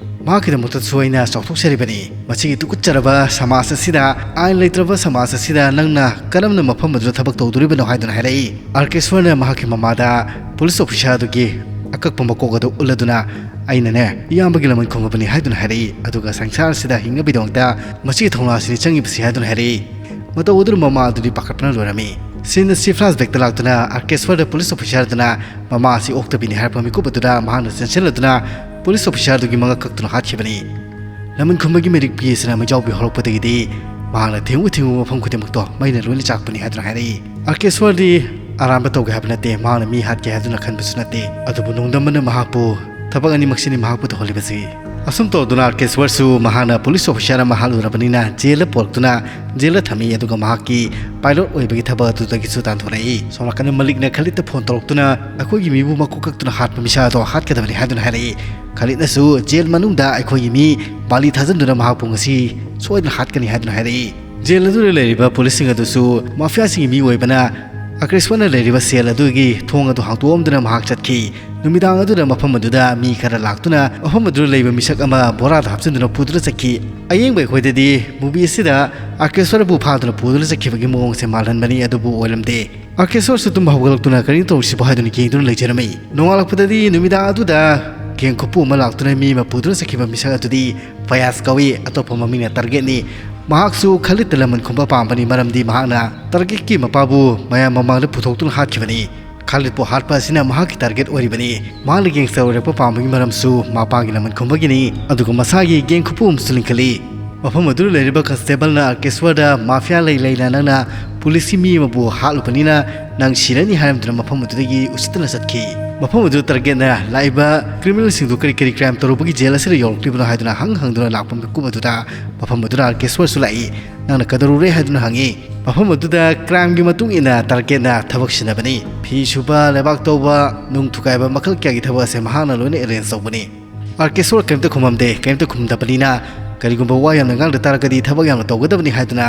ꯃꯍꯥꯛꯀꯤꯗꯃꯛꯇꯁꯨ ꯑꯩꯅ ꯆꯥꯎꯊꯣꯛꯆꯔꯤꯕꯅꯤ꯫ ꯃꯁꯤꯒꯤ ꯇꯨꯀꯠꯆꯔꯕ ꯁꯃꯥꯖ ꯑꯁꯤꯗ, ꯑꯥꯏꯟ ꯂꯩꯇ꯭ꯔꯕ ꯁꯃꯥꯖ ꯑꯁꯤꯗ ꯅꯪꯅ ꯀꯔꯝꯅ ꯃꯐꯝ ꯑꯗꯨꯗ ꯊꯕꯛ ꯇꯧꯗꯣꯔꯤꯕꯅꯣ?" ꯍꯥꯏꯗꯨꯅ ꯍꯥꯏꯔꯛꯏ꯫ ꯑꯥꯔꯀꯦꯁ꯭ꯋꯔꯅ ꯃꯍꯥꯛꯀꯤ ꯃꯃꯥꯗ ꯄꯨꯂꯤꯁ ꯑꯣꯐꯤꯁꯥꯔ ꯑꯗꯨꯒꯤ ꯑꯀꯛꯄ ꯃꯀꯣꯛ ꯑꯗꯨ ꯎꯠꯂꯗꯨꯅ, "ꯑꯩꯅꯅꯦ, ꯏꯌꯥꯝꯕꯒꯤ ꯂꯃꯟ ꯈꯨꯝꯕꯅꯤ" ꯍꯥꯏꯗꯨꯅ ꯍꯥꯏꯔꯛꯏ꯫ ꯑꯗꯨꯒ ꯁꯪꯁꯥꯔ ꯑꯁꯤꯗ ꯍꯤꯡꯅꯕꯒꯤꯗꯃꯛꯇ ꯃꯁꯤꯒꯤ ꯊꯧꯅꯥ ꯑꯁꯤꯅꯤ ꯆꯪꯉꯤꯕꯁꯤ ꯍꯥꯏꯗꯨꯅ ꯍꯥꯏꯔꯛꯏ꯫ ꯃꯇꯧ ꯑꯗꯨꯅ ꯃꯃꯥ ꯑꯗꯨꯗꯤ ꯄꯥꯈꯠꯄꯅ ꯂꯣꯏꯔꯝꯃꯤ꯫ ꯁꯤꯟ ꯑꯁꯤ ꯐ꯭ꯂꯥꯁꯕꯦꯛꯇ ꯂꯥꯛꯇꯨꯅ ꯑꯥꯔꯀꯦꯁ꯭ꯋꯔꯗ ꯄꯨꯂꯤꯁ ꯑꯣꯐꯤꯁꯥꯔ ꯑꯗꯨꯅ ꯃꯃꯥ ꯑꯁꯤ ꯑꯣꯛꯇꯕꯤꯅꯤ ꯍꯥꯏꯔꯛꯄ ꯃꯤꯀꯨꯞ ꯑꯗꯨꯗ ꯃꯍꯥꯛꯅ ꯆꯦꯟꯁꯤꯜꯂꯗꯨꯅ ꯄꯨꯂꯤꯁ ꯑꯣꯐꯤꯁꯥꯔ ꯑꯗꯨꯒꯤ ꯃꯉꯛ ꯀꯛꯇꯨꯅ ꯍꯥꯠꯈꯤꯕꯅꯤ꯫ ꯂꯃꯟ ꯈꯨꯝꯕꯒꯤ ꯃꯤꯔꯤꯛꯄꯤ ꯑꯁꯤꯅ ꯃꯩꯖꯥꯎꯕꯤ ꯍꯧꯔꯛꯄꯗꯒꯤꯗꯤ ꯃꯍꯥꯛꯅ ꯊꯦꯡꯉꯨ ꯊꯦꯡꯉꯨ ꯃꯐꯝ ꯈꯨꯗꯤꯡꯃꯛꯇꯣ ꯃꯩꯅ ꯂꯣꯏꯅ ꯆꯥꯛꯄꯅꯤ ꯍꯥꯏꯗꯨꯅ ꯍꯥꯏꯔꯛꯏ꯫ ꯑꯥꯔꯀꯦꯁ꯭ꯋꯔꯗꯤ ꯑꯔꯥꯟꯕ ꯇꯧꯒꯦ ꯍꯥꯏꯕ ꯅꯠꯇꯦ, ꯃꯍꯥꯛꯅ ꯃꯤ ꯍꯥꯠꯀꯦ ꯍꯥꯏꯗꯨꯅ ꯈꯟꯕꯁꯨ ꯅꯠꯇꯦ, ꯑꯗꯨꯕꯨ ꯅꯣꯡꯗꯝꯕꯅ ꯃꯍꯥꯛꯄꯨ ꯊꯕꯛ ꯑꯅꯤꯃꯛꯁꯤꯅꯤ ꯃꯍꯥꯛꯄꯨ ꯇꯧꯍꯜꯂꯤꯕꯁꯤ꯫ ꯑꯁꯨꯝ ꯇꯧꯗꯨꯅ ꯑꯥꯔꯀꯦꯁ꯭ꯋꯔꯁꯨ ꯃꯍꯥꯛꯅ ꯄꯨꯂꯤꯁ ꯑꯣꯐꯤꯁꯥꯔ ꯑꯃ ꯍꯥꯠꯂꯨꯔꯕꯅꯤꯅ ꯖꯦꯜꯗ ꯄꯨꯔꯛꯇꯨꯅ ꯖꯦꯜꯗ ꯊꯝꯃꯤ, ꯑꯗꯨꯒ ꯃꯍꯥꯛꯀꯤ ꯄꯥꯏꯂꯣꯠ ꯑꯣꯏꯕꯒꯤ ꯊꯕꯛ ꯑꯗꯨꯗꯒꯤꯁꯨ ꯇꯥꯟꯊꯣꯔꯛꯏ꯫ ꯁꯣꯝ ꯅꯥꯀꯟꯗ ꯃꯂꯤꯛꯅ ꯈꯂꯤꯠꯇ ꯐꯣꯟ ꯇꯧꯔꯛꯇꯨꯅ ꯑꯩꯈꯣꯏꯒꯤ ꯃꯤꯕꯨ ꯃꯀꯣꯛ ꯀꯛꯇꯨꯅ ꯍꯥꯠꯄ ꯃꯤꯁꯛ ꯑꯗꯣ ꯍꯥꯠꯀꯗꯕꯅꯤ ꯍꯥꯏꯗꯨꯅ ꯍꯥꯏꯔꯛꯏ꯫ ꯈꯂꯤꯠꯅꯁꯨ ꯖꯦꯜ ꯃꯅꯨꯡꯗ ꯑꯩꯈꯣꯏꯒꯤ ꯃꯤ ꯕꯥꯂꯤ ꯊꯥꯖꯤꯟꯗꯨꯅ ꯃꯍꯥꯛꯄꯨ ꯉꯁꯤ ꯁꯣꯏꯗꯅ ꯍꯥꯠꯀꯅꯤ ꯍꯥꯏꯗꯨꯅ ꯍꯥꯏꯔꯛꯏ꯫ ꯖꯦꯜ ꯑꯗꯨꯗ ꯂꯩꯔꯤꯕ ꯄꯨꯂꯤꯁꯁꯤꯡ ꯑꯗꯨꯁꯨ ꯃꯥꯐꯤꯌꯥꯁꯤꯡꯒꯤ ꯃꯤ ꯑꯣꯏꯕꯅ ꯑꯥꯔꯀꯦꯁ꯭ꯋꯔꯅ ꯂꯩꯔꯤꯕ ꯁꯦꯜ ꯑꯗꯨꯒꯤ ꯊꯣꯡ ꯑꯗꯨ ꯍꯥꯡꯗꯣꯛꯑꯝꯗꯨꯅ ꯃꯍꯥꯛ ꯆꯠꯈꯤ꯫ ꯅꯨꯃꯤꯗꯥꯡ ꯑꯗꯨꯗ ꯃꯐꯝ ꯑꯗꯨꯗ ꯃꯤ ꯈꯔ ꯂꯥꯛꯇꯨꯅ ꯃꯐꯝ ꯑꯗꯨꯗ ꯂꯩꯕ ꯃꯤꯁꯛ ꯑꯃ ꯕꯣꯔꯥꯗ ꯍꯥꯞꯆꯤꯟꯗꯨꯅ ꯄꯨꯗꯨꯅ ꯆꯠꯈꯤ꯫ ꯑꯌꯦꯡꯕ ꯑꯩꯈꯣꯏꯗꯗꯤ ꯃꯨꯚꯤ ꯑꯁꯤꯗ ꯑꯥꯔꯀꯦꯁ꯭ꯋꯔꯕꯨ ꯐꯥꯗꯨꯅ ꯄꯨꯗꯨꯅ ꯆꯠꯈꯤꯕꯒꯤ ꯃꯑꯣꯡꯁꯦ ꯃꯥꯜꯍꯟꯕꯅꯤ, ꯑꯗꯨꯕꯨ ꯑꯣꯏꯔꯝꯗꯦ꯫ ꯑꯥꯔꯀꯦꯁ꯭ꯋꯔꯁꯨ ꯇꯨꯝꯕ ꯍꯧꯒꯠꯂꯛꯇꯨꯅ ꯀꯔꯤꯅꯣ ꯇꯧꯔꯤꯁꯤꯕꯣ ꯍꯥꯏꯗꯨꯅ ꯌꯦꯡꯗꯨꯅ ꯂꯩꯖꯔꯝꯃꯤ꯫ ꯅꯣꯡꯉꯥꯜꯂꯛꯄꯗꯗꯤ ꯅꯨꯃꯤꯗꯥꯡ ꯑꯗꯨꯗ ꯒꯦꯡ ꯈꯨꯄꯨ ꯑꯃ ꯂꯥꯛꯇꯨꯅ ꯃꯤ ꯑꯃ ꯄꯨꯗꯨꯅ ꯆꯠꯈꯤꯕ ꯃꯤꯁꯛ ꯑꯗꯨꯗꯤ ꯐꯌꯥꯖ ꯀꯧꯏ, ꯑꯇꯣꯞꯄ ꯃꯃꯤꯡꯅ ꯇꯥꯔꯒꯦꯠꯅꯤ꯫ ꯃꯍꯥꯛꯁꯨ ꯈꯂꯤꯠꯇ ꯂꯃꯟ ꯈꯨꯝꯕ ꯄꯥꯝꯕꯅꯤ, ꯃꯔꯝꯗꯤ ꯃꯍꯥꯛꯅ ꯇꯥꯔꯒꯦꯠꯀꯤ ꯃꯄꯥꯕꯨ ꯃꯌꯥꯝ ꯃꯃꯥꯡꯗ ꯄꯨꯊꯣꯛꯇꯨꯅ ꯍꯥꯠꯈꯤꯕꯅꯤ꯫ ꯈꯥꯂꯤꯗꯄꯨ ꯍꯥꯠꯄ ꯑꯁꯤꯅ ꯃꯍꯥꯛꯀꯤ ꯇꯥꯔꯒꯦꯠ ꯑꯣꯏꯔꯤꯕꯅꯤ꯫ ꯃꯍꯥꯛꯅ ꯒꯦꯡꯁꯇꯔ ꯑꯣꯏꯔꯛꯄ ꯄꯥꯝꯕꯒꯤ ꯃꯔꯝꯁꯨ ꯃꯄꯥꯒꯤ ꯂꯃꯟ ꯈꯨꯝꯕꯒꯤꯅꯤ, ꯑꯗꯨꯒ ꯃꯁꯥꯒꯤ ꯒꯦꯡ ꯈꯨꯄꯨ ꯑꯃꯁꯨ ꯂꯤꯡꯈꯠꯂꯤ꯫ ꯃꯐꯝ ꯑꯗꯨꯗ ꯂꯩꯔꯤꯕ ꯀꯟꯁꯇꯦꯕꯜꯅ ꯑꯥꯔꯀꯦꯁ꯭ꯋꯔꯗ ꯃꯥꯐꯤꯌꯥ ꯂꯩ ꯂꯩꯅ ꯅꯪꯅ ꯄꯨꯂꯤꯁꯀꯤ ꯃꯤ ꯑꯃꯕꯨ ꯍꯥꯠꯂꯨꯕꯅꯤꯅ ꯅꯪ ꯁꯤꯔꯅꯤ ꯍꯥꯏꯔꯝꯗꯨꯅ ꯃꯐꯝ ꯑꯗꯨꯗꯒꯤ ꯎꯁꯤꯠꯇꯅ ꯆꯠꯈꯤ꯫ ꯃꯐꯝ ꯑꯗꯨꯗ ꯇꯥꯔꯒꯦꯠꯅ ꯂꯥꯛꯏꯕ ꯀ꯭ꯔꯤꯃꯤꯅꯦꯜꯁꯤꯡꯗꯨ ꯀꯔꯤ ꯀꯔꯤ ꯀ꯭ꯔꯥꯏꯝ ꯇꯧꯔꯨꯕꯒꯤ ꯖꯦꯜ ꯑꯁꯤꯗ ꯌꯧꯔꯛꯂꯤꯕꯅꯣ ꯍꯥꯏꯗꯨꯅ ꯍꯪ ꯍꯪꯗꯨꯅ ꯂꯥꯛꯄ ꯃꯤꯀꯨꯞ ꯑꯗꯨꯗ ꯃꯐꯝ ꯑꯗꯨꯗ ꯑꯥꯔꯀꯦꯁ꯭ꯋꯔꯁꯨ ꯂꯥꯛꯏ꯫ "ꯅꯪꯅ ꯀꯩꯗꯧꯔꯨꯔꯦ?" ꯍꯥꯏꯗꯨꯅ ꯍꯪꯉꯤ꯫ ꯃꯐꯝ ꯑꯗꯨꯗ ꯀ꯭ꯔꯥꯏꯝꯒꯤ ꯃꯇꯨꯡ ꯏꯟꯅ ꯇꯥꯔꯒꯦꯠꯅ ꯊꯕꯛ ꯁꯤꯟꯅꯕꯅꯤ꯫ ꯐꯤ ꯁꯨꯕ, ꯂꯩꯕꯥꯛ ꯇꯧꯕ, ꯅꯨꯡ ꯊꯨꯒꯥꯏꯕ, ꯃꯈꯜ ꯀꯌꯥꯒꯤ ꯊꯕꯛ ꯑꯁꯦ ꯃꯍꯥꯛꯅ ꯂꯣꯏꯅ ꯑꯦꯔꯦꯟꯖ ꯇꯧꯕꯅꯤ꯫ ꯑꯥꯔꯀꯦꯁ꯭ꯋꯔ ꯀꯔꯤꯝꯇ ꯈꯨꯝꯃꯝꯗꯦ꯫ ꯀꯔꯤꯝꯇ ꯈꯨꯝꯗꯕꯅꯤꯅ ꯀꯔꯤꯒꯨꯝꯕ ꯋꯥ ꯌꯥꯝꯅ ꯉꯥꯡꯗ ꯇꯥꯔꯒꯗꯤ ꯊꯕꯛ ꯌꯥꯝꯅ ꯇꯧꯒꯗꯕꯅꯤ ꯍꯥꯏꯗꯨꯅ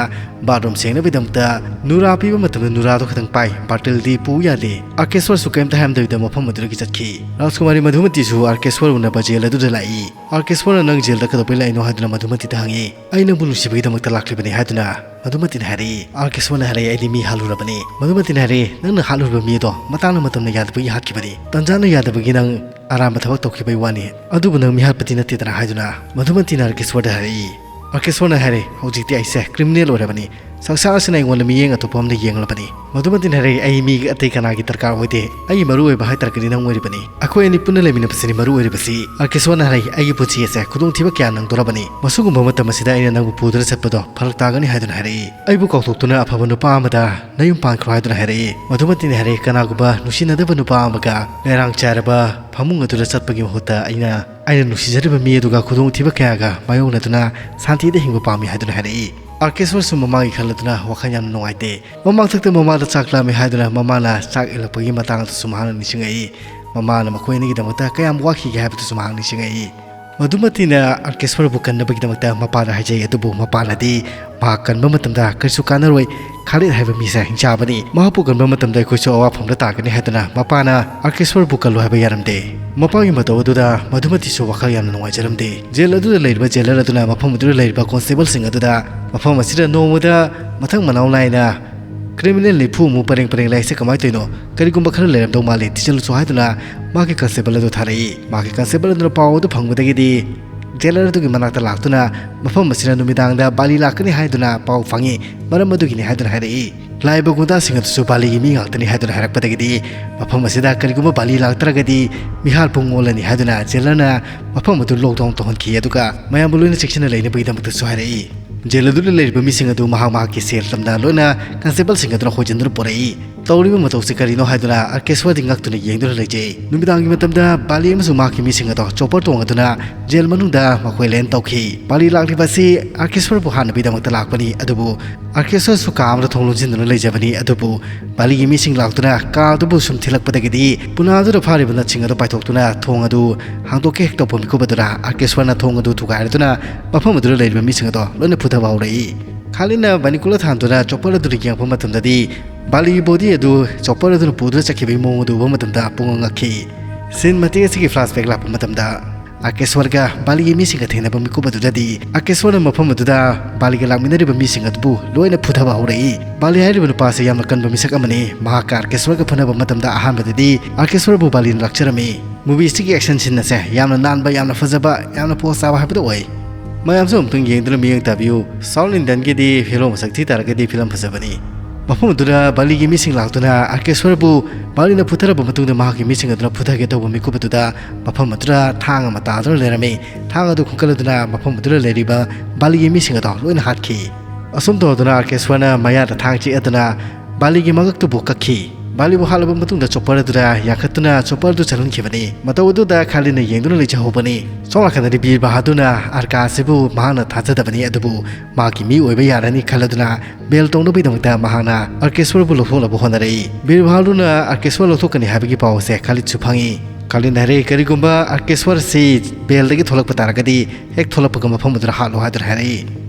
ꯕꯥꯠꯔꯨꯝ ꯁꯦꯡꯅꯕꯒꯤꯗꯃꯛꯇ ꯅꯨꯔꯥ ꯄꯤꯕ ꯃꯇꯝꯗ ꯅꯨꯔꯥꯗꯣ ꯈꯛꯇꯪ ꯄꯥꯏ, ꯕꯥꯔꯇꯦꯜꯗꯤ ꯄꯨ ꯌꯥꯗꯦ꯫ ꯑꯥꯔꯀꯦꯁ꯭ꯋꯔꯁꯨ ꯀꯔꯤꯝꯇ ꯍꯥꯏꯔꯝꯗꯕꯤꯗ ꯃꯐꯝ ꯑꯗꯨꯗꯒꯤ ꯆꯠꯈꯤ꯫ ꯔꯥꯖꯀꯨꯃꯥꯔꯤ ꯃꯙꯨꯃꯇꯤꯁꯨ ꯑꯥꯔꯀꯦꯁ꯭ꯋꯔ ꯎꯅꯕ ꯖꯦꯜ ꯑꯗꯨꯗ ꯂꯥꯛꯏ꯫ ꯑꯥꯔꯀꯦꯁ꯭ꯋꯔꯅ "ꯅꯪ ꯖꯦꯜꯗ ꯀꯩꯗꯧꯕꯩ ꯂꯥꯛꯏꯅꯣ?" ꯍꯥꯏꯗꯨꯅ ꯃꯙꯨꯃꯇꯤꯗ ꯍꯪꯉꯤ꯫ "ꯑꯩ ꯅꯪꯕꯨ ꯅꯨꯡꯁꯤꯕꯒꯤꯗꯃꯛꯇ ꯂꯥꯛꯂꯤꯕꯅꯤ" ꯍꯥꯏꯗꯨꯅ ꯃꯙꯨꯃꯇꯤꯅ ꯍꯥꯏꯔꯛꯏ꯫ ꯑꯥꯔꯀꯦꯁ꯭ꯋꯔꯅ ꯍꯥꯏꯔꯛꯏ, "ꯑꯩꯗꯤ ꯃꯤ ꯍꯥꯠꯂꯨꯔꯕꯅꯤ"꯫ ꯃꯙꯨꯃꯇꯤꯅ ꯍꯥꯏꯔꯛꯏ, "ꯅꯪꯅ ꯍꯥꯠꯂꯨꯔꯕ ꯃꯤ ꯑꯗꯣ ꯃꯇꯥꯡꯅ ꯃꯇꯝꯅ ꯌꯥꯗꯕꯒꯤ ꯍꯥꯠꯈꯤꯕꯅꯤ, ꯇꯟꯖꯥꯅ ꯌꯥꯗꯕꯒꯤ ꯅꯪ ꯑꯔꯥꯟꯕ ꯊꯕꯛ ꯇꯧꯈꯤꯕꯒꯤ ꯋꯥꯅꯤ, ꯑꯗꯨꯕꯨ ꯅꯪ ꯃꯤꯍꯥꯠꯄꯗꯤ ꯅꯠꯇꯦꯗꯅ" ꯍꯥꯏꯗꯨꯅ ꯃꯙꯨꯃꯇꯤꯅ ꯑꯥꯔꯀꯦꯁ꯭ꯋꯔꯗ ꯍꯥꯏꯔꯛꯏ꯫ ꯑꯥꯔꯀꯦꯁ꯭ꯋꯔꯅ ꯍꯥꯏꯔꯦ, "ꯍꯧꯖꯤꯛꯇꯤ ꯑꯩꯁꯦ ꯀ꯭ꯔꯤꯃꯤꯅꯦꯜ ꯑꯣꯏꯔꯕꯅꯤ, ꯁꯪꯁꯥꯔ ꯑꯁꯤꯅ ꯑꯩꯉꯣꯟꯗ ꯃꯤꯠꯌꯦꯡ ꯑꯇꯣꯞꯄ ꯑꯃꯅ ꯌꯦꯡꯂꯕꯅꯤ"꯫ ꯃꯙꯨꯃꯇꯤꯅ ꯍꯥꯏꯔꯛꯏ, "ꯑꯩ ꯃꯤ ꯑꯇꯩ ꯀꯅꯥꯒꯤ ꯗꯔꯀꯥꯔ ꯑꯣꯏꯗꯦ, ꯑꯩꯒꯤ ꯃꯔꯨ ꯑꯣꯏꯕ ꯍꯥꯏꯇꯥꯔꯒꯗꯤ ꯅꯪ ꯑꯣꯏꯔꯤꯕꯅꯤ, ꯑꯩꯈꯣꯏ ꯑꯅꯤ ꯄꯨꯟꯅ ꯂꯩꯃꯤꯟꯅꯕꯁꯤꯅꯤ ꯃꯔꯨ ꯑꯣꯏꯔꯤꯕꯁꯤ"꯫ ꯑꯥꯔꯀꯦꯁ꯭ꯋꯔꯅ ꯍꯥꯏꯔꯛꯏ, "ꯑꯩꯒꯤ ꯄꯨꯟꯁꯤ ꯑꯁꯦ ꯈꯨꯗꯣꯡꯊꯤꯕ ꯀꯌꯥ ꯅꯪꯗꯣꯔꯕꯅꯤ, ꯃꯁꯤꯒꯨꯝꯕ ꯃꯇꯝ ꯑꯁꯤꯗ ꯑꯩꯅ ꯅꯪꯕꯨ ꯄꯨꯗꯨꯅ ꯆꯠꯄꯗꯣ ꯐꯔꯛ ꯇꯥꯒꯅꯤ" ꯍꯥꯏꯗꯨꯅ ꯍꯥꯏꯔꯛꯏ꯫ "ꯑꯩꯕꯨ ꯀꯥꯎꯊꯣꯛꯇꯨꯅ ꯑꯐꯕ ꯅꯨꯄꯥ ꯑꯃꯗ ꯅꯌꯨꯝ ꯄꯥꯟꯈ꯭ꯔꯣ" ꯍꯥꯏꯗꯨꯅ ꯍꯥꯏꯔꯛꯏ꯫ ꯃꯙꯨꯃꯇꯤꯅ ꯍꯥꯏꯔꯛꯏ, "ꯀꯅꯥꯒꯨꯝꯕ ꯅꯨꯡꯁꯤꯅꯗꯕ ꯅꯨꯄꯥ ꯑꯃꯒ ꯂꯩꯔꯥꯡ ꯆꯥꯏꯔꯕ ꯐꯃꯨꯡ ꯑꯗꯨꯗ ꯆꯠꯄꯒꯤ ꯃꯍꯨꯠꯇ ꯑꯩꯅ, ꯑꯩꯅ ꯅꯨꯡꯁꯤꯖꯔꯤꯕ ꯃꯤ ꯑꯗꯨꯒ ꯈꯨꯗꯣꯡꯊꯤꯕ ꯀꯌꯥꯒ ꯃꯥꯌꯣꯛꯅꯗꯨꯅ ꯁꯥꯟꯇꯤꯗ ꯍꯤꯡꯕ ꯄꯥꯝꯃꯤ" ꯍꯥꯏꯗꯨꯅ ꯍꯥꯏꯔꯛꯏ꯫ ꯑꯥꯔꯀꯦꯁ꯭ꯋꯔꯁꯨ ꯃꯃꯥꯒꯤ ꯈꯜꯂꯗꯨꯅ ꯋꯥꯈꯜ ꯌꯥꯝꯅ ꯅꯨꯡꯉꯥꯏꯇꯦ꯫ ꯃꯃꯥꯡꯊꯛꯇ ꯃꯃꯥꯗ ꯆꯥꯛ ꯂꯥꯝꯃꯤ ꯍꯥꯏꯗꯨꯅ ꯃꯃꯥꯅ ꯆꯥꯛ ꯏꯜꯂꯛꯄꯒꯤ ꯃꯇꯥꯡ ꯑꯗꯨꯁꯨ ꯃꯍꯥꯛꯅ ꯅꯤꯡꯁꯤꯡꯉꯛꯏ꯫ ꯃꯃꯥꯅ ꯃꯈꯣꯏ ꯑꯅꯤꯒꯤꯗꯃꯛꯇ ꯀꯌꯥꯝ ꯋꯥꯈꯤꯒꯦ ꯍꯥꯏꯕꯗꯨꯁꯨ ꯃꯍꯥꯛ ꯅꯤꯡꯁꯤꯡꯉꯛꯏ꯫ ꯃꯙꯨꯃꯇꯤꯅ ꯑꯥꯔꯀꯦꯁ꯭ꯋꯔꯕꯨ ꯀꯟꯅꯕꯒꯤꯗꯃꯛꯇ ꯃꯄꯥꯗ ꯍꯥꯏꯖꯩ, ꯑꯗꯨꯕꯨ ꯃꯄꯥꯅꯗꯤ ꯃꯍꯥꯛ ꯀꯟꯕ ꯃꯇꯝꯗ ꯀꯔꯤꯁꯨ ꯀꯥꯟꯅꯔꯣꯏ, ꯈꯥꯂꯤꯗ ꯍꯥꯏꯕ ꯃꯤꯁꯦ ꯍꯤꯡꯆꯥꯕꯅꯤ, ꯃꯍꯥꯛꯄꯨ ꯀꯟꯕ ꯃꯇꯝꯗ ꯑꯩꯈꯣꯏꯁꯨ ꯑꯋꯥꯐꯝꯗ ꯇꯥꯒꯅꯤ ꯍꯥꯏꯗꯨꯅ ꯃꯄꯥꯅ ꯑꯥꯔꯀꯦꯁ꯭ꯋꯔꯕꯨ ꯀꯜꯂꯨ ꯍꯥꯏꯕ ꯌꯥꯔꯝꯗꯦ꯫ ꯃꯄꯥꯒꯤ ꯃꯇꯧ ꯑꯗꯨꯗ ꯃꯙꯨꯃꯇꯤꯁꯨ ꯋꯥꯈꯜ ꯌꯥꯝꯅ ꯅꯨꯡꯉꯥꯏꯖꯔꯝꯗꯦ꯫ ꯖꯦꯜ ꯑꯗꯨꯗ ꯂꯩꯔꯤꯕ ꯖꯦꯂꯔ ꯑꯗꯨꯅ ꯃꯐꯝ ꯑꯗꯨꯗ ꯂꯩꯔꯤꯕ ꯀꯣꯟꯁꯇꯦꯕꯜꯁꯤꯡ ꯑꯗꯨꯗ ꯃꯐꯝ ꯑꯁꯤꯗ ꯅꯣꯡꯃꯗ ꯃꯊꯪ ꯃꯅꯥꯎ ꯅꯥꯏꯅ ꯀ꯭ꯔꯤꯃꯤꯅꯦꯜ ꯅꯤꯐꯨ ꯃꯨꯛ ꯄꯔꯦꯡ ꯄꯔꯦꯡ ꯂꯩꯔꯤꯁꯦ ꯀꯃꯥꯏꯅ ꯇꯧꯔꯤꯅꯣ? ꯀꯔꯤꯒꯨꯝꯕ ꯈꯔ ꯂꯩꯔꯝꯗꯧ ꯃꯥꯜꯂꯤ, ꯊꯤꯖꯤꯜꯂꯨꯁꯨ ꯍꯥꯏꯗꯨꯅ ꯃꯥꯒꯤ ꯀꯟꯁꯇꯦꯕꯜ ꯑꯗꯨ ꯊꯥꯔꯛꯏ꯫ ꯃꯥꯒꯤ ꯀꯟꯁꯇꯦꯕꯜ ꯑꯗꯨꯅ ꯄꯥꯎ ꯑꯗꯨ ꯐꯪꯕꯗꯒꯤꯗꯤ ꯖꯦꯂꯔ ꯑꯗꯨꯒꯤ ꯃꯅꯥꯛꯇ ꯂꯥꯛꯇꯨꯅ ꯃꯐꯝ ꯑꯁꯤꯗ ꯅꯨꯃꯤꯗꯥꯡꯗ ꯕꯥꯂꯤ ꯂꯥꯛꯀꯅꯤ ꯍꯥꯏꯗꯨꯅ ꯄꯥꯎ ꯐꯪꯉꯤ, ꯃꯔꯝ ꯑꯗꯨꯒꯤꯅꯤ ꯍꯥꯏꯗꯨꯅ ꯍꯥꯏꯔꯛꯏ꯫ ꯂꯥꯛꯏꯕ ꯒꯨꯟꯗꯥꯁꯤꯡ ꯑꯗꯨꯁꯨ ꯕꯥꯂꯤꯒꯤ ꯃꯤ ꯉꯥꯛꯇꯅꯤ ꯍꯥꯏꯗꯨꯅ ꯍꯥꯏꯔꯛꯄꯗꯒꯤꯗꯤ ꯃꯐꯝ ꯑꯁꯤꯗ ꯀꯔꯤꯒꯨꯝꯕ ꯕꯥꯂꯤ ꯂꯥꯛꯇ꯭ꯔꯒꯗꯤ ꯃꯤꯍꯥꯠ ꯄꯨꯡ ꯑꯣꯜꯂꯅꯤ ꯍꯥꯏꯗꯨꯅ ꯖꯦꯂꯔꯅ ꯃꯐꯝ ꯑꯗꯨ ꯂꯣꯛꯗꯥꯎꯟ ꯇꯧꯍꯟꯈꯤ꯫ ꯑꯗꯨꯒ ꯃꯌꯥꯝꯕꯨ ꯂꯣꯏꯅ ꯆꯦꯛꯁꯤꯟꯅ ꯂꯩꯅꯕꯒꯤꯗꯃꯛꯇꯁꯨ ꯍꯥꯏꯔꯛꯏ꯫ ꯖꯦꯜ ꯑꯗꯨꯗ ꯂꯩꯔꯤꯕ ꯃꯤꯁꯤꯡ ꯑꯗꯨ ꯃꯍꯥꯛ ꯃꯍꯥꯛꯀꯤ ꯁꯦꯜ ꯇꯝꯅ ꯂꯣꯏꯅ ꯀꯟꯁꯇꯦꯕꯜꯁꯤꯡ ꯑꯗꯨꯅ ꯍꯣꯏꯖꯤꯟꯗꯨꯅ ꯄꯨꯔꯛꯏ꯫ ꯇꯧꯔꯤꯕ ꯃꯇꯧꯁꯤ ꯀꯔꯤꯅꯣ ꯍꯥꯏꯗꯨꯅ ꯑꯥꯔꯀꯦꯁ꯭ꯋꯔꯗꯤ ꯉꯛꯇꯨꯅ ꯌꯦꯡꯗꯨꯅ ꯂꯩꯖꯩ꯫ ꯅꯨꯃꯤꯗꯥꯡꯒꯤ ꯃꯇꯝꯗ ꯕꯥꯂꯤ ꯑꯃꯁꯨꯡ ꯃꯍꯥꯛꯀꯤ ꯃꯤꯁꯤꯡ ꯑꯗꯣ ꯆꯣꯄꯔ ꯇꯣꯡꯉꯗꯨꯅ ꯖꯦꯜ ꯃꯅꯨꯡꯗ ꯃꯈꯣꯏ ꯂꯦꯟ ꯇꯧꯈꯤ꯫ ꯕꯥꯂꯤ ꯂꯥꯛꯂꯤꯕ ꯑꯁꯤ ꯑꯥꯔꯀꯦꯁ꯭ꯋꯔꯕꯨ ꯍꯥꯠꯅꯕꯒꯤꯗꯃꯛꯇ ꯂꯥꯛꯄꯅꯤ, ꯑꯗꯨꯕꯨ ꯑꯥꯔꯀꯦꯁ꯭ꯋꯔꯁꯨ ꯀꯥ ꯑꯃꯗ ꯊꯣꯡ ꯂꯣꯟꯁꯤꯟꯗꯨꯅ ꯂꯩꯖꯕꯅꯤ꯫ ꯑꯗꯨꯕꯨ ꯕꯥꯂꯤꯒꯤ ꯃꯤꯁꯤꯡ ꯂꯥꯛꯇꯨꯅ ꯀꯥ ꯑꯗꯨꯕꯨ ꯁꯨꯝ ꯊꯤꯜꯂꯛꯄꯗꯒꯤꯗꯤ ꯄꯨꯅꯥ ꯑꯗꯨꯗ ꯐꯥꯔꯤꯕ ꯅꯠꯁꯤꯡ ꯑꯗꯨ ꯄꯥꯏꯊꯣꯛꯇꯨꯅ ꯊꯣꯡ ꯑꯗꯨ ꯍꯥꯡꯗꯣꯛꯀꯦ ꯍꯦꯛ ꯇꯧꯕ ꯃꯤꯀꯨꯞ ꯑꯗꯨꯗ ꯑꯥꯔꯀꯦꯁ꯭ꯋꯔꯅ ꯊꯣꯡ ꯑꯗꯨ ꯊꯨꯒꯥꯏꯔꯗꯨꯅ ꯃꯐꯝ ꯑꯗꯨꯗ ꯂꯩꯔꯤꯕ ꯃꯤꯁꯤꯡ ꯑꯗꯣ ꯂꯣꯏꯅ ꯐꯨꯊꯕ ꯍꯧꯔꯛꯏ꯫ ꯈꯥꯂꯤꯅ ꯕꯥꯏꯅꯤꯀꯨꯂꯔ ꯊꯥꯟꯗꯨꯅ ꯆꯣꯄꯔ ꯑꯗꯨꯗ ꯌꯦꯡꯉꯛꯄ ꯃꯇꯝꯗꯗꯤ ꯕꯥꯂꯤꯒꯤ ꯕꯣꯗꯤ ꯑꯗꯨ ꯆꯣꯄꯔ ꯑꯗꯨꯅ ꯄꯨꯗꯨꯅ ꯆꯠꯈꯤꯕꯒꯤ ꯃꯑꯣꯡ ꯑꯗꯨ ꯎꯕ ꯃꯇꯝꯗ ꯄꯨꯡꯉꯛ ꯉꯛꯈꯤ꯫ ꯁꯤꯟ ꯃꯇꯦꯛ ꯑꯁꯤꯒꯤ ꯐ꯭ꯂꯥꯁꯕꯦꯛ ꯂꯥꯛꯄ ꯃꯇꯝꯗ ꯑꯥꯔꯀꯦꯁ꯭ꯋꯔꯒ ꯕꯥꯂꯤꯒꯤ ꯃꯤꯁꯤꯡꯒ ꯊꯦꯡꯅꯕ ꯃꯤꯀꯨꯞ ꯑꯗꯨꯗꯗꯤ ꯑꯥꯔꯀꯦꯁ꯭ꯋꯔꯅ ꯃꯐꯝ ꯑꯗꯨꯗ ꯕꯥꯂꯤꯒ ꯂꯥꯛꯃꯤꯟꯅꯔꯤꯕ ꯃꯤꯁꯤꯡ ꯑꯗꯨꯕꯨ ꯂꯣꯏꯅ ꯐꯨꯊꯕ ꯍꯧꯔꯛꯏ꯫ ꯕꯥꯂꯤ ꯍꯥꯏꯔꯤꯕ ꯅꯨꯄꯥ ꯑꯁꯤ ꯌꯥꯝꯅ ꯀꯟꯕ ꯃꯤꯁꯛ ꯑꯃꯅꯤ꯫ ꯃꯍꯥꯛꯀ ꯑꯥꯔꯀꯦꯁ꯭ꯋꯔꯒ ꯐꯨꯅꯕ ꯃꯇꯝꯗ ꯑꯍꯥꯟꯕꯗꯗꯤ ꯑꯥꯔꯀꯦꯁ꯭ꯋꯔꯕꯨ ꯕꯥꯂꯤꯅ ꯂꯥꯛꯆꯔꯝꯃꯤ꯫ ꯃꯨꯚꯤ ꯑꯁꯤꯒꯤ ꯑꯦꯛꯁꯟ ꯁꯤꯟ ꯑꯁꯦ ꯌꯥꯝꯅ ꯅꯥꯟꯕ, ꯌꯥꯝꯅ ꯐꯖꯕ, ꯌꯥꯝꯅ ꯄꯣꯁ ꯆꯥꯕ ꯍꯥꯏꯕꯗꯨ ꯑꯣꯏ꯫ ꯃꯌꯥꯝꯁꯨ ꯑꯃꯨꯛꯇꯪ ꯌꯦꯡꯗꯨꯅ ꯃꯤꯠꯌꯦꯡ ꯇꯥꯕꯤꯌꯨ꯫ ꯁꯥꯎꯠ ꯏꯟꯗꯤꯌꯟꯒꯤꯗꯤ ꯍꯦꯔꯣ ꯃꯁꯛ ꯊꯤ ꯇꯥꯔꯒꯗꯤ ꯐꯤꯂꯝ ꯐꯖꯕꯅꯤ꯫ ꯃꯐꯝ ꯑꯗꯨꯗ ꯕꯥꯂꯤꯒꯤ ꯃꯤꯁꯤꯡ ꯂꯥꯛꯇꯨꯅ ꯑꯥꯔꯀꯦꯁ꯭ꯋꯔꯕꯨ ꯕꯥꯂꯤꯅ ꯐꯨꯊꯔꯕ ꯃꯇꯨꯡꯗ ꯃꯍꯥꯛꯀꯤ ꯃꯤꯁꯤꯡ ꯑꯗꯨꯅ ꯐꯨꯊꯒꯦ ꯇꯧꯕ ꯃꯤꯀꯨꯞ ꯑꯗꯨꯗ ꯃꯐꯝ ꯑꯗꯨꯗ ꯊꯥꯡ ꯑꯃ ꯇꯥꯗꯨꯅ ꯂꯩꯔꯝꯃꯤ꯫ ꯊꯥꯡ ꯑꯗꯨ ꯈꯨꯟꯀꯠꯂꯗꯨꯅ ꯃꯐꯝ ꯑꯗꯨꯗ ꯂꯩꯔꯤꯕ ꯕꯥꯂꯤꯒꯤ ꯃꯤꯁꯤꯡ ꯑꯗꯣ ꯂꯣꯏꯅ ꯍꯥꯠꯈꯤ꯫ ꯑꯁꯨꯝ ꯇꯧꯗꯨꯅ ꯑꯥꯔꯀꯦꯁ꯭ꯋꯔꯅ ꯃꯌꯥꯗ ꯊꯥꯡ ꯆꯤꯛꯑꯗꯨꯅ ꯕꯥꯂꯤꯒꯤ ꯃꯉꯛꯇꯨꯕꯨ ꯀꯛꯈꯤ꯫ ꯕꯥꯂꯤꯕꯨ ꯍꯥꯠꯂꯕ ꯃꯇꯨꯡꯗ ꯆꯣꯄꯔ ꯑꯗꯨꯗ ꯌꯥꯡꯈꯠꯇꯨꯅ ꯆꯣꯄꯔ ꯑꯗꯨ ꯆꯠꯍꯟꯈꯤꯕꯅꯤ꯫ ꯃꯇꯧ ꯑꯗꯨꯗ ꯈꯥꯂꯤꯅ ꯌꯦꯡꯗꯨꯅ ꯂꯩꯖꯍꯧꯕꯅꯤ꯫ ꯁꯣꯝ ꯅꯥꯀꯟꯗꯗꯤ ꯕꯤꯔ ꯕꯍꯥꯗꯨꯔꯅ ꯑꯔꯀꯥ ꯑꯁꯤꯕꯨ ꯃꯍꯥꯛꯅ ꯊꯥꯖꯗꯕꯅꯤ, ꯑꯗꯨꯕꯨ ꯃꯍꯥꯛꯀꯤ ꯃꯤ ꯑꯣꯏꯕ ꯌꯥꯔꯅꯤ ꯈꯜꯂꯗꯨꯅ ꯕꯦꯜ ꯇꯧꯅꯕꯒꯤꯗꯃꯛꯇ ꯃꯍꯥꯛꯅ ꯑꯥꯔꯀꯦꯁ꯭ꯋꯔꯕꯨ ꯂꯧꯊꯣꯛꯅꯕ ꯍꯣꯠꯅꯔꯛꯏ꯫ ꯕꯤꯔ ꯕꯍꯥꯗꯨꯔꯅ ꯑꯥꯔꯀꯦꯁ꯭ꯋꯔ ꯂꯧꯊꯣꯛꯀꯅꯤ ꯍꯥꯏꯕꯒꯤ ꯄꯥꯎ ꯑꯁꯦ ꯈꯥꯂꯤꯗꯁꯨ ꯐꯪꯉꯤ꯫ ꯈꯥꯂꯤꯗꯅ ꯍꯥꯏꯔꯛꯏ, ꯀꯔꯤꯒꯨꯝꯕ ꯑꯥꯔꯀꯦꯁ꯭ꯋꯔ ꯑꯁꯤ ꯕꯦꯜꯗꯒꯤ ꯊꯣꯛꯂꯛꯄ ꯇꯥꯔꯒꯗꯤ ꯍꯦꯛ ꯊꯣꯛꯂꯛꯄꯒ ꯃꯐꯝ ꯑꯗꯨꯗ ꯍꯥꯠꯂꯣ ꯍꯥꯏꯗꯨꯅ ꯍꯥꯏꯔꯛꯏ꯫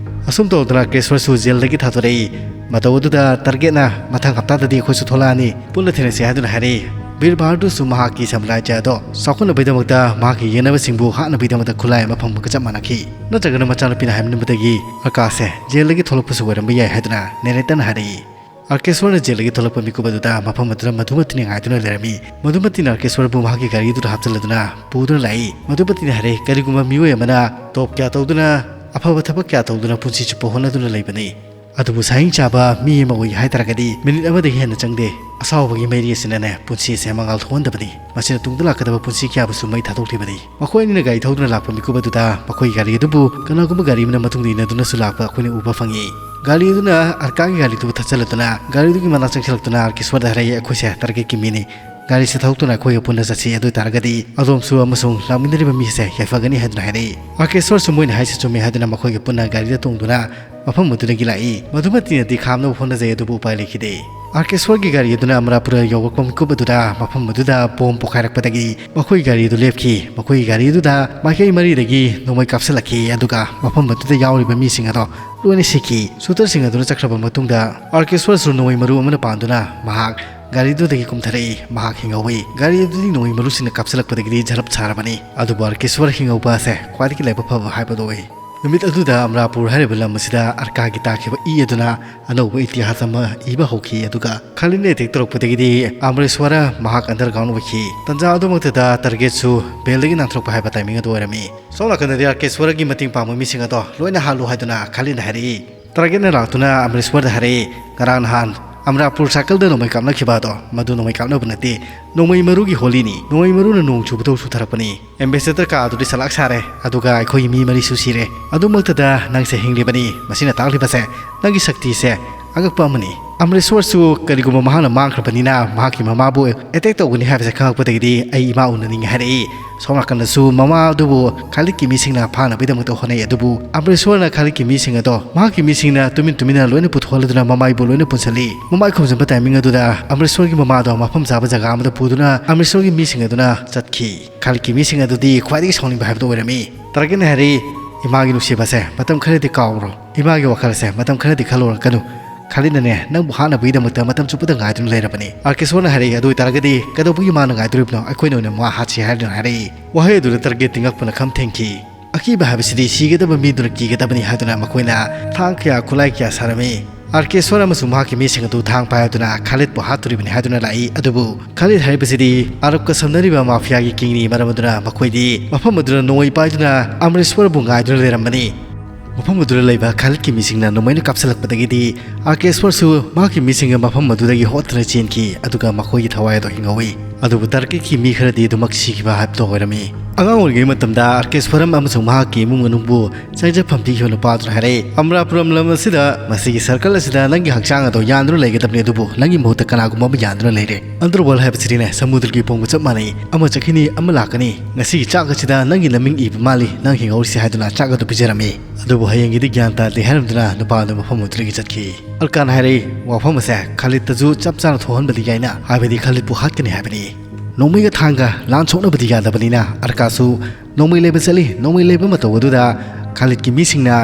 ꯑꯁꯨꯝ ꯇꯧꯗꯅ ꯑꯥꯔꯀꯦꯁ꯭ꯋꯔꯁꯨ ꯖꯦꯜꯗꯒꯤ ꯊꯥꯗꯣꯔꯛꯏ꯫ ꯃꯇꯧ ꯑꯗꯨꯗ ꯇꯥꯔꯒꯦꯠꯅ ꯃꯊꯪ ꯍꯞꯇꯥꯗꯗꯤ ꯑꯩꯈꯣꯏꯁꯨ ꯊꯣꯛꯂꯛꯑꯅꯤ, ꯄꯨꯟꯅ ꯊꯦꯡꯅꯁꯤ ꯍꯥꯏꯗꯨꯅ ꯍꯥꯏꯔꯛꯏ꯫ ꯕꯤꯔ ꯕꯍꯥꯗꯨꯔꯁꯨ ꯃꯍꯥꯛꯀꯤ ꯁꯥꯝꯔꯥꯖ꯭ꯌ ꯑꯗꯣ ꯆꯥꯎꯈꯠꯅꯕꯒꯤꯗꯃꯛꯇ ꯃꯍꯥꯛꯀꯤ ꯌꯦꯡꯅꯕꯁꯤꯡꯕꯨ ꯍꯥꯠꯅꯕꯒꯤꯗꯃꯛꯇ ꯈꯨꯠꯂꯥꯏ ꯑꯃ ꯐꯪꯕꯒ ꯆꯞ ꯃꯥꯟꯅꯈꯤ꯫ ꯅꯠꯇ꯭ꯔꯒꯅ ꯃꯆꯥꯅꯨꯄꯤꯅ ꯍꯥꯏꯃꯟꯕꯗꯒꯤ ꯑꯀꯥꯁꯦ ꯖꯦꯜꯗꯒꯤ ꯊꯣꯛꯂꯛꯄꯁꯨ ꯑꯣꯏꯔꯝꯕ ꯌꯥꯏ ꯍꯥꯏꯗꯨꯅ ꯅꯦꯔꯦꯇꯔꯅ ꯍꯥꯏꯔꯛꯏ꯫ ꯑꯥꯔꯀꯦꯁ꯭ꯋꯔꯅ ꯖꯦꯜꯗꯒꯤ ꯊꯣꯛꯂꯛꯄ ꯃꯤꯀꯨꯞ ꯑꯗꯨꯗ ꯃꯐꯝ ꯑꯗꯨꯗ ꯃꯙꯨꯃꯇꯤꯅ ꯉꯥꯏꯗꯨꯅ ꯂꯩꯔꯝꯃꯤ꯫ ꯃꯙꯨꯃꯇꯤꯅ ꯑꯥꯔꯀꯦꯁ꯭ꯋꯔꯕꯨ ꯃꯍꯥꯛꯀꯤ ꯒꯥꯔꯤꯗꯨꯗ ꯍꯥꯞꯆꯤꯜꯂꯗꯨꯅ ꯄꯨꯗꯨꯅ ꯂꯥꯛꯏ꯫ ꯃꯙꯨꯃꯇꯤꯅ ꯍꯥꯏꯔꯦ, ꯀꯔꯤꯒꯨꯝꯕ ꯃꯤꯑꯣꯏ ꯑꯃꯅ ꯇꯣꯞ ꯀꯌꯥ ꯇꯧꯗꯨꯅ, ꯑꯐꯕ ꯊꯕꯛ ꯀꯌꯥ ꯇꯧꯗꯨꯅ ꯄꯨꯟꯁꯤ ꯆꯨꯞꯄ ꯍꯣꯠꯅꯗꯨꯅ ꯂꯩꯕꯅꯤ꯫ ꯑꯗꯨꯕꯨ ꯁꯥꯍꯤꯡ ꯆꯥꯕ ꯃꯤ ꯑꯃ ꯑꯣꯏ ꯍꯥꯏ ꯇꯥꯔꯒꯗꯤ ꯃꯤꯅꯤꯠ ꯑꯃꯗꯒꯤ ꯍꯦꯟꯅ ꯆꯪꯗꯦ꯫ ꯑꯁꯥꯎꯕꯒꯤ ꯃꯩꯔꯤ ꯑꯁꯤꯅꯅꯦ ꯄꯨꯟꯁꯤ ꯑꯁꯦ ꯃꯉꯥꯜ ꯊꯣꯛꯍꯟꯗꯕꯅꯤ꯫ ꯃꯁꯤꯅ ꯇꯨꯡꯗ ꯂꯥꯛꯀꯗꯕ ꯄꯨꯟꯁꯤ ꯀꯌꯥꯕꯨꯁꯨ ꯃꯩ ꯊꯥꯗꯣꯛꯂꯤꯕꯅꯤ꯫ ꯃꯈꯣꯏ ꯑꯅꯤꯅ ꯒꯥꯔꯤ ꯊꯧꯗꯨꯅ ꯂꯥꯛꯄ ꯃꯤꯀꯨꯞ ꯑꯗꯨꯗ ꯃꯈꯣꯏꯒꯤ ꯒꯥꯔꯤ ꯑꯗꯨꯕꯨ ꯀꯅꯥꯒꯨꯝꯕ ꯒꯥꯔꯤ ꯑꯃꯅ ꯃꯇꯨꯡꯗ ꯏꯟꯅꯗꯨꯅꯁꯨ ꯂꯥꯛꯄ ꯑꯩꯈꯣꯏꯅ ꯎꯕ ꯐꯪꯏ꯫ ꯒꯥꯔꯤ ꯑꯗꯨꯅ ꯑꯔꯀꯥꯒꯤ ꯒꯥꯔꯤꯗꯨꯕꯨ ꯊꯠꯆꯜꯂꯗꯨꯅ ꯒꯥꯔꯤꯗꯨꯒꯤ ꯃꯅꯥꯛ ꯆꯪꯁꯤꯜꯂꯛꯇꯨꯅ ꯑꯥꯔꯀꯦꯁꯣꯔꯗ ꯍꯥꯏꯔꯛꯏ, "ꯑꯩꯈꯣꯏꯁꯦ ꯇꯥꯔꯒꯦꯠꯀꯤ ꯃꯤꯅꯤ꯫ ꯒꯥꯔꯤꯁꯦ ꯊꯧꯗꯨꯅ ꯑꯩꯈꯣꯏꯒ ꯄꯨꯟꯅ ꯆꯠꯁꯤ꯫ ꯑꯗꯨ ꯑꯣꯏ ꯇꯥꯔꯒꯗꯤ ꯑꯗꯣꯝꯁꯨ ꯑꯃꯁꯨꯡ ꯂꯥꯛꯃꯤꯟꯅꯔꯤꯕ ꯃꯤꯁꯦ ꯌꯥꯏꯐꯒꯅꯤ" ꯍꯥꯏꯗꯨꯅ ꯍꯥꯏꯔꯛꯏ꯫ ꯑꯥꯔꯀꯦꯁꯣꯔꯁꯨ ꯃꯣꯏꯅ ꯍꯥꯏꯁꯤ ꯆꯨꯝꯃꯤ ꯍꯥꯏꯗꯨꯅ ꯃꯈꯣꯏꯒ ꯄꯨꯟꯅ ꯒꯥꯔꯤꯗ ꯇꯣꯡꯗꯨꯅ ꯃꯐꯝ ꯑꯗꯨꯗꯒꯤ ꯂꯥꯛꯏ꯫ ꯃꯗꯨꯃꯛꯇꯤꯅꯗꯤ ꯈꯥꯝꯅꯕ ꯍꯣꯠꯅꯖꯩ, ꯑꯗꯨꯕꯨ ꯎꯄꯥꯏ ꯂꯩꯈꯤꯗꯦ꯫ ꯑꯥꯔꯀꯦꯁꯣꯔꯒꯤ ꯒꯥꯔꯤ ꯑꯗꯨꯅ ꯑꯃꯔꯥꯄꯨꯔ ꯌꯧꯔꯛꯄ ꯃꯤꯀꯨꯞ ꯑꯗꯨꯗ ꯃꯐꯝ ꯑꯗꯨꯗ ꯕꯣꯝ ꯄꯣꯈꯥꯏꯔꯛꯄꯗꯒꯤ ꯃꯈꯣꯏꯒꯤ ꯒꯥꯔꯤ ꯑꯗꯨ ꯂꯦꯞꯈꯤ꯫ ꯃꯈꯣꯏꯒꯤ ꯒꯥꯔꯤ ꯑꯗꯨꯗ ꯃꯥꯏꯀꯩ ꯃꯔꯤꯗꯒꯤ ꯅꯣꯡꯃꯩ ꯀꯥꯞꯁꯤꯜꯂꯛꯈꯤ, ꯑꯗꯨꯒ ꯃꯐꯝ ꯑꯗꯨꯗ ꯌꯥꯎꯔꯤꯕ ꯃꯤꯁꯤꯡ ꯑꯗꯣ ꯂꯣꯏꯅ ꯁꯤꯈꯤ꯫ ꯁꯨꯇꯔꯁꯤꯡ ꯑꯗꯨꯅ ꯆꯠꯈ꯭ꯔꯕ ꯃꯇꯨꯡꯗ ꯑꯥꯔꯀꯦꯁꯣꯔꯁꯨ ꯅꯣꯡꯃꯩ ꯃꯔꯨ ꯑꯃꯅ ꯄꯥꯟꯗꯨꯅ ꯃꯍꯥꯛ ꯒꯥꯔꯤꯗꯨꯗꯒꯤ ꯀꯨꯝꯊꯔꯛꯏ꯫ ꯃꯍꯥꯛ ꯍꯤꯡꯍꯧꯏ꯫ ꯒꯥꯔꯤ ꯑꯗꯨꯗꯤ ꯅꯣꯡꯃꯩ ꯃꯔꯨꯁꯤꯡꯅ ꯀꯥꯞꯁꯤꯜꯂꯛꯄꯗꯒꯤꯗꯤ ꯖꯔꯞ ꯁꯥꯔꯕꯅꯤ꯫ ꯑꯗꯨꯕꯨ ꯑꯥꯔꯀꯦꯁꯣꯔ ꯍꯤꯡꯍꯧꯕ ꯑꯁꯦ ꯈ꯭ꯋꯥꯏꯗꯒꯤ ꯂꯥꯏꯕꯛ ꯐꯕ ꯍꯥꯏꯕꯗꯨ ꯑꯣꯏ꯫ ꯅꯨꯃꯤꯠ ꯑꯗꯨꯗ ꯑꯃꯔꯥꯄꯨꯔ ꯍꯥꯏꯔꯤꯕ ꯂꯝ ꯑꯁꯤꯗ ꯑꯔꯀꯥꯒꯤ ꯇꯥꯈꯤꯕ ꯏ ꯑꯗꯨꯅ ꯑꯅꯧꯕ ꯏꯇꯤꯍꯥꯁ ꯑꯃ ꯏꯕ ꯍꯧꯈꯤ꯫ ꯑꯗꯨꯒ ꯈꯥꯂꯤꯗꯅ ꯑꯦꯇꯦꯛ ꯇꯧꯔꯛꯄꯗꯒꯤꯗꯤ ꯑꯃꯔꯦꯁ꯭ꯋꯔ ꯃꯍꯥꯛ ꯑꯟꯗꯔꯒ꯭ꯔꯥꯎꯟ ꯑꯣꯏꯈꯤ꯫ ꯇꯟꯖꯥ ꯑꯗꯨꯃꯛꯇꯗ ꯇꯥꯔꯒꯦꯠꯁꯨ ꯕꯦꯜꯗꯒꯤ ꯅꯥꯟꯊꯣꯔꯛꯄ ꯍꯥꯏꯕ ꯇꯥꯏꯃꯤꯡ ꯑꯗꯨ ꯑꯣꯏꯔꯝꯃꯤ꯫ ꯁꯣꯝ ꯅꯥꯀꯟꯗꯗꯤ ꯑꯥꯔꯀꯦꯁ꯭ꯋꯔꯒꯤ ꯃꯇꯦꯡ ꯄꯥꯡꯕ ꯃꯤꯁꯤꯡ ꯑꯗꯣ ꯂꯣꯏꯅ ꯍꯥꯠꯂꯨ ꯍꯥꯏꯗꯨꯅ ꯈꯥꯂꯤꯗꯅ ꯍꯥꯏꯔꯛꯏ꯫ ꯇꯥꯔꯒꯦꯠꯅ ꯂꯥꯛꯇꯨꯅ ꯑꯃꯔꯦꯁ꯭ꯋꯔꯗ ꯍꯥꯏꯔꯛꯏ, "ꯉꯔꯥꯡ ꯅꯍꯥꯟ ꯑꯃꯔꯥꯄꯨꯔ ꯁꯥꯏꯀꯜꯗ ꯅꯣꯡꯃꯩ ꯀꯥꯞꯅꯈꯤꯕ ꯑꯗꯣ ꯃꯗꯨ ꯅꯣꯡꯃꯩ ꯀꯥꯞꯅꯕ ꯅꯠꯇꯦ, ꯅꯣꯡꯃꯩ ꯃꯔꯨꯒꯤ ꯍꯣꯂꯤꯅꯤ꯫ ꯅꯣꯡꯃꯩ ꯃꯔꯨꯅ ꯅꯣꯡ ꯆꯨꯕꯗꯧ ꯆꯨꯊꯔꯛꯄꯅꯤ꯫ ꯑꯦꯝꯕꯦꯁꯦꯗꯔ ꯀꯥ ꯑꯗꯨꯗꯤ ꯁꯂꯥꯛ ꯁꯥꯔꯦ, ꯑꯗꯨꯒ ꯑꯩꯈꯣꯏꯒꯤ ꯃꯤ ꯃꯔꯤꯁꯨ ꯁꯤꯔꯦ꯫ ꯑꯗꯨꯃꯛꯇꯗ ꯅꯪꯁꯦ ꯍꯤꯡꯂꯤꯕꯅꯤ꯫ ꯃꯁꯤꯅ ꯇꯥꯛꯂꯤꯕꯁꯦ ꯅꯪꯒꯤ ꯁꯛꯇꯤꯁꯦ ꯑꯉꯛꯄ ꯑꯃꯅꯤ꯫" ꯑꯃꯔꯦꯁ꯭ꯋꯔꯁꯨ ꯀꯔꯤꯒꯨꯝꯕ ꯃꯍꯥꯛꯅ ꯃꯥꯡꯈ꯭ꯔꯕꯅꯤꯅ ꯃꯍꯥꯛꯀꯤ ꯃꯃꯥꯕꯨ ꯑꯦꯇꯦꯛ ꯇꯧꯒꯅꯤ ꯍꯥꯏꯕꯁꯦ ꯈꯪꯂꯛꯄꯗꯒꯤꯗꯤ ꯑꯩ ꯏꯃꯥ ꯎꯅꯅꯤꯡꯉꯤ ꯍꯥꯏꯔꯛꯏ꯫ ꯁꯣꯝ ꯅꯥꯀꯟꯗꯁꯨ ꯃꯃꯥ ꯑꯗꯨꯕꯨ ꯈꯥꯂꯤꯗꯀꯤ ꯃꯤꯁꯤꯡꯅ ꯐꯥꯅꯕꯒꯤꯗꯃꯛꯇ ꯍꯣꯠꯅꯩ, ꯑꯗꯨꯕꯨ ꯑꯃꯔꯦꯁ꯭ꯋꯔꯅ ꯈꯥꯂꯤꯗꯀꯤ ꯃꯤꯁꯤꯡ ꯑꯗꯣ ꯃꯍꯥꯛꯀꯤ ꯃꯤꯁꯤꯡꯅ ꯇꯨꯃꯤꯟ ꯇꯨꯃꯤꯟꯅ ꯂꯣꯏꯅ ꯄꯨꯊꯣꯛꯍꯜꯂꯗꯨꯅ ꯃꯃꯥꯏꯕꯨ ꯂꯣꯏꯅ ꯄꯨꯟꯁꯤꯜꯂꯤ꯫ ꯃꯃꯥꯏ ꯈꯨꯝꯖꯤꯟꯕ ꯇꯥꯏꯃꯤꯡ ꯑꯗꯨꯗ ꯑꯃꯔꯦꯁ꯭ꯋꯔꯒꯤ ꯃꯃꯥꯗꯣ ꯃꯐꯝ ꯆꯥꯕ ꯖꯒꯥ ꯑꯃꯗ ꯄꯨꯗꯨꯅ ꯑꯃꯔꯦꯁ꯭ꯋꯔꯒꯤ ꯃꯤꯁꯤꯡ ꯑꯗꯨꯅ ꯆꯠꯈꯤ꯫ ꯈꯥꯂꯤꯗꯀꯤ ꯃꯤꯁꯤꯡ ꯑꯗꯨꯗꯤ ꯈ꯭ꯋꯥꯏꯗꯒꯤ ꯁꯥꯎꯅꯤꯡꯕ ꯍꯥꯏꯕꯗꯨ ꯑꯣꯏꯔꯝꯃꯤ꯫ ꯇꯥꯔꯒꯦꯠꯅ ꯍꯥꯏꯔꯛꯏ, "ꯏꯃꯥꯒꯤ ꯅꯨꯡꯁꯤꯕꯁꯦ ꯃꯇꯝ ꯈꯔꯗꯤ ꯀꯥꯎꯔꯣ꯫ ꯏꯃꯥꯒꯤ ꯋꯥꯈꯜꯁꯦ ꯃꯇꯝ ꯈꯔꯗꯤ ꯈꯜꯂꯨꯔꯒꯅꯨ꯫ ꯈꯥꯂꯤꯗꯅꯅꯦ ꯅꯪꯕꯨ ꯍꯥꯠꯅꯕꯒꯤꯗꯃꯛꯇ ꯃꯇꯝ ꯆꯨꯞꯄꯗ ꯉꯥꯏꯗꯨꯅ ꯂꯩꯔꯕꯅꯤ꯫" ꯑꯥꯔꯀꯦꯁ꯭ꯋꯔꯅ ꯍꯥꯏꯔꯛꯏ, "ꯑꯗꯨ ꯑꯣꯏꯇꯥꯔꯒꯗꯤ ꯀꯩꯗꯧꯕꯒꯤ ꯃꯥꯅ ꯉꯥꯏꯗꯣꯔꯤꯕꯅꯣ? ꯑꯩꯈꯣꯏꯅ ꯑꯣꯏꯅ ꯃꯥ ꯍꯥꯠꯁꯤ" ꯍꯥꯏꯗꯨꯅ ꯍꯥꯏꯔꯛꯏ꯫ ꯋꯥꯍꯩ ꯑꯗꯨꯗ ꯇꯥꯔꯒꯦꯠꯇꯤ ꯉꯛꯄꯅ ꯈꯝ ꯊꯦꯡꯈꯤ꯫ ꯑꯀꯤꯕ ꯍꯥꯏꯕꯁꯤꯗꯤ ꯁꯤꯒꯗꯕ ꯃꯤꯗꯨꯅ ꯀꯤꯒꯗꯕꯅꯤ ꯍꯥꯏꯗꯨꯅ ꯃꯈꯣꯏꯅ ꯊꯥꯡ ꯀꯌꯥ, ꯈꯨꯠꯂꯥꯏ ꯀꯌꯥ ꯁꯥꯔꯝꯃꯤ꯫ ꯑꯥꯔꯀꯦꯁ꯭ꯋꯔ ꯑꯃꯁꯨꯡ ꯃꯍꯥꯛꯀꯤ ꯃꯤꯁꯤꯡ ꯑꯗꯨ ꯊꯥꯡ ꯄꯥꯏꯗꯨꯅ ꯈꯥꯂꯤꯗꯄꯨ ꯍꯥꯠꯇꯣꯔꯤꯕꯅꯤ ꯍꯥꯏꯗꯨꯅ ꯂꯥꯛꯏ꯫ ꯑꯗꯨꯕꯨ ꯈꯥꯂꯤꯗ ꯍꯥꯏꯔꯤꯕꯁꯤꯗꯤ ꯑꯔꯕꯀ ꯁꯝꯅꯔꯤꯕ ꯃꯥꯐꯤꯌꯥꯒꯤ ꯀꯤꯡꯅꯤ꯫ ꯃꯔꯝ ꯑꯗꯨꯅ ꯃꯈꯣꯏꯗꯤ ꯃꯐꯝ ꯑꯗꯨꯗ ꯅꯣꯡꯃꯩ ꯄꯥꯏꯗꯨꯅ ꯑꯃꯔꯦꯁ꯭ꯋꯔꯕꯨ ꯉꯥꯏꯗꯨꯅ ꯂꯩꯔꯝꯕꯅꯤ꯫ ꯃꯐꯝ ꯑꯗꯨꯗ ꯂꯩꯕ ꯈꯥꯂꯤꯗꯀꯤ ꯃꯤꯁꯤꯡꯅ ꯅꯣꯡꯃꯩꯅ ꯀꯥꯞꯁꯤꯜꯂꯛꯄꯗꯒꯤꯗꯤ ꯑꯥꯔꯀꯦꯁ꯭ꯋꯔꯁꯨ ꯃꯍꯥꯛꯀꯤ ꯃꯤꯁꯤꯡꯒ ꯃꯐꯝ ꯑꯗꯨꯗꯒꯤ ꯍꯣꯠꯇꯨꯅ ꯆꯦꯟꯈꯤ, ꯑꯗꯨꯒ ꯃꯈꯣꯏꯒꯤ ꯊꯋꯥꯏ ꯑꯗꯨ ꯍꯤꯡꯍꯧꯏ꯫ ꯑꯗꯨꯕꯨ ꯇꯔꯀꯤꯠꯀꯤ ꯃꯤ ꯈꯔꯗꯤ ꯑꯗꯨꯃꯛ ꯁꯤꯈꯤꯕ ꯍꯥꯏꯕꯗꯨ ꯑꯣꯏꯔꯝꯃꯤ꯫ ꯑꯉꯥꯡ ꯑꯣꯏꯔꯤꯉꯩ ꯃꯇꯝꯗ ꯑꯥꯔꯀꯦꯁ꯭ꯋꯔꯝ ꯑꯃꯁꯨꯡ ꯃꯍꯥꯛꯀꯤ ꯏꯃꯨꯡ ꯃꯅꯨꯡꯕꯨ ꯆꯪꯖꯐꯝ ꯄꯤꯈꯤꯕ ꯅꯨꯄꯥ ꯑꯗꯨꯅ ꯍꯥꯏꯔꯛꯏ, "ꯑꯃꯔꯥꯄꯨꯔꯝ ꯂꯝ ꯑꯁꯤꯗ ꯃꯁꯤꯒꯤ ꯁꯔꯀꯜ ꯑꯁꯤꯗ ꯅꯪꯒꯤ ꯍꯛꯆꯥꯡ ꯑꯗꯨ ꯌꯥꯟꯗꯨꯅ ꯂꯩꯒꯗꯕꯅꯤ, ꯑꯗꯨꯕꯨ ꯅꯪꯒꯤ ꯃꯍꯨꯠꯇ ꯀꯅꯥꯒꯨꯝꯕ ꯑꯃ ꯌꯥꯟꯗꯨꯅ ꯂꯩꯔꯦ꯫ ꯑꯟꯗꯔꯋꯥꯔꯜꯗ ꯍꯥꯏꯕꯁꯤꯗꯤꯅꯦ ꯁꯃꯨꯗ꯭ꯔꯒꯤ ꯄꯣꯡꯕ ꯆꯞ ꯃꯥꯟꯅꯩ, ꯑꯃ ꯆꯠꯈꯤꯅꯤ ꯑꯃ ꯂꯥꯛꯀꯅꯤ꯫ ꯉꯁꯤꯒꯤ ꯆꯥꯛ ꯑꯁꯤꯗ ꯅꯪꯒꯤ ꯅꯃꯤꯡ ꯏꯕ ꯃꯥꯜꯂꯤ, ꯅꯪ ꯍꯤꯡꯍꯧꯔꯤꯁꯤ" ꯍꯥꯏꯗꯨꯅ ꯆꯥꯛ ꯑꯗꯨ ꯄꯤꯖꯔꯝꯃꯤ꯫ ꯑꯗꯨꯕꯨ ꯍꯌꯦꯡꯒꯤꯗꯤ ꯒ꯭ꯌꯥꯟ ꯇꯥꯗꯦ ꯍꯥꯏꯔꯝꯗꯨꯅ ꯅꯨꯄꯥ ꯑꯗꯨ ꯃꯐꯝ ꯑꯗꯨꯗꯒꯤ ꯆꯠꯈꯤ꯫ ꯑꯔꯀꯥꯟꯅ ꯍꯥꯏꯔꯛꯏ, "ꯋꯥꯐꯝ ꯑꯁꯦ ꯈꯥꯂꯤꯗꯇꯁꯨ ꯆꯞ ꯆꯥꯅ ꯊꯣꯛꯍꯟꯕꯗꯤ ꯌꯥꯏꯅ, ꯍꯥꯏꯕꯗꯤ ꯈꯥꯂꯤꯗꯄꯨ ꯍꯥꯠꯀꯅꯤ ꯍꯥꯏꯕꯅꯤ꯫ ꯅꯣꯡꯃꯩꯒ ꯊꯥꯡꯒ ꯂꯥꯟ ꯁꯣꯛꯅꯕꯗꯤ ꯌꯥꯗꯕꯅꯤꯅ ꯑꯔꯀꯥꯁꯨ ꯅꯣꯡꯃꯩ ꯂꯩꯕ ꯆꯠꯂꯤ꯫ ꯅꯣꯡꯃꯩ ꯂꯩꯕ ꯃꯇꯧ ꯑꯗꯨꯗ ꯈꯥꯂꯤꯗꯀꯤ ꯃꯤꯁꯤꯡꯅ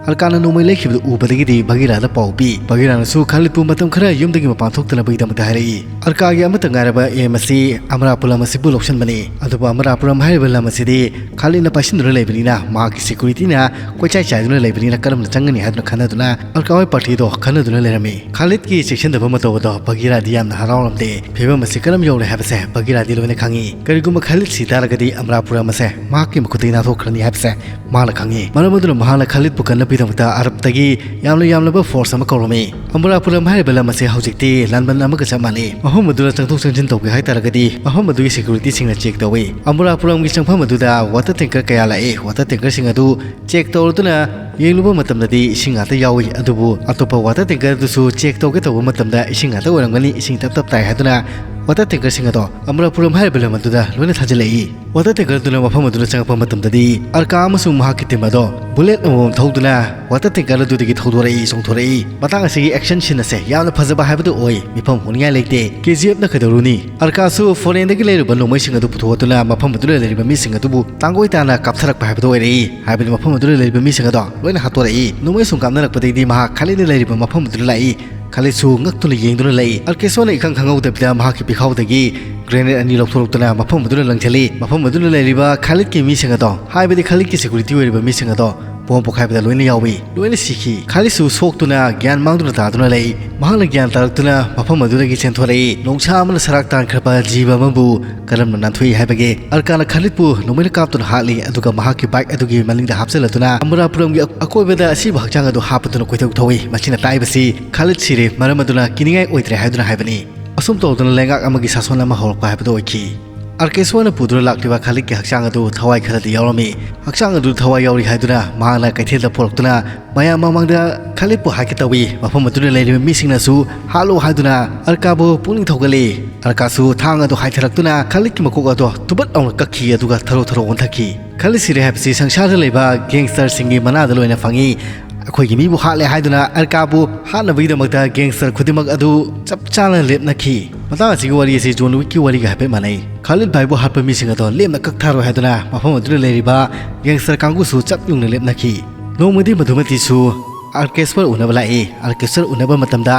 ꯑꯔꯀꯥꯅ ꯅꯣꯡꯃꯩ ꯂꯩꯈꯤꯕꯗꯨ ꯎꯕꯗꯒꯤꯗꯤ ꯕꯒꯤꯔꯥꯗ ꯄꯥꯎ ꯄꯤ꯫ ꯕꯒꯤꯔꯥꯅꯁꯨ ꯈꯥꯂꯤꯗꯄꯨ ꯃꯇꯝ ꯈꯔ ꯌꯨꯝꯗꯒꯤ ꯃꯄꯥꯟ ꯊꯣꯛꯇꯅꯕꯒꯤꯗꯃꯛꯇ ꯍꯥꯏꯔꯛꯏ꯫ ꯑꯔꯀꯥꯒꯤ ꯑꯃꯠꯇ ꯉꯥꯏꯔꯕ ꯑꯦꯝ ꯑꯁꯤ ꯑꯃꯔꯥꯄꯨꯔꯝ ꯑꯁꯤꯕꯨ ꯂꯧꯁꯤꯟꯕꯅꯤ꯫ ꯑꯗꯨꯕꯨ ꯑꯃꯔꯥꯄꯨꯔꯝ ꯍꯥꯏꯔꯤꯕ ꯂꯝ ꯑꯁꯤꯗꯤ ꯈꯥꯂꯤꯗꯅ ꯄꯥꯏꯁꯤꯟꯗꯨꯅ ꯂꯩꯕꯅꯤꯅ ꯃꯍꯥꯛꯀꯤ ꯁꯦꯀ꯭ꯌꯨꯔꯤꯇꯤꯅ ꯀꯣꯏꯆꯥꯏ ꯆꯥꯏꯗꯨꯅ ꯂꯩꯕꯅꯤꯅ ꯀꯔꯝꯅ ꯆꯪꯒꯅꯤ ꯍꯥꯏꯗꯨꯅ ꯈꯟꯅꯗꯨꯅ ꯑꯔꯀꯥ ꯍꯣꯏ ꯄꯥꯔꯇꯤꯗꯣ ꯈꯟꯅꯗꯨꯅ ꯂꯩꯔꯝꯃꯤ꯫ ꯈꯥꯂꯤꯗꯀꯤ ꯆꯦꯛꯁꯤꯟꯗꯕ ꯃꯇꯧ ꯑꯗꯣ ꯕꯒꯤꯔꯥꯗꯤ ꯌꯥꯝꯅ ꯍꯔꯥꯎꯔꯝꯗꯦ꯫ ꯐꯤꯕꯝ ꯑꯁꯤ ꯀꯔꯝ ꯌꯧꯔꯦ ꯍꯥꯏꯕꯁꯦ ꯕꯒꯤꯔꯥꯗꯤ ꯂꯣꯏꯅ ꯈꯪꯉꯤ꯫ ꯀꯔꯤꯒꯨꯝꯕ ꯈꯥꯂꯤꯗ ꯁꯤ ꯇꯥꯔꯒꯗꯤ ꯑꯃꯔꯥꯄꯨꯔꯝ ꯑꯁꯦ ꯃꯍꯥꯛꯀꯤ ꯃꯈꯨꯠꯇꯒꯤ ꯅꯥꯟꯊꯣꯛꯈ꯭ꯔꯅꯤ ꯍꯥꯏꯕꯁꯦ ꯃꯍꯥꯛꯅ ꯈꯪꯉꯤ꯫ ꯃꯔꯝ ꯑꯗꯨꯅ ꯃꯍꯥꯛꯅ ꯈꯥꯂꯤꯗꯄꯨ ꯀꯟꯅꯕꯒꯤꯗꯃꯛꯇ ꯑꯔꯕꯇꯒꯤ ꯌꯥꯝꯅ ꯌꯥꯝꯂꯕ ꯐꯣꯔꯁ ꯑꯃ ꯀꯧꯔꯝꯃꯤ꯫ ꯑꯃꯔꯥꯄꯨꯔꯝ ꯍꯥꯏꯔꯤꯕ ꯂꯝ ꯑꯁꯤ ꯍꯧꯖꯤꯛꯇꯤ ꯂꯥꯟꯕꯟ ꯑꯃꯒ ꯆꯞ ꯃꯥꯟꯅꯩ꯫ ꯃꯐꯝ ꯑꯗꯨꯗ ꯆꯪꯊꯣꯛ ꯆꯪꯁꯤꯟ ꯇꯧꯒꯦ ꯍꯥꯏ ꯇꯥꯔꯒꯗꯤ ꯃꯐꯝ ꯑꯗꯨꯒꯤ ꯁꯦꯀ꯭ꯌꯨꯔꯤꯇꯤꯁꯤꯡꯅ ꯆꯦꯛ ꯇꯧꯏ꯫ ꯑꯃꯔꯥꯄꯨꯔꯝꯒꯤ ꯆꯪꯐꯝ ꯑꯗꯨꯗ ꯋꯥꯇꯔ ꯇꯦꯡꯀꯔ ꯀꯌꯥ ꯂꯥꯛꯏ꯫ ꯋꯥꯇꯔ ꯇꯦꯡꯀꯔꯁꯤꯡ ꯑꯗꯨ ꯆꯦꯛ ꯇꯧꯔꯗꯨꯅ ꯌꯦꯡꯂꯨꯕ ꯃꯇꯝꯗꯗꯤ ꯏꯁꯤꯡ ꯉꯥꯛꯇ ꯌꯥꯎꯏ꯫ ꯑꯗꯨꯕꯨ ꯑꯇꯣꯞꯄ ꯋꯥꯇꯔ ꯇꯦꯡꯀꯔ ꯑꯗꯨꯁꯨ ꯆꯦꯛ ꯇꯧꯒꯦ ꯇꯧꯕ ꯃꯇꯝꯗ ꯏꯁꯤꯡ ꯉꯥꯛꯇ ꯑꯣꯏꯔꯝꯒꯅꯤ, ꯏꯁꯤꯡ ꯇꯞ ꯇꯞ ꯇꯥꯏ ꯍꯥꯏꯗꯨꯅ ꯋꯥꯇꯔ ꯇꯦꯡꯀꯔꯁꯤꯡ ꯑꯗꯣ ꯑꯃꯔꯥꯄꯨꯔꯝ ꯍꯥꯏꯔꯤꯕ ꯂꯝ ꯑꯗꯨꯗ ꯂꯣꯏꯅ ꯊꯥꯖꯤꯜꯂꯛꯏ꯫ ꯋꯥꯇꯔ ꯇꯦꯡꯀꯔ ꯑꯗꯨꯅ ꯃꯐꯝ ꯑꯗꯨꯗ ꯆꯪꯉꯛꯄ ꯃꯇꯝꯗꯗꯤ ꯑꯔꯀꯥ ꯑꯃꯁꯨꯡ ꯃꯍꯥꯛꯀꯤ ꯇꯤꯝ ꯑꯗꯣ ꯕꯨꯂꯦꯠ ꯑꯃꯃꯝ ꯊꯧꯗꯨꯅ ꯋꯥꯇꯔ ꯇꯦꯡꯀꯔ ꯑꯗꯨꯗꯒꯤ ꯊꯧꯗꯣꯔꯛꯏ, ꯆꯣꯡꯊꯣꯔꯛꯏ꯫ ꯃꯇꯥꯡ ꯑꯁꯤꯒꯤ ꯑꯦꯛꯁꯟ ꯁꯤꯟ ꯑꯁꯦ ꯌꯥꯝꯅ ꯐꯖꯕ ꯍꯥꯏꯕꯗꯨ ꯑꯣꯏ꯫ ꯃꯤꯐꯝ ꯍꯣꯡꯅꯤꯡꯉꯥꯏ ꯂꯩꯇꯦ꯫ ꯀꯦ ꯖꯤ ꯑꯦꯐꯅ ꯀꯩꯗꯧꯔꯨꯅꯤ? ꯑꯔꯀꯥꯁꯨ ꯐꯣꯔꯦꯟꯗꯒꯤ ꯂꯩꯔꯨꯕ ꯅꯣꯡꯃꯩꯁꯤꯡ ꯑꯗꯨ ꯄꯨꯊꯣꯛꯇꯨꯅ ꯃꯐꯝ ꯑꯗꯨꯗ ꯂꯩꯔꯤꯕ ꯃꯤꯁꯤꯡ ꯑꯗꯨꯕꯨ ꯇꯥꯡꯒꯣꯏ ꯇꯥꯅ ꯀꯥꯞꯊꯔꯛꯄ ꯍꯥꯏꯕꯗꯨ ꯑꯣꯏꯔꯛꯏ꯫ ꯍꯥꯏꯕꯗꯤ ꯃꯐꯝ ꯑꯗꯨꯗ ꯂꯩꯔꯤꯕ ꯃꯤꯁꯤꯡ ꯑꯗꯣ ꯂꯣꯏꯅ ꯍꯥꯠꯇꯣꯔꯛꯏ꯫ ꯅꯣꯡꯃꯩ ꯁꯨꯝ ꯀꯥꯞꯅꯔꯛꯄꯗꯒꯤꯗꯤ ꯃꯍꯥꯛ ꯈꯥꯂꯤꯗ ꯂꯩꯔꯤꯕ ꯃꯐꯝ ꯑꯗꯨꯗ ꯂꯥꯛꯏ꯫ ꯈꯥꯂꯤꯗꯁꯨ ꯉꯛꯇꯨꯅ ꯌꯦꯡꯗꯨꯅ ꯂꯩ꯫ ꯑꯥꯔꯀꯦꯁꯣꯅ ꯏꯈꯪ ꯈꯪꯍꯧꯗꯕꯤꯗ ꯃꯍꯥꯛꯀꯤ ꯄꯤꯈꯥꯎꯗꯒꯤ ꯒ꯭ꯔꯦꯅꯦꯗ ꯑꯅꯤ ꯂꯧꯊꯣꯔꯛꯇꯨꯅ ꯃꯐꯝ ꯑꯗꯨꯗ ꯂꯪꯁꯤꯜꯂꯤ꯫ ꯃꯐꯝ ꯑꯗꯨꯗ ꯂꯩꯔꯤꯕ ꯈꯥꯂꯤꯗꯀꯤ ꯃꯤꯁꯤꯡ ꯑꯗꯣ, ꯍꯥꯏꯕꯗꯤ ꯈꯥꯂꯤꯗꯀꯤ ꯁꯦꯀ꯭ꯌꯨꯔꯤꯇꯤ ꯑꯣꯏꯔꯤꯕ ꯃꯤꯁꯤꯡ ꯑꯗꯣ ꯕꯣꯝ ꯄꯣꯈꯥꯏꯕꯗ ꯂꯣꯏꯅ ꯌꯥꯎꯏ꯫ ꯂꯣꯏꯅ ꯁꯤꯈꯤ꯫ ꯈꯥꯂꯤꯠꯁꯨ ꯁꯣꯛꯇꯨꯅ ꯒ꯭ꯌꯥꯟ ꯃꯥꯡꯗꯨꯅ ꯇꯥꯗꯨꯅ ꯂꯩ꯫ ꯃꯍꯥꯛꯅ ꯒ꯭ꯌꯥꯟ ꯇꯥꯔꯛꯇꯨꯅ ꯃꯐꯝ ꯑꯗꯨꯗꯒꯤ ꯆꯦꯟꯊꯣꯔꯛꯏ꯫ ꯅꯣꯡꯁꯥ ꯑꯃꯅ ꯁꯔꯥꯛ ꯇꯥꯟꯈ꯭ꯔꯕ ꯖꯤꯕ ꯑꯃꯕꯨ ꯀꯔꯝꯅ ꯅꯥꯟꯊꯣꯛꯏ ꯍꯥꯏꯕꯒꯦ? ꯑꯔꯀꯥꯅ ꯈꯥꯂꯤꯠꯄꯨ ꯅꯣꯡꯃꯩꯅ ꯀꯥꯞꯇꯨꯅ ꯍꯥꯠꯂꯤ, ꯑꯗꯨꯒ ꯃꯍꯥꯛꯀꯤ ꯕꯥꯏꯛ ꯑꯗꯨꯒꯤ ꯃꯅꯤꯡꯗ ꯍꯥꯞꯆꯤꯜꯂꯗꯨꯅ ꯑꯃꯔꯥꯄꯨꯔꯝꯒꯤ ꯑꯀꯣꯏꯕꯗ ꯑꯁꯤꯕ ꯍꯛꯆꯥꯡ ꯑꯗꯨ ꯍꯥꯞꯄꯗꯨꯅ ꯀꯣꯏꯊꯧ ꯊꯧꯏ꯫ ꯃꯁꯤꯅ ꯇꯥꯛꯏꯕꯁꯤ ꯈꯥꯂꯤꯠ ꯁꯤꯔꯦ, ꯃꯔꯝ ꯑꯗꯨꯅ ꯀꯤꯅꯤꯡꯉꯥꯏ ꯑꯣꯏꯗ꯭ꯔꯦ ꯍꯥꯏꯗꯨꯅ ꯍꯥꯏꯕꯅꯤ꯫ ꯑꯁꯨꯝ ꯇꯧꯗꯅ ꯂꯩꯉꯥꯛ ꯑꯃꯒꯤ ꯁꯥꯁꯣꯟ ꯑꯃ ꯍꯧꯔꯛꯄ ꯍꯥꯏꯕꯗꯨ ꯑꯣꯏꯈꯤ꯫ ꯑꯥꯔꯀꯦꯁ꯭ꯋꯔꯅ ꯄꯨꯗꯨꯅ ꯂꯥꯛꯂꯤꯕ ꯈꯥꯂꯤꯠꯀꯤ ꯍꯛꯆꯥꯡ ꯑꯗꯨ ꯊꯋꯥꯏ ꯈꯔꯗꯤ ꯌꯥꯎꯔꯝꯃꯤ꯫ ꯍꯛꯆꯥꯡ ꯑꯗꯨ ꯊꯋꯥꯏ ꯌꯥꯎꯔꯤ ꯍꯥꯏꯗꯨꯅ ꯃꯍꯥꯛꯅ ꯀꯩꯊꯦꯜꯗ ꯄꯨꯔꯛꯇꯨꯅ ꯃꯌꯥꯝ ꯃꯃꯥꯡꯗ ꯈꯥꯂꯤꯠꯄꯨ ꯍꯥꯠꯀꯦ ꯇꯧꯏ꯫ ꯃꯐꯝ ꯑꯗꯨꯗ ꯂꯩꯔꯤꯕ ꯃꯤꯁꯤꯡꯅꯁꯨ ꯍꯥꯠꯂꯣ ꯍꯥꯏꯗꯨꯅ ꯑꯔꯀꯥꯕꯨ ꯄꯨꯛꯅꯤꯡ ꯊꯧꯒꯠꯂꯤ꯫ ꯑꯔꯀꯥꯁꯨ ꯊꯥꯡ ꯑꯗꯨ ꯍꯥꯏꯊꯔꯛꯇꯨꯅ ꯈꯥꯂꯤꯠꯀꯤ ꯃꯀꯣꯛ ꯑꯗꯨ ꯇꯨꯕꯠ ꯂꯥꯎꯅ ꯀꯛꯈꯤ, ꯑꯗꯨꯒ ꯊꯔꯣ ꯊꯔꯣ ꯑꯣꯟꯊꯈꯤ꯫ ꯈꯥꯂꯤꯠ ꯁꯤꯔꯦ ꯍꯥꯏꯕꯁꯤ ꯁꯪꯁꯥꯔꯗ ꯂꯩꯕ ꯒꯦꯡꯁꯇꯔꯁꯤꯡꯒꯤ ꯃꯅꯥꯗ ꯂꯣꯏꯅ ꯐꯪꯏ꯫ ꯑꯩꯈꯣꯏꯒꯤ ꯃꯤꯕꯨ ꯍꯥꯠꯂꯦ ꯍꯥꯏꯗꯨꯅ ꯑꯔꯀꯥꯕꯨ ꯍꯥꯠꯅꯕꯒꯤꯗꯃꯛꯇ ꯒꯦꯡꯁꯇꯔ ꯈꯨꯗꯤꯡꯃꯛ ꯑꯗꯨ ꯆꯞ ꯆꯥꯅ ꯂꯦꯞꯅꯈꯤ꯫ ꯃꯇꯥꯡ ꯑꯁꯤꯒꯤ ꯋꯥꯔꯤ ꯑꯁꯤ ꯖꯣꯟ ꯋꯤꯛꯀꯤ ꯋꯥꯔꯤꯒ ꯍꯥꯏꯐꯦꯠ ꯃꯥꯟꯅꯩ꯫ ꯈꯥꯂꯤꯠ ꯚꯥꯏꯕꯨ ꯍꯥꯠꯄ ꯃꯤꯁꯤꯡ ꯑꯗꯣ ꯂꯦꯝꯅ ꯀꯛꯊꯔꯣꯏ ꯍꯥꯏꯗꯨꯅ ꯃꯐꯝ ꯑꯗꯨꯗ ꯂꯩꯔꯤꯕ ꯒꯦꯡꯁꯇꯔ ꯀꯥꯡꯕꯨꯁꯨ ꯆꯞ ꯌꯨꯡꯅ ꯂꯦꯞꯅꯈꯤ꯫ ꯅꯣꯡꯃꯗꯤ ꯃꯙꯨꯃꯇꯤꯁꯨ ꯑꯥꯔꯀꯦꯁ꯭ꯋꯔ ꯎꯅꯕ ꯂꯥꯛꯏ꯫ ꯑꯥꯔꯀꯦꯁ꯭ꯋꯔ ꯎꯅꯕ ꯃꯇꯝꯗ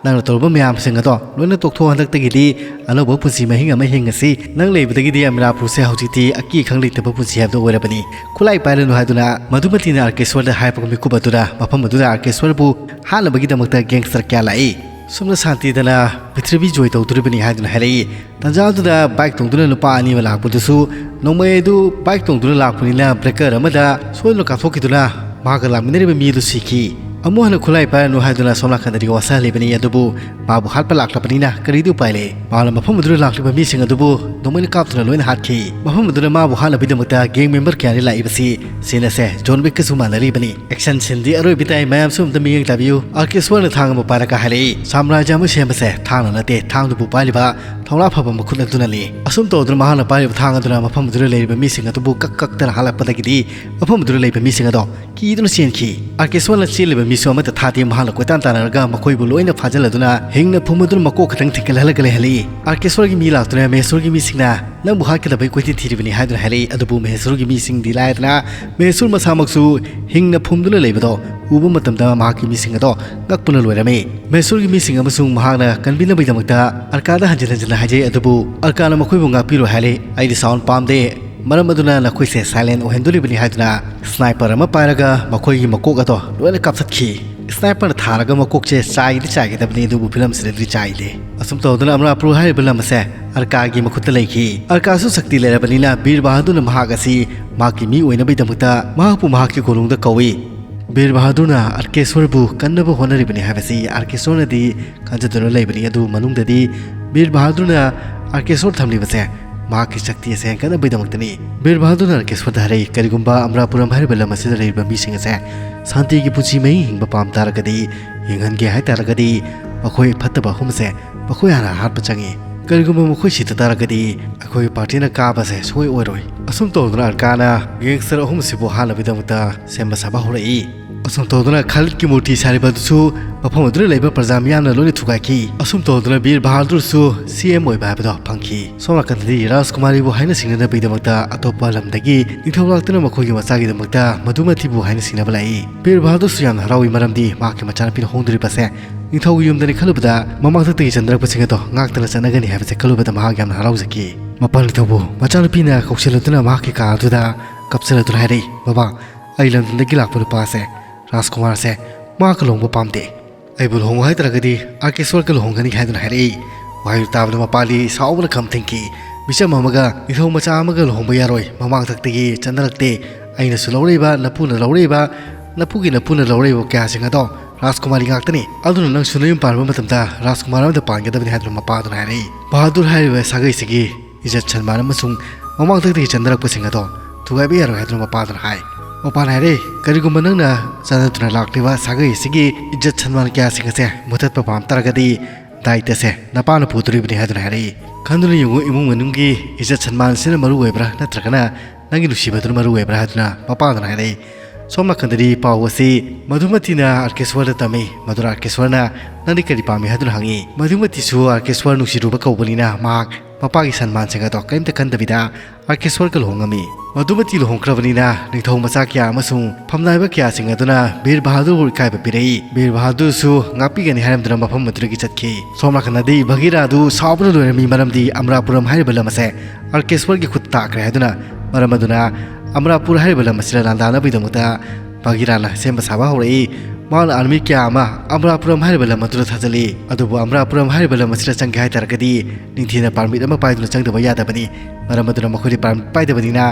ꯅꯪꯅ ꯇꯧꯔꯨꯕ ꯃꯌꯥꯝꯁꯤꯡ ꯑꯗꯣ ꯂꯣꯏꯅ ꯇꯣꯛꯊꯣꯛ, ꯍꯟꯗꯛꯇꯒꯤꯗꯤ ꯑꯅꯧꯕ ꯄꯨꯟꯁꯤ ꯃꯍꯤꯡ ꯑꯃ ꯍꯤꯡꯉꯁꯤ꯫ ꯅꯪ ꯂꯩꯕꯗꯒꯤꯗꯤ ꯑꯃꯤꯔꯥꯄꯨꯔꯁꯦ ꯍꯧꯖꯤꯛꯇꯤ ꯑꯀꯤ ꯑꯈꯪ ꯂꯩꯇꯕ ꯄꯨꯟꯁꯤ ꯍꯥꯏꯕꯗꯣ ꯑꯣꯏꯔꯕꯅꯤ꯫ ꯈꯨꯠꯂꯥꯏ ꯄꯥꯏꯔꯅꯨ ꯍꯥꯏꯗꯨꯅ ꯃꯙꯨꯃꯇꯤꯅ ꯑꯥꯔꯀꯦꯁ꯭ꯋꯔꯗ ꯍꯥꯏꯔꯛꯄ ꯃꯤꯀꯨꯞ ꯑꯗꯨꯗ ꯃꯐꯝ ꯑꯗꯨꯗ ꯑꯥꯔꯀꯦꯁ꯭ꯋꯔꯕꯨ ꯍꯥꯠꯅꯕꯒꯤꯗꯃꯛꯇ ꯒꯦꯡꯁꯇꯔ ꯀꯌꯥ ꯂꯥꯛꯏ꯫ ꯁꯣꯝꯅ ꯁꯥꯟꯇꯤꯗꯅ ꯄ꯭ꯔꯤꯊꯤꯕꯤ ꯖꯣꯏ ꯇꯧꯗꯣꯔꯤꯕꯅꯤ ꯍꯥꯏꯗꯨꯅ ꯍꯥꯏꯔꯛꯏ꯫ ꯇꯟꯖꯥ ꯑꯗꯨꯗ ꯕꯥꯏꯛ ꯇꯣꯡꯗꯨꯅ ꯅꯨꯄꯥ ꯑꯅꯤ ꯑꯃ ꯂꯥꯛꯄꯗꯨꯁꯨ ꯅꯣꯡꯃꯩ ꯑꯗꯨ ꯕꯥꯏꯛ ꯇꯣꯡꯗꯨꯅ ꯂꯥꯛꯄꯅꯤꯅ ꯕ꯭ꯔꯦꯀꯔ ꯑꯃꯗ ꯁꯣꯏꯗꯨꯅ ꯀꯥꯞꯊꯣꯛꯈꯤꯗꯨꯅ ꯃꯍꯥꯛꯀ ꯂꯥꯛꯃꯤꯟꯅꯔꯤꯕ ꯃꯤ ꯑꯗꯨ ꯁꯤꯈꯤ꯫ ꯑꯃꯨꯛ ꯍꯟꯅ ꯈꯨꯠꯂꯥꯏ ꯄꯥꯏꯔꯅꯨ ꯍꯥꯏꯗꯨꯅ ꯁꯣꯝ ꯅꯥꯀꯟꯗꯗꯤ ꯋꯥꯁꯛꯍꯜꯂꯤꯕꯅꯤ, ꯑꯗꯨꯕꯨ ꯃꯥꯕꯨ ꯍꯥꯠꯄ ꯂꯥꯛꯂꯕꯅꯤꯅ ꯀꯔꯤꯗꯤ ꯎꯄꯥꯏ ꯂꯩ? ꯃꯥꯅ ꯃꯐꯝ ꯑꯗꯨꯗ ꯂꯥꯛꯂꯤꯕ ꯃꯤꯁꯤꯡ ꯑꯗꯨꯕꯨ ꯅꯣꯡꯃꯩꯅ ꯀꯥꯞꯇꯨꯅ ꯂꯣꯏꯅ ꯍꯥꯠꯈꯤ꯫ ꯃꯐꯝ ꯑꯗꯨꯗ ꯃꯥꯕꯨ ꯍꯥꯠꯅꯕꯒꯤꯗꯃꯛꯇ ꯒꯦꯡ ꯃꯦꯝꯕꯔ ꯀꯌꯥꯅꯤ ꯂꯥꯛꯏꯕꯁꯤ꯫ ꯁꯤꯟ ꯑꯁꯦ ꯖꯣꯟ ꯋꯤꯛꯀꯁꯨ ꯃꯥꯟꯅꯔꯤꯕꯅꯤ꯫ ꯑꯦꯛꯁꯟ ꯁꯤꯟꯗꯤ ꯑꯔꯣꯏꯕ ꯇꯥꯏ꯫ ꯃꯌꯥꯝꯁꯨ ꯑꯝꯇ ꯃꯤꯠꯌꯦꯡ ꯇꯥꯕꯤꯌꯨ꯫ ꯑꯥꯔꯀꯦꯁ꯭ꯋꯔꯅ ꯊꯥꯡ ꯑꯃ ꯄꯥꯏꯔꯒ ꯍꯥꯏꯔꯛꯏ, "ꯁꯥꯝꯔꯥꯖ꯭ꯌ ꯑꯃ ꯁꯦꯝꯕꯁꯦ ꯊꯥꯡꯅ ꯅꯠꯇꯦ, ꯊꯥꯡꯗꯨꯕꯨ ꯄꯥꯏꯔꯤꯕ ꯊꯧꯅꯥ ꯐꯕ ꯃꯈꯨꯠ ꯑꯗꯨꯅꯅꯤ"꯫ ꯑꯁꯨꯝ ꯇꯧꯗꯨꯅ ꯃꯍꯥꯛꯅ ꯄꯥꯏꯔꯤꯕ ꯊꯥꯡ ꯑꯗꯨꯅ ꯃꯐꯝ ꯑꯗꯨꯗ ꯂꯩꯔꯤꯕ ꯃꯤꯁꯤꯡ ꯑꯗꯨꯕꯨ ꯀꯛ ꯀꯛꯇꯅ ꯍꯥꯠꯂꯛꯄꯗꯒꯤꯗꯤ ꯃꯐꯝ ꯑꯗꯨꯗ ꯂꯩꯕ ꯃꯤꯁꯤꯡ ꯑꯗꯣ ꯀꯤꯗꯨꯅ ꯆꯦꯟꯈꯤ꯫ ꯑꯥꯔꯀꯦꯁ꯭ꯋꯔꯅ ꯆꯦꯜꯂꯤꯕ ꯃꯤꯁꯨ ꯑꯃꯠꯇ ꯊꯥꯗꯦ꯫ ꯃꯍꯥꯛꯅ ꯀꯣꯏꯇꯥꯟ ꯇꯥꯟꯅꯔꯒ ꯃꯈꯣꯏꯕꯨ ꯂꯣꯏꯅ ꯐꯥꯖꯤꯜꯂꯗꯨꯅ ꯍꯤꯡꯅ ꯐꯨꯝꯕꯗꯨꯅ ꯃꯀꯣꯛ ꯈꯛꯇꯪ ꯊꯤꯡꯀꯠꯍꯜꯂꯒ ꯂꯩꯍꯜꯂꯤ꯫ ꯑꯥꯔꯀꯦꯁ꯭ꯋꯔꯒꯤ ꯃꯤ ꯂꯥꯛꯇꯨꯅ ꯃꯍꯦꯁ꯭ꯋꯔꯒꯤ ꯃꯤꯁꯤꯡꯅ ꯅꯪꯕꯨ ꯍꯥꯠꯀꯗꯕꯩ ꯀꯣꯏꯊꯤ ꯊꯤꯔꯤꯕꯅꯤ ꯍꯥꯏꯗꯨꯅ ꯍꯥꯏꯔꯛꯏ꯫ ꯑꯗꯨꯕꯨ ꯃꯍꯦꯁ꯭ꯋꯔꯒꯤ ꯃꯤꯁꯤꯡꯗꯤ ꯂꯥꯏꯗꯅ ꯃꯍꯦꯁ꯭ꯋꯔ ꯃꯁꯥꯃꯛꯁꯨ ꯍꯤꯡꯅ ꯐꯨꯝꯗꯨꯅ ꯂꯩꯕꯗꯣ ꯎꯕ ꯃꯇꯝꯗ ꯃꯍꯥꯛꯀꯤ ꯃꯤꯁꯤꯡ ꯑꯗꯣ ꯉꯛꯄꯅ ꯂꯣꯏꯔꯝꯃꯤ꯫ ꯃꯍꯦꯁ꯭ꯋꯔꯒꯤ ꯃꯤꯁꯤꯡ ꯑꯃꯁꯨꯡ ꯃꯍꯥꯛꯅ ꯀꯟꯕꯤꯅꯕꯒꯤꯗꯃꯛꯇ ꯑꯔꯀꯥꯗ ꯍꯟꯖꯤꯟ ꯍꯟꯖꯤꯟꯅ ꯍꯥꯏꯖꯩ, ꯑꯗꯨꯕꯨ ꯑꯔꯀꯥꯅ ꯃꯈꯣꯏꯕꯨ ꯉꯥꯛꯄꯤꯔꯣꯏ ꯍꯥꯏꯔꯦ꯫ "ꯑꯩꯗꯤ ꯁꯥꯎꯟ ꯄꯥꯝꯗꯦ"꯫ ꯃꯔꯝ ꯑꯗꯨꯅ ꯅꯈꯣꯏꯁꯦ ꯁꯥꯏꯂꯦꯟ ꯑꯣꯏꯍꯟꯗꯣꯔꯤꯕꯅꯤ ꯍꯥꯏꯗꯨꯅ ꯁ꯭ꯅꯥꯏꯄꯔ ꯑꯃ ꯄꯥꯏꯔꯒ ꯃꯈꯣꯏꯒꯤ ꯃꯀꯣꯛ ꯑꯗꯣ ꯂꯣꯏꯅ ꯀꯥꯞꯊꯠꯈꯤ꯫ ꯁ꯭ꯅꯥꯏꯄꯔꯅ ꯊꯥꯔꯒ ꯃꯀꯣꯛꯁꯦ ꯆꯥꯏꯗꯤ ꯆꯥꯏꯒꯗꯕꯅꯤ, ꯑꯗꯨꯕꯨ ꯐꯤꯂꯝꯁꯤꯗꯗꯤ ꯆꯥꯏꯗꯦ꯫ ꯑꯁꯨꯝ ꯇꯧꯗꯨꯅ ꯑꯃꯔꯥꯄꯨꯔ ꯍꯥꯏꯔꯤꯕ ꯂꯝ ꯑꯁꯦ ꯑꯔꯀꯥꯒꯤ ꯃꯈꯨꯠꯇ ꯂꯩꯈꯤ꯫ ꯑꯔꯀꯥꯁꯨ ꯁꯛꯇꯤ ꯂꯩꯔꯕꯅꯤꯅ ꯕꯤꯔ ꯕꯍꯥꯗꯨꯔꯅ ꯃꯍꯥꯛ ꯑꯁꯤ ꯃꯍꯥꯛꯀꯤ ꯃꯤ ꯑꯣꯏꯅꯕꯒꯤꯗꯃꯛꯇ ꯃꯍꯥꯛꯄꯨ ꯃꯍꯥꯛꯀꯤ ꯀꯣꯅꯨꯡꯗ ꯀꯧꯏ꯫ ꯕꯤꯔ ꯕꯍꯥꯗꯨꯔꯅ ꯑꯔꯀꯦꯁ꯭ꯋꯔꯕꯨ ꯀꯟꯅꯕ ꯍꯣꯠꯅꯔꯤꯕꯅꯤ ꯍꯥꯏꯕꯁꯤ ꯑꯔꯀꯦꯁ꯭ꯋꯔꯅꯗꯤ ꯈꯟꯖꯗꯨꯅ ꯂꯩꯕꯅꯤ꯫ ꯑꯗꯨ ꯃꯅꯨꯡꯗꯗꯤ ꯕꯤꯔ ꯕꯍꯥꯗꯨꯔꯅ ꯑꯔꯀꯦꯁ꯭ꯋꯔ ꯊꯝꯂꯤꯕꯁꯦ ꯃꯍꯥꯛꯀꯤ ꯁꯛꯇꯤ ꯑꯁꯦ ꯍꯦꯟꯒꯠꯅꯕꯒꯤꯗꯃꯛꯇꯅꯤ꯫ ꯕꯤꯔ ꯕꯍꯥꯗꯨꯔꯅ ꯑꯔꯀꯦꯁ꯭ꯋꯔꯗ ꯍꯥꯏꯔꯛꯏ, "ꯀꯔꯤꯒꯨꯝꯕ ꯑꯃꯔꯥꯄꯨꯔꯝ ꯍꯥꯏꯔꯤꯕ ꯂꯝ ꯑꯁꯤꯗ ꯂꯩꯔꯤꯕ ꯃꯤꯁꯤꯡ ꯑꯁꯦ ꯁꯥꯟꯇꯤꯒꯤ ꯄꯨꯟꯁꯤ ꯃꯍꯤꯡ ꯍꯤꯡꯕ ꯄꯥꯝ ꯇꯥꯔꯒꯗꯤ, ꯍꯤꯡꯍꯟꯒꯦ ꯍꯥꯏ ꯇꯥꯔꯒꯗꯤ, ꯃꯈꯣꯏ ꯐꯠꯇꯕ ꯑꯍꯨꯝ ꯑꯁꯦ ꯃꯈꯣꯏ ꯍꯥꯟꯅ ꯍꯥꯠꯄ ꯆꯪꯏ꯫ ꯀꯔꯤꯒꯨꯝꯕ ꯃꯈꯣꯏ ꯁꯤꯗ ꯇꯥꯔꯒꯗꯤ ꯑꯩꯈꯣꯏꯒꯤ ꯄꯥꯔꯇꯤꯅ ꯀꯥꯕꯁꯦ ꯁꯣꯏ ꯑꯣꯏꯔꯣꯏ"꯫ ꯑꯁꯨꯝ ꯇꯧꯗꯨꯅ ꯑꯔꯀꯥꯅ ꯒꯦꯡꯁꯇꯔ ꯑꯍꯨꯝ ꯑꯁꯤꯕꯨ ꯍꯥꯠꯅꯕꯒꯤꯗꯃꯛꯇ ꯁꯦꯝꯕ ꯁꯥꯕ ꯍꯧꯔꯛꯏ꯫ ꯑꯁꯨꯝ ꯇꯧꯗꯨꯅ ꯈꯥꯂꯤꯗꯀꯤ ꯃꯨꯔꯇꯤ ꯁꯥꯔꯤꯕ ꯑꯗꯨꯁꯨ ꯃꯐꯝ ꯑꯗꯨꯗ ꯂꯩꯕ ꯄ꯭ꯔꯖꯥ ꯃꯤꯌꯥꯝꯅ ꯂꯣꯏꯅ ꯊꯨꯒꯥꯏꯈꯤ꯫ ꯑꯁꯨꯝ ꯇꯧꯗꯨꯅ ꯕꯤꯔ ꯕꯍꯥꯗꯨꯔꯁꯨ ꯁꯤ ꯑꯦꯝ ꯑꯣꯏꯕ ꯍꯥꯏꯕꯗꯣ ꯐꯪꯈꯤ꯫ ꯁꯣꯝ ꯅꯥꯀꯟꯗꯗꯤ ꯔꯥꯖꯀꯨꯃꯥꯔꯤꯕꯨ ꯍꯥꯏꯅ ꯁꯤꯡꯅꯅꯕꯒꯤꯗꯃꯛꯇ ꯑꯇꯣꯞꯄ ꯂꯝꯗꯒꯤ ꯅꯤꯡꯊꯧ ꯂꯥꯛꯇꯨꯅ ꯃꯈꯣꯏꯒꯤ ꯃꯆꯥꯒꯤꯗꯃꯛꯇ ꯃꯙꯨꯃꯇꯤꯕꯨ ꯍꯥꯏꯅ ꯁꯤꯡꯅꯕ ꯂꯥꯛꯏ꯫ ꯕꯤꯔ ꯕꯍꯥꯗꯨꯔꯁꯨ ꯌꯥꯝꯅ ꯍꯔꯥꯎꯏ, ꯃꯔꯝꯗꯤ ꯃꯍꯥꯛꯀꯤ ꯃꯆꯥꯅꯨꯄꯤꯅ ꯍꯣꯡꯗꯣꯔꯤꯕꯁꯦ ꯅꯤꯡꯊꯧꯒꯤ ꯌꯨꯝꯗꯅꯤ ꯈꯜꯂꯨꯕꯗ ꯃꯃꯥꯡꯊꯛꯇꯒꯤ ꯆꯟꯅꯔꯛꯄꯁꯤꯡ ꯑꯗꯣ ꯉꯥꯛꯇꯅ ꯆꯠꯅꯒꯅꯤ ꯍꯥꯏꯕꯁꯦ ꯈꯜꯂꯨꯕꯗ ꯃꯍꯥꯛ ꯌꯥꯝꯅ ꯍꯔꯥꯎꯖꯈꯤ꯫ ꯃꯄꯥ ꯅꯤꯡꯊꯧꯕꯨ ꯃꯆꯥꯅꯨꯄꯤꯅ ꯀꯧꯁꯤꯜꯂꯗꯨꯅ ꯃꯍꯥꯛꯀꯤ ꯀꯥ ꯑꯗꯨꯗ ꯀꯞꯆꯔꯗꯨꯅ ꯍꯥꯏꯔꯛꯏ, "ꯕꯕꯥ, ꯑꯩ ꯂꯟꯗꯟꯗꯒꯤ ꯂꯥꯛꯄ ꯅꯨꯄꯥ ꯑꯁꯦ ꯔꯥꯖꯀꯨꯃꯥꯔꯁꯦ ꯃꯍꯥꯛꯀ ꯂꯨꯍꯣꯡꯕ ꯄꯥꯝꯗꯦ꯫ ꯑꯩꯕꯨ ꯂꯨꯍꯣꯡꯉꯨ ꯍꯥꯏꯇꯥꯔꯒꯗꯤ ꯑꯥꯔꯀꯦꯁ꯭ꯋꯔꯒ ꯂꯨꯍꯣꯡꯒꯅꯤ" ꯍꯥꯏꯗꯨꯅ ꯍꯥꯏꯔꯛꯏ꯫ ꯋꯥꯍꯩꯗꯨ ꯇꯥꯕꯗ ꯃꯄꯥꯗꯤ ꯁꯥꯎꯕꯅ ꯈꯝ ꯊꯦꯡꯈꯤ꯫ ꯃꯤꯆꯝ ꯑꯃꯒ ꯅꯤꯡꯊꯧ ꯃꯆꯥ ꯑꯃꯒ ꯂꯨꯍꯣꯡꯕ ꯌꯥꯔꯣꯏ, ꯃꯃꯥꯡꯊꯛꯇꯒꯤ ꯆꯠꯅꯔꯛꯇꯦ꯫ ꯑꯩꯅꯁꯨ ꯂꯧꯔꯛꯏꯕ, ꯅꯄꯨꯅ ꯂꯧꯔꯛꯏꯕ, ꯅꯄꯨꯒꯤ ꯅꯄꯨꯅ ꯂꯧꯔꯛꯏꯕ ꯀꯌꯥꯁꯤꯡ ꯑꯗꯣ ꯔꯥꯖꯀꯨꯃꯥꯔꯤ ꯉꯥꯛꯇꯅꯤ꯫ ꯑꯗꯨꯅ ꯅꯪꯁꯨ ꯅꯌꯨꯝ ꯄꯥꯟꯕ ꯃꯇꯝꯗ ꯔꯥꯖꯀꯨꯃꯥꯔ ꯑꯃꯗ ꯄꯥꯟꯒꯗꯕꯅꯤ ꯍꯥꯏꯗꯨꯅ ꯃꯄꯥꯗꯨꯅ ꯍꯥꯏꯔꯛꯏ꯫ ꯕꯍꯥꯗꯨꯔ ꯍꯥꯏꯔꯤꯕ ꯁꯥꯒꯩꯁꯤꯒꯤ ꯏꯖꯠ ꯁꯟꯃꯥꯟ ꯑꯃꯁꯨꯡ ꯃꯃꯥꯡꯊꯛꯇꯒꯤ ꯆꯟꯅꯔꯛꯄꯁꯤꯡ ꯑꯗꯣ ꯊꯨꯒꯥꯏꯕ ꯌꯥꯔꯣꯏ ꯍꯥꯏꯗꯨꯅ ꯃꯄꯥꯗꯨꯅ ꯍꯥꯏ꯫ ꯃꯄꯥꯅ ꯍꯥꯏꯔꯦ, "ꯀꯔꯤꯒꯨꯝꯕ ꯅꯪꯅ ꯆꯥꯟꯅꯗꯨꯅ ꯂꯥꯛꯂꯤꯕ ꯁꯥꯒꯩ ꯑꯁꯤꯒꯤ ꯏꯖꯠ ꯁꯟꯃꯥꯟ ꯀꯌꯥꯁꯤꯡ ꯑꯁꯦ ꯃꯨꯊꯠꯄ ꯄꯥꯝ ꯇꯥꯔꯒꯗꯤ ꯗꯥꯏꯇ꯭ꯌꯁꯦ ꯅꯄꯥꯅ ꯄꯨꯗꯣꯔꯤꯕꯅꯤ" ꯍꯥꯏꯗꯨꯅ ꯍꯥꯏꯔꯛꯏ꯫ ꯈꯟꯗꯨꯅ ꯌꯦꯡꯉꯨ, ꯏꯃꯨꯡ ꯃꯅꯨꯡꯒꯤ ꯏꯖꯠ ꯁꯟꯃꯥꯟꯁꯤꯅ ꯃꯔꯨ ꯑꯣꯏꯕ꯭ꯔꯥ, ꯅꯠꯇ꯭ꯔꯒꯅ ꯅꯪꯒꯤ ꯅꯨꯡꯁꯤꯕꯗꯨꯅ ꯃꯔꯨ ꯑꯣꯏꯕ꯭ꯔꯥ ꯍꯥꯏꯗꯨꯅ ꯃꯄꯥꯗꯨꯅ ꯍꯥꯏꯔꯛꯏ꯫ ꯁꯣꯝ ꯅꯥꯀꯟꯗꯗꯤ ꯄꯥꯎ ꯑꯁꯤ ꯃꯙꯨꯃꯇꯤꯅ ꯑꯥꯔꯀꯦꯁ꯭ꯋꯔꯗ ꯇꯝꯃꯤ꯫ ꯃꯗꯨꯅ ꯑꯥꯔꯀꯦꯁ꯭ꯋꯔꯅ, "ꯅꯪꯗꯤ ꯀꯔꯤ ꯄꯥꯝꯃꯤ?" ꯍꯥꯏꯗꯨꯅ ꯍꯪꯉꯤ꯫ ꯃꯙꯨꯃꯇꯤꯁꯨ ꯑꯥꯔꯀꯦꯁ꯭ꯋꯔ ꯅꯨꯡꯁꯤꯔꯨꯕ ꯀꯧꯕꯅꯤꯅ ꯃꯍꯥꯛ ꯃꯄꯥꯒꯤ ꯁꯟꯃꯥꯟꯁꯤꯡ ꯑꯗꯣ ꯀꯔꯤꯝꯇ ꯈꯟꯗꯕꯤꯗ ꯑꯥꯔꯀꯦꯁ꯭ꯋꯔꯒ ꯂꯨꯍꯣꯡꯉꯝꯃꯤ꯫ ꯃꯙꯨꯃꯇꯤ ꯂꯨꯍꯣꯡꯈ꯭ꯔꯕꯅꯤꯅ ꯅꯤꯡꯊꯧ ꯃꯆꯥ ꯀꯌꯥ ꯑꯃꯁꯨꯡ ꯐꯝꯅꯥꯏꯕ ꯀꯌꯥꯁꯤꯡ ꯑꯗꯨꯅ ꯕꯤꯔ ꯕꯍꯥꯗꯨꯔꯕꯨ ꯏꯀꯥꯏꯕ ꯄꯤꯔꯛꯏ꯫ ꯕꯤꯔ ꯕꯍꯥꯗꯨꯔꯁꯨ ꯉꯥꯛꯄꯤꯒꯅꯤ ꯍꯥꯏꯔꯝꯗꯨꯅ ꯃꯐꯝ ꯑꯗꯨꯗꯒꯤ ꯆꯠꯈꯤ꯫ ꯁꯣꯝ ꯅꯥꯀꯟꯗꯗꯤ ꯚꯒꯤꯔꯥꯗꯨ ꯁꯥꯎꯕꯅ ꯂꯣꯏꯔꯝꯃꯤ, ꯃꯔꯝꯗꯤ ꯑꯃꯔꯥꯄꯨꯔꯝ ꯍꯥꯏꯔꯤꯕ ꯂꯝ ꯑꯁꯦ ꯑꯥꯔꯀꯦꯁ꯭ꯋꯔꯒꯤ ꯈꯨꯠ ꯇꯥꯈ꯭ꯔꯦ ꯍꯥꯏꯗꯨꯅ ꯃꯔꯝ ꯑꯗꯨꯅ ꯑꯃꯔꯥꯄꯨꯔ ꯍꯥꯏꯔꯤꯕ ꯂꯝ ꯑꯁꯤꯗ ꯂꯥꯟꯗꯥꯅꯕꯒꯤꯗꯃꯛꯇ ꯕꯒꯤꯔꯥꯅ ꯁꯦꯝꯕ ꯁꯥꯕ ꯍꯧꯔꯛꯏ꯫ ꯃꯍꯥꯛꯅ ꯑꯥꯔꯃꯤ ꯀꯌꯥ ꯑꯃ ꯑꯃꯔꯥꯄꯨꯔꯝ ꯍꯥꯏꯔꯤꯕ ꯂꯝ ꯑꯗꯨꯗ ꯊꯥꯖꯤꯜꯂꯤ꯫ ꯑꯗꯨꯕꯨ ꯑꯃꯔꯥꯄꯨꯔꯝ ꯍꯥꯏꯔꯤꯕ ꯂꯝ ꯑꯁꯤꯗ ꯆꯪꯒꯦ ꯍꯥꯏ ꯇꯥꯔꯒꯗꯤ ꯅꯤꯡꯊꯤꯅ ꯄꯥꯔꯃꯤꯠ ꯑꯃ ꯄꯥꯏꯗꯨꯅ ꯆꯪꯗꯕ ꯌꯥꯗꯕꯅꯤ꯫ ꯃꯔꯝ ꯑꯗꯨꯅ ꯃꯈꯣꯏꯗꯤ ꯄꯥꯔꯃꯤꯠ ꯄꯥꯏꯗꯕꯅꯤꯅ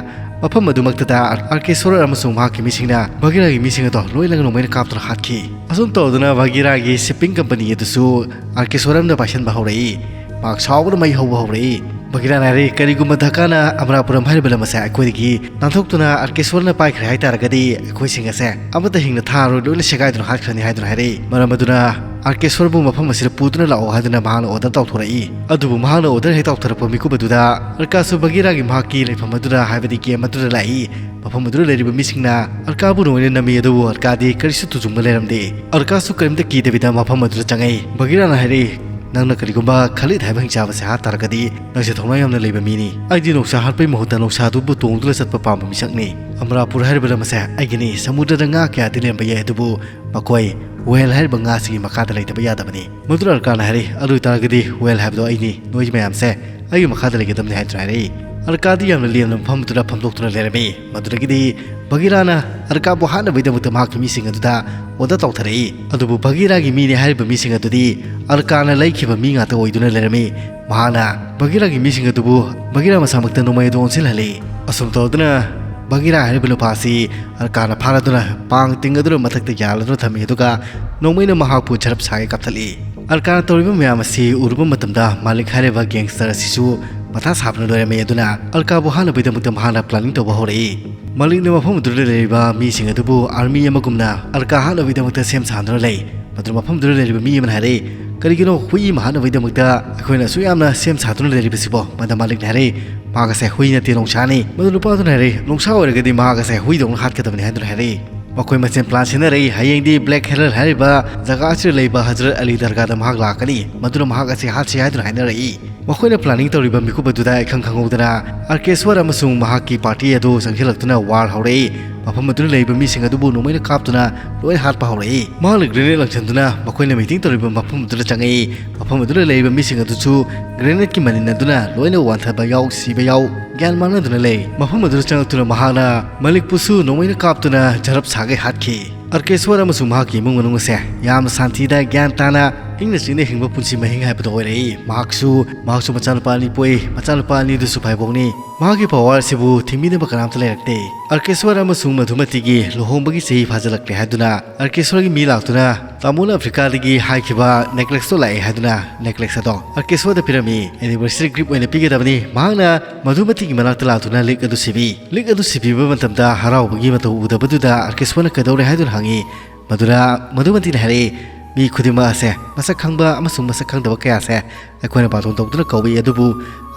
ꯃꯐꯝ ꯑꯗꯨꯃꯛꯇꯗ ꯑꯥꯔꯀꯦꯁꯣꯔ ꯑꯃꯁꯨꯡ ꯃꯍꯥꯛꯀꯤ ꯃꯤꯁꯤꯡꯅ ꯕꯒꯤꯔꯥꯒꯤ ꯃꯤꯁꯤꯡ ꯑꯗꯣ ꯂꯣꯏꯅ ꯅꯣꯡꯃꯩꯅ ꯀꯥꯞꯇꯨꯅ ꯍꯥꯠꯈꯤ꯫ ꯑꯁꯨꯝ ꯇꯧꯗꯨꯅ ꯕꯒꯤꯔꯥꯒꯤ ꯁꯤꯞꯄꯤꯡ ꯀꯝꯄꯅꯤ ꯑꯗꯨꯁꯨ ꯑꯥꯔꯀꯦꯁꯣꯔꯝꯗ ꯄꯥꯏꯁꯟꯕ ꯍꯧꯔꯛꯏ꯫ ꯃꯍꯥꯛ ꯁꯥꯎꯕꯅ ꯃꯩ ꯍꯧꯕ ꯍꯧꯔꯛꯏ꯫ ꯕꯒꯤꯔꯥꯅ ꯍꯥꯏꯔꯛꯏ, "ꯀꯔꯤꯒꯨꯝꯕ ꯙꯀꯥꯅ ꯑꯃꯔꯥꯄꯨꯔꯝ ꯍꯥꯏꯔꯤꯕ ꯂꯝ ꯑꯁꯦ ꯑꯩꯈꯣꯏꯗꯒꯤ ꯅꯥꯟꯊꯣꯛꯇꯨꯅ ꯑꯥꯔꯀꯦꯁꯣꯔꯅ ꯄꯥꯏꯈ꯭ꯔꯦ ꯍꯥꯏ ꯇꯥꯔꯒꯗꯤ ꯑꯩꯈꯣꯏꯁꯤꯡ ꯑꯁꯦ ꯑꯃꯠꯇ ꯍꯤꯡꯅ ꯊꯥꯔꯣꯏ, ꯂꯣꯏꯅ ꯁꯦꯒꯥꯏꯗꯨꯅ ꯍꯥꯠꯈ꯭ꯔꯅꯤ" ꯍꯥꯏꯗꯨꯅ ꯍꯥꯏꯔꯛꯏ꯫ ꯃꯔꯝ ꯑꯗꯨꯅ ꯑꯥꯔꯀꯦꯁꯣꯔꯕꯨ ꯃꯐꯝ ꯑꯁꯤꯗ ꯄꯨꯗꯨꯅ ꯂꯥꯛꯑꯣ ꯍꯥꯏꯗꯨꯅ ꯃꯍꯥꯛꯅ ꯑꯣꯔꯗꯔ ꯇꯧꯊꯣꯔꯛꯏ꯫ ꯑꯗꯨꯕꯨ ꯃꯍꯥꯛꯅ ꯑꯣꯔꯗꯔ ꯍꯦꯛ ꯇꯧꯊꯣꯔꯛꯄ ꯃꯤꯀꯨꯞ ꯑꯗꯨꯗ ꯑꯜꯀꯥꯁꯨ ꯕꯒꯤꯔꯥꯒꯤ ꯃꯍꯥꯛꯀꯤ ꯂꯩꯐꯝ ꯑꯗꯨꯗ, ꯍꯥꯏꯕꯗꯤ ꯀꯦꯝ ꯑꯗꯨꯗ ꯂꯥꯛꯏ꯫ ꯃꯐꯝ ꯑꯗꯨꯗ ꯂꯩꯔꯤꯕ ꯃꯤꯁꯤꯡꯅ ꯑꯜꯀꯥꯕꯨ ꯂꯣꯏꯅ ꯅꯝꯃꯤ, ꯑꯗꯨꯕꯨ ꯑꯜꯀꯥꯗꯤ ꯀꯔꯤꯁꯨ ꯇꯨꯖꯨꯡꯕ ꯂꯩꯔꯝꯗꯦ꯫ ꯑꯜꯀꯥꯁꯨ ꯀꯔꯤꯝꯇ ꯀꯤꯗꯕꯤꯗ ꯃꯐꯝ ꯑꯗꯨꯗ ꯆꯪꯉꯛꯏ꯫ ꯕꯒꯤꯔꯥꯅ ꯍꯥꯏꯔꯛꯏ, "ꯅꯪꯅ ꯀꯔꯤꯒꯨꯝꯕ ꯈꯂꯤꯗ ꯍꯥꯏꯕ ꯍꯤꯡꯆꯥꯕꯁꯦ ꯍꯥꯠ ꯇꯥꯔꯒꯗꯤ ꯅꯪꯁꯦ ꯊꯧꯅꯥ ꯌꯥꯝꯅ ꯂꯩꯕ ꯃꯤꯅꯤ꯫ ꯑꯩꯗꯤ ꯅꯣꯡꯁꯥ ꯍꯥꯠꯄꯒꯤ ꯃꯍꯨꯠꯇ ꯅꯣꯡꯁꯥꯗꯨꯕꯨ ꯇꯣꯡꯗꯨꯅ ꯆꯠꯄ ꯄꯥꯝꯕ ꯃꯤꯁꯛꯅꯤ꯫ ꯑꯃꯔꯥꯄꯨꯔ ꯍꯥꯏꯔꯤꯕ ꯂꯝ ꯑꯁꯦ ꯑꯩꯒꯤꯅꯤ꯫ ꯁꯃꯨꯗ꯭ꯔꯗ ꯉꯥ ꯀꯌꯥꯗꯤ ꯂꯩꯔꯝꯕ ꯌꯥꯏ, ꯑꯗꯨꯕꯨ ꯃꯈꯣꯏ ꯋꯦꯜ ꯍꯥꯏꯔꯤꯕ ꯉꯥꯁꯤꯒꯤ ꯃꯈꯥꯗ ꯂꯩꯇꯕ ꯌꯥꯗꯕꯅꯤ"꯫ ꯃꯗꯨꯅ ꯑꯜꯀꯥꯅ ꯍꯥꯏꯔꯛꯏ, "ꯑꯗꯨ ꯑꯣꯏꯇꯥꯔꯒꯗꯤ ꯋꯦꯜ ꯍꯥꯏꯕꯗꯣ ꯑꯩꯅꯤ, ꯅꯣꯏ ꯃꯌꯥꯝꯁꯦ ꯑꯩꯒꯤ ꯃꯈꯥꯗ ꯂꯩꯒꯗꯕꯅꯤ" ꯍꯥꯏꯗꯨꯅ ꯍꯥꯏꯔꯛꯏ꯫ ꯑꯜꯀꯥꯗꯤ ꯌꯥꯝꯅ ꯂꯦꯝꯅ ꯃꯐꯝ ꯑꯗꯨꯗ ꯐꯝꯗꯣꯛꯇꯨꯅ ꯂꯩꯔꯝꯃꯤ꯫ ꯃꯗꯨꯗꯒꯤꯗꯤ ꯕꯒꯤꯔꯥꯅ ꯑꯜꯀꯥꯕꯨ ꯍꯥꯠꯅꯕꯒꯤꯗꯃꯛꯇ ꯃꯍꯥꯛꯀꯤ ꯃꯤꯁꯤꯡ ꯑꯗꯨꯗ ꯑꯣꯔꯗꯔ ꯇꯧꯊꯔꯛꯏ꯫ ꯑꯗꯨꯕꯨ ꯕꯒꯤꯔꯥꯒꯤ ꯃꯤꯅꯤ ꯍꯥꯏꯔꯤꯕ ꯃꯤꯁꯤꯡ ꯑꯗꯨꯗꯤ ꯑꯜꯀꯥꯅ ꯂꯩꯈꯤꯕ ꯃꯤ ꯉꯥꯛꯇ ꯑꯣꯏꯗꯨꯅ ꯂꯩꯔꯝꯃꯤ꯫ ꯃꯍꯥꯛꯅ ꯕꯒꯤꯔꯥꯒꯤ ꯃꯤꯁꯤꯡ ꯑꯗꯨꯕꯨ ꯕꯒꯤꯔꯥ ꯃꯁꯥꯃꯛꯇ ꯅꯣꯡꯃꯩ ꯑꯗꯨ ꯑꯣꯟꯁꯤꯜꯍꯜꯂꯤ꯫ ꯑꯁꯨꯝ ꯇꯧꯗꯨꯅ ꯕꯒꯤꯔꯥ ꯍꯥꯏꯔꯤꯕ ꯅꯨꯄꯥ ꯑꯁꯤ ꯑꯜꯀꯥꯅ ꯐꯥꯔꯗꯨꯅ ꯄꯥꯡ ꯇꯤꯡꯒꯗꯨꯅ ꯃꯊꯛꯇ ꯌꯥꯜꯂꯗꯨꯅ ꯊꯝꯃꯤ, ꯑꯗꯨꯒ ꯅꯣꯡꯃꯩꯅ ꯃꯍꯥꯛꯄꯨ ꯁꯔꯞ ꯁꯥꯒꯦ ꯀꯥꯞꯊꯠꯂꯤ꯫ ꯑꯜꯀꯥꯅ ꯇꯧꯔꯤꯕ ꯃꯌꯥꯝ ꯑꯁꯤ ꯎꯔꯨꯕ ꯃꯇꯝꯗ ꯃꯥꯂꯤꯛ ꯍꯥꯏꯔꯤꯕ ꯒꯦꯡꯁꯇꯔ ꯑꯁꯤꯁꯨ ꯃꯊꯥ ꯁꯥꯕꯅ ꯂꯣꯏꯔꯝꯃꯤ꯫ ꯑꯗꯨꯅ ꯑꯜꯀꯥꯕꯨ ꯍꯥꯠꯅꯕꯒꯤꯗꯃꯛꯇ ꯃꯍꯥꯛꯅ ꯄ꯭ꯂꯥꯅꯤꯡ ꯇꯧꯕ ꯍꯧꯔꯛꯏ꯫ ꯃꯥꯂꯤꯛꯅ ꯃꯐꯝ ꯑꯗꯨꯗ ꯂꯩꯔꯤꯕ ꯃꯤꯁꯤꯡ ꯑꯗꯨꯕꯨ ꯑꯥꯔꯃꯤ ꯑꯃꯒꯨꯝꯅ ꯑꯜꯀꯥ ꯍꯥꯠꯅꯕꯒꯤꯗꯃꯛꯇ ꯁꯦꯝ ꯁꯥꯗꯨꯅ ꯂꯩ꯫ ꯃꯗꯨꯅ ꯃꯐꯝꯗꯨꯗ ꯂꯩꯔꯤꯕ ꯃꯤ ꯑꯃꯅ ꯍꯥꯏꯔꯛꯏ, "ꯀꯔꯤꯒꯤꯅꯣ ꯍꯨꯏ ꯑꯃ ꯍꯥꯠꯅꯕꯒꯤꯗꯃꯛꯇ ꯑꯩꯈꯣꯏꯅ ꯑꯁꯨꯛ ꯌꯥꯝꯅ ꯁꯦꯝ ꯁꯥꯗꯨꯅ ꯂꯩꯔꯤꯕꯁꯤꯕꯣ?" ꯃꯗ ꯃꯥꯂꯤꯛꯅ ꯍꯥꯏꯔꯛꯏ, "ꯃꯍꯥꯛ ꯑꯁꯦ ꯍꯨꯏ ꯅꯠꯇꯦ, ꯅꯣꯡꯁꯥꯅꯤ"꯫ ꯃꯗꯨ ꯅꯨꯄꯥꯗꯨꯅ ꯍꯥꯏꯔꯛꯏ, "ꯅꯣꯡꯁꯥ ꯑꯣꯏꯔꯒꯗꯤ ꯃꯍꯥꯛ ꯑꯁꯦ ꯍꯨꯏꯗꯧꯅ ꯍꯥꯠꯀꯗꯕꯅꯤ" ꯍꯥꯏꯗꯨꯅ ꯍꯥꯏꯔꯛꯏ꯫ ꯃꯈꯣꯏ ꯃꯁꯦꯟ ꯄ꯭ꯂꯥꯟ ꯁꯤꯟꯅꯔꯛꯏ꯫ "ꯍꯌꯦꯡꯗꯤ ꯕ꯭ꯂꯦꯛ ꯍꯦꯔꯜ ꯍꯥꯏꯔꯤꯕ ꯖꯒꯥ ꯑꯁꯤꯗ ꯂꯩꯕ ꯍꯖꯔꯠ ꯑꯂꯤ ꯗꯔꯒꯥꯗ ꯃꯍꯥꯛ ꯂꯥꯛꯀꯅꯤ꯫ ꯃꯗꯨꯅ ꯃꯍꯥꯛ ꯑꯁꯤ ꯍꯥꯠꯁꯤ" ꯍꯥꯏꯗꯨꯅ ꯍꯥꯏꯅꯔꯛꯏ꯫ ꯃꯈꯣꯏꯅ ꯄ꯭ꯂꯥꯅꯤꯡ ꯇꯧꯔꯤꯕ ꯃꯤꯀꯨꯞ ꯑꯗꯨꯗ ꯏꯈꯪ ꯈꯪꯍꯧꯗꯅ ꯑꯥꯔꯀꯦꯁ꯭ꯋꯔ ꯑꯃꯁꯨꯡ ꯃꯍꯥꯛꯀꯤ ꯄꯥꯔꯇꯤ ꯑꯗꯨ ꯆꯪꯁꯤꯜꯂꯛꯇꯨꯅ ꯋꯥꯔ ꯍꯧꯔꯛꯏ꯫ ꯃꯐꯝ ꯑꯗꯨꯗ ꯂꯩꯔꯤꯕ ꯃꯤꯁꯤꯡ ꯑꯗꯨꯕꯨ ꯅꯣꯡꯃꯩꯅ ꯀꯥꯞꯇꯨꯅ ꯂꯣꯏꯅ ꯍꯥꯠꯄ ꯍꯧꯔꯛꯏ꯫ ꯃꯍꯥꯛꯅ grenade ꯂꯪꯁꯤꯟꯗꯨꯅ ꯃꯈꯣꯏꯅ meeting ꯇꯧꯔꯤꯕ ꯃꯐꯝ ꯑꯗꯨꯗ ꯆꯪꯉꯛꯏ꯫ ꯃꯐꯝ ꯑꯗꯨꯗ ꯂꯩꯔꯤꯕ ꯃꯤꯁꯤꯡ ꯑꯗꯨꯁꯨ grenadeꯀꯤ ꯃꯅꯤꯟ ꯑꯗꯨꯅ ꯂꯣꯏꯅ ꯋꯥꯟꯊꯕ ꯌꯥꯎ, ꯁꯤꯕ ꯌꯥꯎ, ꯒ꯭ꯌꯥꯟ ꯃꯥꯟꯅꯗꯨꯅ ꯂꯩ꯫ ꯃꯐꯝ ꯑꯗꯨꯗ ꯆꯪꯉꯛꯇꯨꯅ ꯃꯍꯥꯛꯅ ꯃꯂꯤꯛꯄꯨꯁꯨ ꯅꯣꯡꯃꯩꯅ ꯀꯥꯞꯇꯨꯅ ꯖꯔꯞ ꯁꯥꯒꯩ ꯍꯥꯠꯈꯤ꯫ ꯑꯔꯀꯦꯁ꯭ꯋꯔ ꯑꯃꯁꯨꯡ ꯃꯍꯥꯛꯀꯤ ꯏꯃꯨꯡ ꯃꯅꯨꯡ ꯑꯁꯦ ꯌꯥꯝꯅ ꯁꯥꯟꯇꯤꯗ, ꯒ꯭ꯌꯥꯟ ꯇꯥꯅ, ꯏꯪꯅ ꯆꯤꯛꯅ ꯍꯤꯡꯕ ꯄꯨꯟꯁꯤ ꯃꯍꯤꯡ ꯍꯥꯏꯕꯗꯣ ꯑꯣꯏꯔꯛꯏ꯫ ꯃꯍꯥꯛꯁꯨ, ꯃꯍꯥꯛꯁꯨ ꯃꯆꯥꯅꯨꯄꯥ ꯑꯅꯤ ꯄꯣꯛꯏ꯫ ꯃꯆꯥꯅꯨꯄꯥ ꯑꯅꯤꯗꯨꯁꯨ ꯐꯥꯏꯕꯣꯛꯅꯤ꯫ ꯃꯍꯥꯛꯀꯤ power ꯑꯁꯤꯕꯨ ꯊꯤꯡꯕꯤꯅꯕ ꯀꯅꯥꯝꯇ ꯂꯩꯔꯛꯇꯦ꯫ ꯑꯔꯀꯦꯁ꯭ꯋꯔ ꯑꯃꯁꯨꯡ ꯃꯙꯨꯃꯇꯤꯒꯤ ꯂꯨꯍꯣꯡꯕꯒꯤ ꯆꯍꯤ ꯐꯥꯖꯤꯜꯂꯛꯂꯦ ꯍꯥꯏꯗꯨꯅ ꯑꯔꯀꯦꯁ꯭ꯋꯔꯒꯤ ꯃꯤ ꯂꯥꯛꯇꯨꯅ ꯇꯥꯃꯣꯅ ꯑꯐ꯭ꯔꯤꯀꯥꯗꯒꯤ ꯍꯥꯏꯈꯤꯕ necklaceꯇꯣ ꯂꯥꯛꯑꯦ ꯍꯥꯏꯗꯨꯅ necklace ꯑꯗꯣ ꯑꯔꯀꯦꯁ꯭ꯋꯔꯗ ꯄꯤꯔꯝꯃꯤ꯫ Anniversary gift ꯑꯣꯏꯅ ꯄꯤꯒꯗꯕꯅꯤ꯫ ꯃꯍꯥꯛꯅ ꯃꯙꯨꯃꯇꯤꯒꯤ ꯃꯅꯥꯛꯇ ꯂꯥꯛꯇꯨꯅ ꯂꯤꯛ ꯑꯗꯨ ꯁꯤꯕꯤ꯫ ꯂꯤꯛ ꯑꯗꯨ ꯁꯤꯕꯤꯕ ꯃꯇꯝꯗ ꯍꯔꯥꯎꯕꯒꯤ ꯃꯇꯧ ꯎꯗꯕꯗꯨꯗ ꯑꯔꯀꯦꯁ꯭ꯋꯔꯅ ꯀꯩꯗꯧꯔꯦ ꯍꯥꯏꯗꯨꯅ ꯍꯪꯉꯤ꯫ ꯃꯗꯨꯗ ꯃꯙꯨꯃꯇꯤꯅ ꯍꯥꯏꯔꯛꯏ, "ꯃꯤ ꯈꯨꯗꯤꯡꯃꯛ ꯑꯁꯦ ꯃꯁꯛ ꯈꯪꯕ ꯑꯃꯁꯨꯡ ꯃꯁꯛ ꯈꯪꯗꯕ ꯀꯌꯥꯁꯦ ꯑꯩꯈꯣꯏꯅ ꯕꯥꯇꯣꯟ ꯇꯧꯗꯨꯅ ꯀꯧꯏ, ꯑꯗꯨꯕꯨ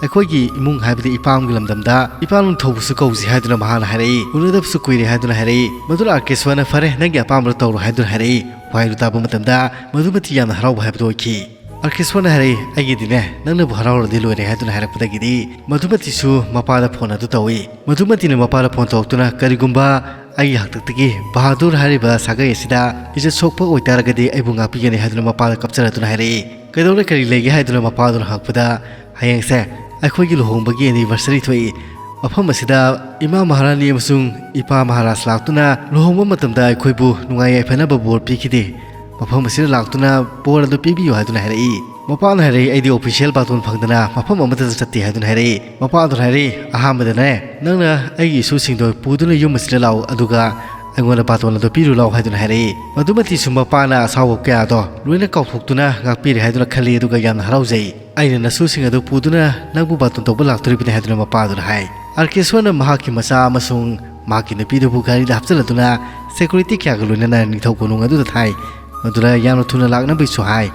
ꯑꯩꯈꯣꯏꯒꯤ ꯏꯃꯨꯡ, ꯍꯥꯏꯕꯗꯤ ꯏꯄꯥꯝꯒꯤ ꯂꯝꯗꯝꯗ ꯏꯄꯥ ꯅꯤꯡꯊꯧꯕꯨꯁꯨ ꯀꯧꯁꯤ" ꯍꯥꯏꯗꯨꯅ ꯃꯍꯥꯛꯅ ꯍꯥꯏꯔꯛꯏ꯫ "ꯎꯅꯗꯕꯁꯨ ꯀꯨꯏꯔꯦ" ꯍꯥꯏꯗꯨꯅ ꯍꯥꯏꯔꯛꯏ꯫ ꯃꯗꯨꯅ ꯑꯔꯀꯦꯁ꯭ꯋꯔꯅ "ꯐꯔꯦ, ꯅꯪꯒꯤ ꯑꯄꯥꯝꯕꯗ ꯇꯧꯔꯣ" ꯍꯥꯏꯗꯨꯅ ꯍꯥꯏꯔꯛꯏ꯫ ꯋꯥꯍꯩꯗꯨ ꯇꯥꯕ ꯃꯇꯝꯗ ꯃꯙꯨꯃꯇꯤ ꯌꯥꯝꯅ ꯍꯔꯥꯎꯕ ꯍꯥꯏꯕꯗꯨ ꯑꯣꯏꯈꯤ꯫ ꯑꯔꯀꯦꯁ꯭ꯋꯔꯅ ꯍꯥꯏꯔꯛꯏ, "ꯑꯩꯒꯤꯗꯤꯅꯦ, ꯅꯪꯅꯕꯨ ꯍꯔꯥꯎꯔꯗꯤ ꯂꯣꯏꯔꯦ" ꯍꯥꯏꯗꯨꯅ ꯍꯥꯏꯔꯛꯄꯗꯒꯤꯗꯤ ꯃꯙꯨꯃꯇꯤꯁꯨ ꯃꯄꯥꯗ ꯐꯣꯟ ꯑꯗꯨ ꯇꯧꯏ꯫ ꯃꯙꯨꯃꯇꯤꯅ ꯃꯄꯥꯗ ꯐꯣꯟ ꯇꯧꯔꯛꯇꯨꯅ, "ꯀꯔꯤꯒꯨꯝꯕ ꯑꯩꯒꯤ ꯍꯥꯛꯇꯛꯇꯒꯤ ꯕꯍꯥꯗꯨꯔ ꯍꯥꯏꯔꯤꯕ ꯁꯥꯒꯩ ꯑꯁꯤꯗ ꯏꯖꯠ ꯁꯣꯛꯄ ꯑꯣꯏꯇꯥꯔꯒꯗꯤ ꯑꯩꯕꯨ ꯉꯥꯛꯄꯤꯒꯅꯤ" ꯍꯥꯏꯗꯨꯅ ꯃꯄꯥꯗ ꯀꯞꯆꯔꯗꯨꯅ ꯍꯥꯏꯔꯛꯏ꯫ "ꯀꯩꯗꯧꯔꯦ, ꯀꯔꯤ ꯂꯩꯒꯦ?" ꯍꯥꯏꯗꯨꯅ ꯃꯄꯥꯗꯨꯅ ꯍꯪꯉꯛꯄꯗ, "ꯍꯌꯦꯡꯁꯦ ꯑꯩꯈꯣꯏꯒꯤ ꯂꯨꯍꯣꯡꯕꯒꯤ anniversary ꯊꯣꯛꯏ꯫ ꯃꯐꯝ ꯑꯁꯤꯗ ꯏꯃꯥ ꯃꯍꯥꯔꯥꯅꯤ ꯑꯃꯁꯨꯡ ꯏꯄꯥ ꯃꯍꯥꯔꯥꯖ ꯂꯥꯛꯇꯨꯅ ꯂꯨꯍꯣꯡꯕ ꯃꯇꯝꯗ ꯑꯩꯈꯣꯏꯕꯨ ꯅꯨꯡꯉꯥꯏ ꯌꯥꯏꯐꯅꯕ ꯕꯣꯔ ꯄꯤꯈꯤꯗꯦ꯫ ꯃꯐꯝ ꯑꯁꯤꯗ ꯂꯥꯛꯇꯨꯅ ꯕꯣꯔ ꯑꯗꯨ ꯄꯤꯕꯤꯌꯨ" ꯍꯥꯏꯗꯨꯅ ꯍꯥꯏꯔꯛꯏ꯫ ꯃꯄꯥꯅ ꯍꯥꯏꯔꯛꯏ, "ꯑꯩꯗꯤ official ꯕꯥꯇꯣꯟ ꯐꯪꯗꯅ ꯃꯐꯝ ꯑꯃꯠꯇꯗ ꯆꯠꯇꯦ" ꯍꯥꯏꯗꯨꯅ ꯍꯥꯏꯔꯛꯏ꯫ ꯃꯄꯥꯗꯨꯅ ꯍꯥꯏꯔꯛꯏ, "ꯑꯍꯥꯟꯕꯗꯅꯦ, ꯅꯪꯅ ꯑꯩꯒꯤ ꯏꯁꯨꯁꯤꯡꯗꯣ ꯄꯨꯗꯨꯅ ꯌꯨꯝ ꯑꯁꯤꯗ ꯂꯥꯛꯎ, ꯑꯗꯨꯒ ꯑꯩꯉꯣꯟꯗ ꯕꯥꯇꯣꯟ ꯑꯗꯨ ꯄꯤꯔꯨ ꯂꯥꯎ" ꯍꯥꯏꯗꯨꯅ ꯍꯥꯏꯔꯛꯏ꯫ ꯃꯗꯨꯃꯇꯤꯁꯨ ꯃꯄꯥꯅ ꯑꯁꯥꯎꯕ ꯀꯌꯥꯗꯣ ꯂꯣꯏꯅ ꯀꯥꯎꯊꯣꯛꯇꯨꯅ ꯉꯥꯛꯄꯤꯔꯦ ꯍꯥꯏꯗꯨꯅ ꯈꯜꯂꯤ, ꯑꯗꯨꯒ ꯌꯥꯝꯅ ꯍꯔꯥꯎꯖꯩ꯫ "ꯑꯩꯅ ꯅꯁꯨꯁꯤꯡ ꯑꯗꯨ ꯄꯨꯗꯨꯅ ꯅꯪꯕꯨ ꯕꯥꯇꯣꯟ ꯇꯧꯕ ꯂꯥꯛꯇꯣꯔꯤꯕꯅꯤ" ꯍꯥꯏꯗꯨꯅ ꯃꯄꯥꯗꯨꯅ ꯍꯥꯏ꯫ ꯑꯥꯔꯀꯦꯁ꯭ꯋꯔꯅ ꯃꯍꯥꯛꯀꯤ ꯃꯆꯥ ꯑꯃꯁꯨꯡ ꯃꯍꯥꯛꯀꯤ ꯅꯨꯄꯤꯗꯨꯕꯨ ꯒꯥꯔꯤꯗ ꯍꯥꯞꯆꯤꯜꯂꯗꯨꯅ security ꯀꯌꯥꯒ ꯂꯣꯏꯅꯅ ꯅꯤꯡꯊꯧ ꯀꯣꯅꯨꯡ ꯑꯗꯨꯗ ꯊꯥꯏ꯫ ꯃꯗꯨꯗ ꯌꯥꯝꯅ ꯊꯨꯅ ꯂꯥꯛꯅꯕꯁꯨ ꯍꯥꯏ꯫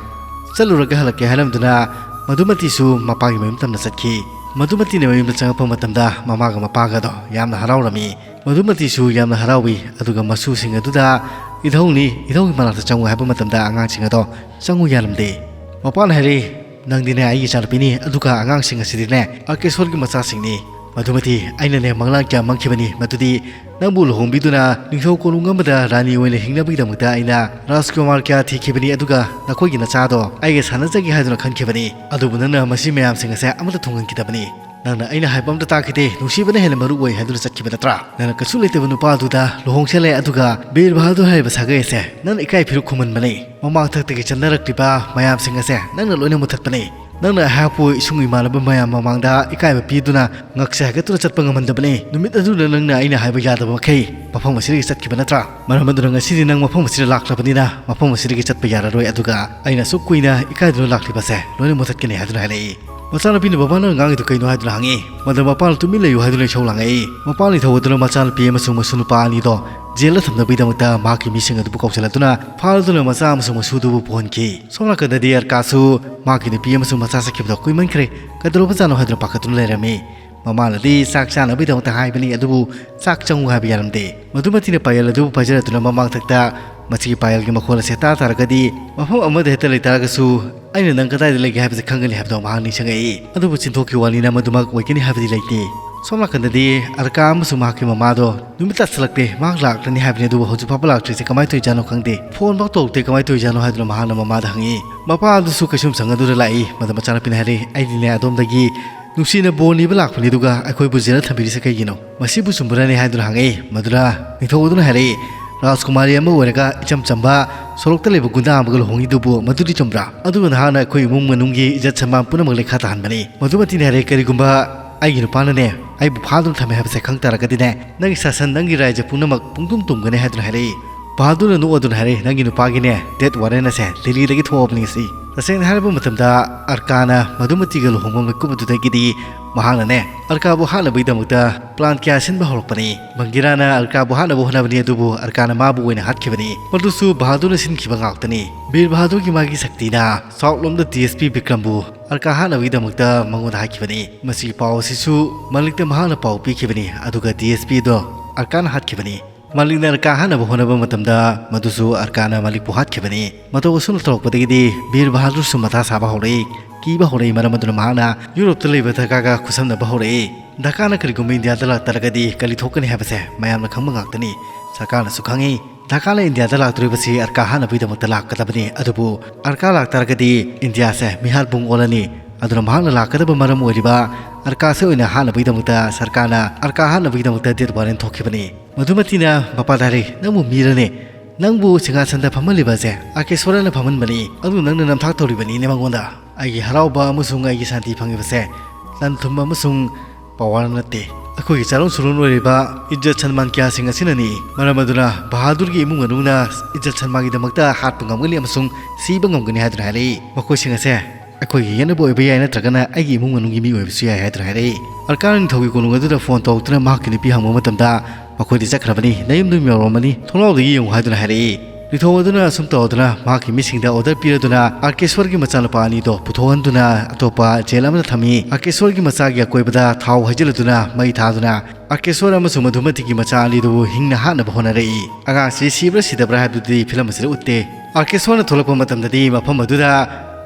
ꯆꯠꯂꯨꯔꯒ ꯍꯜꯂꯛꯀꯦ ꯍꯥꯏꯔꯝꯗꯨꯅ ꯃꯗꯨꯃꯇꯤꯁꯨ ꯃꯄꯥꯒꯤ ꯃꯌꯨꯝ ꯇꯝꯅ ꯆꯠꯈꯤ꯫ ꯃꯗꯨꯃꯇꯤꯅ ꯃꯌꯨꯝꯗ ꯆꯪꯉꯛꯄ ꯃꯇꯝꯗ ꯃꯃꯥꯒ ꯃꯄꯥꯒꯗꯣ ꯌꯥꯝꯅ ꯍꯔꯥꯎꯔꯝꯃꯤ꯫ ꯃꯗꯨꯃꯇꯤꯁꯨ ꯌꯥꯝꯅ ꯍꯔꯥꯎꯏ, ꯑꯗꯨꯒ ꯃꯁꯨꯁꯤꯡ ꯑꯗꯨꯗ, "ꯏꯙꯧꯅꯤ, ꯏꯙꯧꯒꯤ ꯃꯅꯥꯛꯇ ꯆꯪꯉꯨ" ꯍꯥꯏꯕ ꯃꯇꯝꯗ ꯑꯉꯥꯡꯁꯤꯡ ꯑꯗꯣ ꯆꯪꯉꯨ ꯌꯥꯔꯝꯗꯦ꯫ ꯃꯄꯥꯅ ꯍꯥꯏꯔꯛꯏ, "ꯅꯪꯗꯤꯅꯦ ꯑꯩꯒꯤ ꯏꯆꯥꯅꯨꯄꯤꯅꯤ, ꯑꯗꯨꯒ ꯑꯉꯥꯡꯁꯤꯡ ꯑꯁꯤꯗꯤꯅꯦ ꯑꯥꯔꯀꯦꯁ꯭ꯋꯔꯒꯤ ꯃꯆꯥꯁꯤꯡꯅꯤ꯫ ꯃꯗꯨꯃꯗꯤ ꯑꯩꯅꯅꯦ ꯃꯪꯂꯥꯟ ꯀꯌꯥ ꯃꯪꯈꯤꯕꯅꯤ꯫ ꯃꯗꯨꯗꯤ ꯅꯪꯕꯨ ꯂꯨꯍꯣꯡꯕꯤꯗꯨꯅ ꯅꯤꯡꯊꯧ ꯀꯣꯅꯨꯡ ꯑꯃꯗ ꯔꯥꯅꯤ ꯑꯣꯏꯅ ꯍꯤꯡꯅꯕꯒꯤꯗꯃꯛꯇ ꯑꯩꯅ ꯔꯥꯖꯀꯨꯃꯥꯔ ꯀꯌꯥ ꯊꯤꯈꯤꯕꯅꯤ, ꯑꯗꯨꯒ ꯅꯈꯣꯏꯒꯤ ꯅꯆꯥꯗꯣ ꯑꯩꯒ ꯁꯥꯟꯅꯖꯒꯦ ꯍꯥꯏꯗꯨꯅ ꯈꯟꯈꯤꯕꯅꯤ꯫ ꯑꯗꯨꯕꯨ ꯅꯪꯅ ꯃꯁꯤ ꯃꯌꯥꯝꯁꯤꯡ ꯑꯁꯦ ꯑꯃꯠꯇ ꯊꯨꯡꯍꯟꯈꯤꯗꯕꯅꯤ꯫ ꯅꯪꯅ ꯑꯩꯅ ꯍꯥꯏꯕ ꯑꯝꯇ ꯇꯥꯈꯤꯗꯦ, ꯅꯨꯡꯁꯤꯕꯅ ꯍꯦꯟꯅ ꯃꯔꯨ ꯑꯣꯏ ꯍꯥꯏꯗꯨꯅ ꯆꯠꯈꯤꯕ ꯅꯠꯇ꯭ꯔꯥ? ꯅꯪꯅ ꯀꯩꯁꯨ ꯂꯩꯇꯕ ꯅꯨꯄꯥ ꯑꯗꯨꯗ ꯂꯨꯍꯣꯡꯁꯜꯂꯦ, ꯑꯗꯨꯒ ꯕꯤꯔ ꯕꯍꯥꯗꯨꯔ ꯍꯥꯏꯔꯤꯕ ꯁꯥꯒꯩ ꯑꯁꯦ ꯅꯪꯅ ꯏꯀꯥꯏ ꯐꯤꯔꯨꯛ ꯈꯨꯝꯍꯟꯕꯅꯤ꯫ ꯃꯃꯥꯡꯊꯛꯇꯒꯤ ꯆꯠꯅꯔꯛꯂꯤꯕ ꯃꯌꯥꯝꯁꯤꯡ ꯑꯁꯦ ꯅꯪꯅ ꯂꯣꯏꯅ ꯃꯨꯊꯠꯄꯅꯤ꯫ ꯅꯪꯅ ꯑꯩꯍꯥꯛꯄꯨ ꯏꯁꯨꯡ ꯏꯃꯥꯟꯅꯕ ꯃꯌꯥꯝ ꯃꯃꯥꯡꯗ ꯏꯀꯥꯏꯕ ꯄꯤꯗꯨꯅ ꯉꯛꯁꯦ ꯍꯥꯏꯒꯠꯇꯨꯅ ꯆꯠꯄ ꯉꯝꯍꯟꯗꯕꯅꯤ꯫ ꯅꯨꯃꯤꯠ ꯑꯗꯨꯗ ꯅꯪꯅ ꯑꯩꯅ ꯍꯥꯏꯕ ꯌꯥꯗꯕ ꯃꯈꯩ ꯃꯐꯝ ꯑꯁꯤꯗꯒꯤ ꯆꯠꯈꯤꯕ ꯅꯠꯇ꯭ꯔꯥ? ꯃꯔꯝ ꯑꯗꯨꯅ ꯉꯁꯤꯗꯤ ꯅꯪ ꯃꯐꯝ ꯑꯁꯤꯗ ꯂꯥꯛꯂꯕꯅꯤꯅ ꯃꯐꯝ ꯑꯁꯤꯗꯒꯤ ꯆꯠꯄ ꯌꯥꯔꯔꯣꯏ, ꯑꯗꯨꯒ ꯑꯩꯅ ꯑꯁꯨꯛ ꯀꯨꯏꯅ ꯏꯀꯥꯏꯗꯨꯅ ꯂꯥꯛꯂꯤꯕꯁꯦ ꯂꯣꯏꯅ ꯃꯨꯊꯠꯀꯅꯤ ꯍꯥꯏꯗꯨꯅ ꯍꯥꯏꯔꯛꯏ꯫ ꯃꯆꯥꯅꯨꯄꯤꯅ ꯕꯕꯥꯅ ꯉꯥꯡꯉꯤꯗꯣ ꯀꯩꯅꯣ ꯍꯥꯏꯗꯨꯅ ꯍꯪꯉꯤ꯫ ꯃꯗꯨ ꯃꯄꯥꯅ ꯇꯨꯃꯤꯟ ꯂꯩꯌꯨ ꯍꯥꯏꯗꯨꯅ ꯏꯁꯧ ꯂꯥꯡꯉꯛꯏ꯫ ꯃꯄꯥ ꯅꯤꯡꯊꯧ ꯑꯗꯨꯅ ꯃꯆꯥꯅꯨꯄꯤ ꯑꯃꯁꯨꯡ ꯃꯁꯨ ꯅꯨꯄꯥ ꯑꯅꯤꯗꯣ ꯖꯦꯜꯗ ꯊꯝꯅꯕꯒꯤꯗꯃꯛꯇ ꯃꯍꯥꯛꯀꯤ ꯃꯤꯁꯤꯡ ꯑꯗꯨꯕꯨ ꯀꯧꯁꯤꯜꯂꯗꯨꯅ ꯐꯥꯗꯨꯅ ꯃꯆꯥ ꯑꯃꯁꯨꯡ ꯃꯁꯨꯗꯨꯕꯨ ꯄꯨꯍꯟꯈꯤ꯫ ꯁꯣꯝ ꯅꯥꯀꯟꯗꯗꯤ ꯑꯔꯀꯥꯁꯨ ꯃꯍꯥꯛꯀꯤ ꯅꯨꯄꯤ ꯑꯃꯁꯨꯡ ꯃꯆꯥ ꯆꯠꯈꯤꯕꯗꯣ ꯀꯨꯏꯃꯟꯈ꯭ꯔꯦ, ꯀꯩꯗꯧꯔꯕꯖꯥꯠꯅꯣ ꯍꯥꯏꯗꯨꯅ ꯄꯥꯈꯠꯇꯨꯅ ꯂꯩꯔꯝꯃꯤ꯫ ꯃꯃꯥꯅꯗꯤ ꯆꯥꯛ ꯆꯥꯅꯕꯒꯤꯗꯃꯛꯇ ꯍꯥꯏꯕꯅꯤ, ꯑꯗꯨꯕꯨ ꯆꯥꯛ ꯆꯪꯉꯨ ꯍꯥꯏꯕ ꯌꯥꯔꯝꯗꯦ꯫ ꯃꯗꯨꯃꯇꯤꯅ ꯄꯥꯌꯦꯜ ꯑꯗꯨꯕꯨ ꯄꯥꯏꯖꯔꯗꯨꯅ ꯃꯃꯥꯡꯊꯛꯇ ꯃꯁꯤꯒꯤ ꯄꯥꯌꯦꯜꯒꯤ ꯃꯈꯣꯜ ꯑꯁꯦ ꯇꯥ ꯇꯥꯔꯒꯗꯤ ꯃꯐꯝ ꯑꯃꯗ ꯍꯦꯛꯇ ꯂꯩꯇꯥꯔꯒꯁꯨ ꯑꯩꯅ ꯅꯪ ꯀꯗꯥꯏꯗ ꯂꯩꯒꯦ ꯍꯥꯏꯕꯁꯦ ꯈꯪꯒꯅꯤ ꯍꯥꯏꯕꯗꯣ ꯃꯍꯥꯛ ꯅꯤꯡꯁꯤꯡꯉꯛꯏ꯫ ꯑꯗꯨꯕꯨ ꯆꯤꯟꯊꯣꯛꯈꯤꯕ ꯋꯥꯅꯤꯅ ꯃꯗꯨꯃꯛ ꯑꯣꯏꯒꯅꯤ ꯍꯥꯏꯕꯗꯤ ꯂꯩꯇꯦ꯫ ꯁꯣꯝ ꯅꯥꯀꯟꯗꯗꯤ ꯑꯔꯀꯥ ꯑꯃꯁꯨꯡ ꯃꯍꯥꯛꯀꯤ ꯃꯃꯥꯗꯣ ꯅꯨꯃꯤꯠ ꯇꯥꯁꯤꯜꯂꯛꯂꯦ, ꯃꯍꯥꯛ ꯂꯥꯛꯂꯅꯤ ꯍꯥꯏꯕꯅꯤ, ꯑꯗꯨꯕꯨ ꯍꯧꯖꯤꯛ ꯐꯥꯎꯕ ꯂꯥꯛꯇ꯭ꯔꯤꯁꯦ ꯀꯃꯥꯏꯅ ꯇꯧꯔꯤꯖꯥꯠꯅꯣ ꯈꯪꯗꯦ꯫ ꯐꯣꯟ ꯐꯥꯎ ꯇꯧꯔꯛꯇꯦ, ꯀꯃꯥꯏꯅ ꯇꯧꯔꯤꯖꯥꯠꯅꯣ ꯍꯥꯏꯗꯨꯅ ꯃꯍꯥꯛꯅ ꯃꯃꯥꯗ ꯍꯪꯉꯤ꯫ ꯃꯄꯥ ꯑꯗꯨꯁꯨ ꯀꯩꯁꯨꯝ ꯁꯪꯒꯗꯨꯅ ꯂꯥꯛꯏ꯫ ꯃꯗꯨ ꯃꯆꯥꯅꯨꯄꯤꯅ ꯍꯥꯏꯔꯛꯏ, "ꯑꯩꯗꯤꯅꯦ ꯑꯗꯣꯝꯗꯒꯤ ꯅꯨꯡꯁꯤꯅ ꯕꯣꯔ ꯅꯤꯕ ꯂꯥꯛꯄꯅꯤ, ꯑꯗꯨꯒ ꯑꯩꯈꯣꯏꯕꯨ ꯖꯦꯜꯗ ꯊꯝꯕꯤꯔꯤꯁꯦ ꯀꯩꯒꯤꯅꯣ? ꯃꯁꯤꯕꯨ ꯆꯨꯝꯕ꯭ꯔꯅꯦ?" ꯍꯥꯏꯗꯨꯅ ꯍꯪꯉꯛꯏ꯫ ꯃꯗꯨꯅ ꯅꯤꯡꯊꯧ ꯑꯗꯨꯅ ꯍꯥꯏꯔꯛꯏ, "ꯔꯥꯖꯀꯨꯃꯥꯔꯤ ꯑꯃ ꯑꯣꯏꯔꯒ ꯏꯆꯝ ꯆꯝꯕ ꯁꯣꯔꯣꯛꯇ ꯂꯩꯕ ꯒꯨꯟꯗꯥ ꯑꯃꯒ ꯂꯨꯍꯣꯡꯉꯤꯗꯨꯕꯨ ꯃꯗꯨꯗꯤ ꯆꯨꯝꯕ꯭ꯔꯥ? ꯑꯗꯨꯒ ꯅꯍꯥꯛꯅ ꯑꯩꯈꯣꯏ ꯏꯃꯨꯡ ꯃꯅꯨꯡꯒꯤ ꯏꯖꯠ ꯁꯟꯃꯥꯟ ꯄꯨꯝꯅꯃꯛ ꯂꯩꯈꯥ ꯇꯥꯍꯟꯕꯅꯤ꯫" ꯃꯗꯨꯃꯇꯤꯅ ꯍꯥꯏꯔꯦ, "ꯀꯔꯤꯒꯨꯝꯕ ꯑꯩꯒꯤ ꯅꯨꯄꯥꯅꯅꯦ ꯑꯩꯕꯨ ꯐꯥꯗꯨꯅ ꯊꯝꯃꯦ ꯍꯥꯏꯕꯁꯦ ꯈꯪ ꯇꯥꯔꯒꯗꯤꯅꯦ, ꯅꯪꯒꯤ ꯁꯥꯁꯟ, ꯅꯪꯒꯤ ꯔꯥꯏꯖ ꯄꯨꯝꯅꯃꯛ ꯄꯨꯡꯇꯨꯝ ꯇꯨꯝꯒꯅꯤ" ꯍꯥꯏꯗꯨꯅ ꯍꯥꯏꯔꯛꯏ꯫ ꯕꯍꯥꯗꯨꯔꯅ ꯅꯣꯛꯑꯗꯨꯅ ꯍꯥꯏꯔꯛꯏ, "ꯅꯪꯒꯤ ꯅꯨꯄꯥꯒꯤꯅꯦ ꯗꯦꯠ ꯋꯥꯔꯦꯟ ꯑꯁꯦ ꯗꯦꯜꯂꯤꯗꯒꯤ ꯊꯣꯛꯑꯕꯅꯤ ꯉꯁꯤ꯫" ꯇꯁꯦꯡꯅ ꯍꯥꯏꯔꯕ ꯃꯇꯝꯗ ꯑꯔꯀꯥꯅ ꯃꯗꯨꯃꯇꯤꯒ ꯂꯨꯍꯣꯡꯕ ꯃꯤꯀꯨꯞ ꯑꯗꯨꯗꯒꯤꯗꯤ ꯃꯍꯥꯛꯅꯅꯦ ꯑꯔꯀꯥꯕꯨ ꯍꯥꯠꯅꯕꯒꯤꯗꯃꯛꯇ ꯄ꯭ꯂꯥꯟ ꯀꯌꯥ ꯁꯤꯟꯕ ꯍꯧꯔꯛꯄꯅꯤ꯫ ꯕꯪꯒꯤꯔꯥꯅ ꯑꯔꯀꯥꯕꯨ ꯍꯥꯠꯅꯕ ꯍꯣꯠꯅꯕꯅꯤ, ꯑꯗꯨꯕꯨ ꯑꯔꯀꯥꯅ ꯃꯥꯕꯨ ꯑꯣꯏꯅ ꯍꯥꯠꯈꯤꯕꯅꯤ꯫ ꯃꯗꯨꯁꯨ ꯕꯍꯥꯗꯨꯔꯅ ꯁꯤꯟꯈꯤꯕ ꯉꯥꯛꯇꯅꯤ꯫ ꯕꯤꯔ ꯕꯍꯥꯗꯨꯔꯒꯤ ꯃꯥꯒꯤ ꯁꯛꯇꯤꯅ ꯁꯥꯎꯠ ꯂꯣꯝꯗ ꯗꯤ ꯑꯦꯁ ꯄꯤ ꯕꯤꯀ꯭ꯔꯝꯕꯨ ꯑꯔꯀꯥ ꯍꯥꯠꯅꯕꯒꯤꯗꯃꯛꯇ ꯃꯉꯣꯟꯗ ꯍꯥꯏꯈꯤꯕꯅꯤ꯫ ꯃꯁꯤꯒꯤ ꯄꯥꯎ ꯑꯁꯤꯁꯨ ꯃꯂꯤꯛꯇ ꯃꯍꯥꯛꯅ ꯄꯥꯎ ꯄꯤꯈꯤꯕꯅꯤ, ꯑꯗꯨꯒ ꯗꯤ ꯑꯦꯁ ꯄꯤ ꯑꯗꯣ ꯑꯔꯀꯥꯅ ꯍꯥꯠꯈꯤꯕꯅꯤ꯫ ꯃꯂꯤꯛꯅ ꯑꯔꯀꯥ ꯍꯥꯠꯅꯕ ꯍꯣꯠꯅꯕ ꯃꯇꯝꯗ ꯃꯗꯨꯁꯨ ꯑꯔꯀꯥꯅ ꯃꯂꯤꯛꯄꯨ ꯍꯥꯠꯈꯤꯕꯅꯤ꯫ ꯃꯇꯧ ꯑꯁꯨꯝꯅ ꯇꯧꯔꯛꯄꯗꯒꯤꯗꯤ ꯕꯤꯔ ꯕꯍꯥꯗꯨꯔꯁꯨ ꯃꯊꯥ ꯁꯥꯕ ꯍꯧꯔꯛꯏ, ꯀꯤꯕ ꯍꯧꯔꯛꯏ꯫ ꯃꯔꯝ ꯑꯗꯨꯅ ꯃꯍꯥꯛꯅ ꯌꯨꯔꯣꯞꯇ ꯂꯩꯕ ꯗꯔꯀꯥꯔꯒ ꯈꯨꯠꯁꯝꯅꯕ ꯍꯧꯔꯛꯏ꯫ ꯙꯥꯀꯥꯅ ꯀꯔꯤꯒꯨꯝꯕ ꯏꯟꯗꯤꯌꯥꯗ ꯂꯥꯛꯇꯥꯔꯒꯗꯤ ꯀꯔꯤ ꯊꯣꯛꯀꯅꯤ ꯍꯥꯏꯕꯁꯦ ꯃꯌꯥꯝꯅ ꯈꯪꯕ ꯉꯥꯛꯇꯅꯤ꯫ ꯁꯔꯀꯥꯔꯅꯁꯨ ꯈꯪꯉꯤ꯫ ꯙꯥꯀꯥꯅ ꯏꯟꯗꯤꯌꯥꯗ ꯂꯥꯛꯇꯣꯔꯤꯕꯁꯤ ꯑꯔꯀꯥ ꯍꯥꯠꯅꯕꯒꯤꯗꯃꯛꯇ ꯂꯥꯛꯀꯗꯕꯅꯤ꯫ ꯑꯗꯨꯕꯨ ꯑꯔꯀꯥ ꯂꯥꯛꯇꯥꯔꯒꯗꯤ ꯏꯟꯗꯤꯌꯥꯁꯦ ꯃꯤꯍꯥꯠꯄꯨꯡ ꯑꯣꯜꯂꯅꯤ꯫ ꯑꯗꯨꯅ ꯃꯍꯥꯛꯅ ꯂꯥꯛꯀꯗꯕ ꯃꯔꯝ ꯑꯣꯏꯔꯤꯕ ꯑꯔꯀꯥꯁꯦ ꯑꯣꯏꯅ ꯍꯥꯠꯅꯕꯒꯤꯗꯃꯛꯇ ꯁꯔꯀꯥꯔꯅ ꯑꯔꯀꯥ ꯍꯥꯠꯅꯕꯒꯤꯗꯃꯛꯇ death warrant ꯊꯣꯛꯈꯤꯕꯅꯤ꯫ ꯃꯗꯨꯃꯇꯤꯅ ꯃꯄꯥꯗ ꯍꯥꯏꯔꯦ, "ꯅꯪꯕꯨ ꯃꯤꯔꯅꯦ? ꯅꯪꯕꯨ ꯁꯤꯡꯍꯥꯁꯟꯗ ꯐꯝꯍꯜꯂꯤꯕ ꯑꯁꯦ ꯑꯥꯔꯀꯦꯁ꯭ꯋꯔꯅ ꯐꯝꯍꯟꯕꯅꯤ꯫ ꯑꯗꯨ ꯅꯪꯅ ꯅꯝꯊꯥꯛ ꯇꯧꯔꯤꯕꯅꯤꯅꯦ ꯃꯉꯣꯟꯗ꯫ ꯑꯩꯒꯤ ꯍꯔꯥꯎꯕ ꯑꯃꯁꯨꯡ ꯑꯩꯒꯤ ꯁꯥꯟꯇꯤ ꯐꯪꯉꯤꯕꯁꯦ ꯂꯟ ꯊꯨꯝ ꯑꯃꯁꯨꯡ power ꯅꯠꯇꯦ꯫ ꯑꯩꯈꯣꯏꯒꯤ ꯆꯥꯔꯣꯟ ꯁꯨꯔꯣꯟ ꯑꯣꯏꯔꯤꯕ ꯏꯖꯠ ꯁꯟꯃꯥꯟ ꯀꯌꯥꯁꯤꯡ ꯑꯁꯤꯅꯅꯤ꯫ ꯃꯔꯝ ꯑꯗꯨꯅ ꯕꯍꯥꯗꯨꯔꯒꯤ ꯏꯃꯨꯡ ꯃꯅꯨꯡꯅ ꯏꯖꯠ ꯁꯟꯃꯥꯟꯒꯤꯗꯃꯛꯇ ꯍꯥꯠꯄ ꯉꯝꯒꯅꯤ ꯑꯃꯁꯨꯡ ꯁꯤꯕ ꯉꯝꯒꯅꯤ" ꯍꯥꯏꯗꯨꯅ ꯍꯥꯏꯔꯛꯏ꯫ ꯃꯈꯣꯏꯁꯤꯡ ꯑꯁꯦ ꯑꯩꯈꯣꯏꯒꯤ ꯌꯦꯛꯅꯕ ꯑꯣꯏꯕ ꯌꯥꯏ, ꯅꯠꯇ꯭ꯔꯒꯅ ꯑꯩꯒꯤ ꯏꯃꯨꯡ ꯃꯅꯨꯡꯒꯤ ꯃꯤ ꯑꯣꯏꯕꯁꯨ ꯌꯥꯏ ꯍꯥꯏꯗꯨꯅ ꯍꯥꯏꯔꯛꯏ꯫ ꯑꯔꯀꯥꯅ ꯅꯤꯡꯊꯧꯒꯤ ꯀꯣꯅꯨꯡ ꯑꯗꯨꯗ phone ꯇꯧꯔꯛꯇꯨꯅ ꯃꯍꯥꯛꯀꯤ ꯅꯨꯄꯤ ꯍꯪꯕ ꯃꯇꯝꯗ, "ꯃꯈꯣꯏꯗꯤ ꯆꯠꯈ꯭ꯔꯕꯅꯤ, ꯅꯌꯨꯝꯗ ꯌꯧꯔꯝꯃꯅꯤ, ꯊꯣꯡꯅꯥꯎꯗꯒꯤ ꯌꯦꯡꯉꯨ" ꯍꯥꯏꯗꯨꯅ ꯍꯥꯏꯔꯛꯏ꯫ ꯅꯤꯡꯊꯧ ꯑꯗꯨꯅ ꯑꯁꯨꯝ ꯇꯧꯗꯨꯅ ꯃꯍꯥꯛꯀꯤ ꯃꯤꯁꯤꯡꯗ order ꯄꯤꯔꯗꯨꯅ ꯑꯥꯔꯀꯦꯁ꯭ꯋꯔꯒꯤ ꯃꯆꯥꯅꯨꯄꯥ ꯑꯅꯤꯗꯣ ꯄꯨꯊꯣꯛꯍꯟꯗꯨꯅ ꯑꯇꯣꯞꯄ ꯖꯦꯜ ꯑꯃꯗ ꯊꯝꯃꯤ꯫ ꯑꯥꯔꯀꯦꯁ꯭ꯋꯔꯒꯤ ꯃꯆꯥꯒꯤ ꯑꯀꯣꯏꯕꯗ ꯊꯥꯎ ꯍꯩꯖꯤꯜꯂꯗꯨꯅ ꯃꯩ ꯊꯥꯗꯨꯅ ꯑꯥꯔꯀꯦꯁ꯭ꯋꯔ ꯑꯃꯁꯨꯡ ꯃꯙꯨꯃꯇꯤꯒꯤ ꯃꯆꯥ ꯑꯅꯤꯗꯨꯕꯨ ꯍꯤꯡꯅ ꯍꯥꯠꯅꯕ ꯍꯣꯠꯅꯔꯛꯏ꯫ ꯑꯉꯥꯡꯁꯤ ꯁꯤꯕ꯭ꯔꯥ ꯁꯤꯗꯕ꯭ꯔꯥ ꯍꯥꯏꯕꯗꯨꯗꯤ ꯐꯤꯂꯝ ꯑꯁꯤꯗ ꯎꯠꯇꯦ꯫ ꯑꯥꯔꯀꯦꯁ꯭ꯋꯔꯅ ꯊꯣꯛꯂꯛꯄ ꯃꯇꯝꯗꯗꯤ ꯃꯐꯝ ꯑꯗꯨꯗ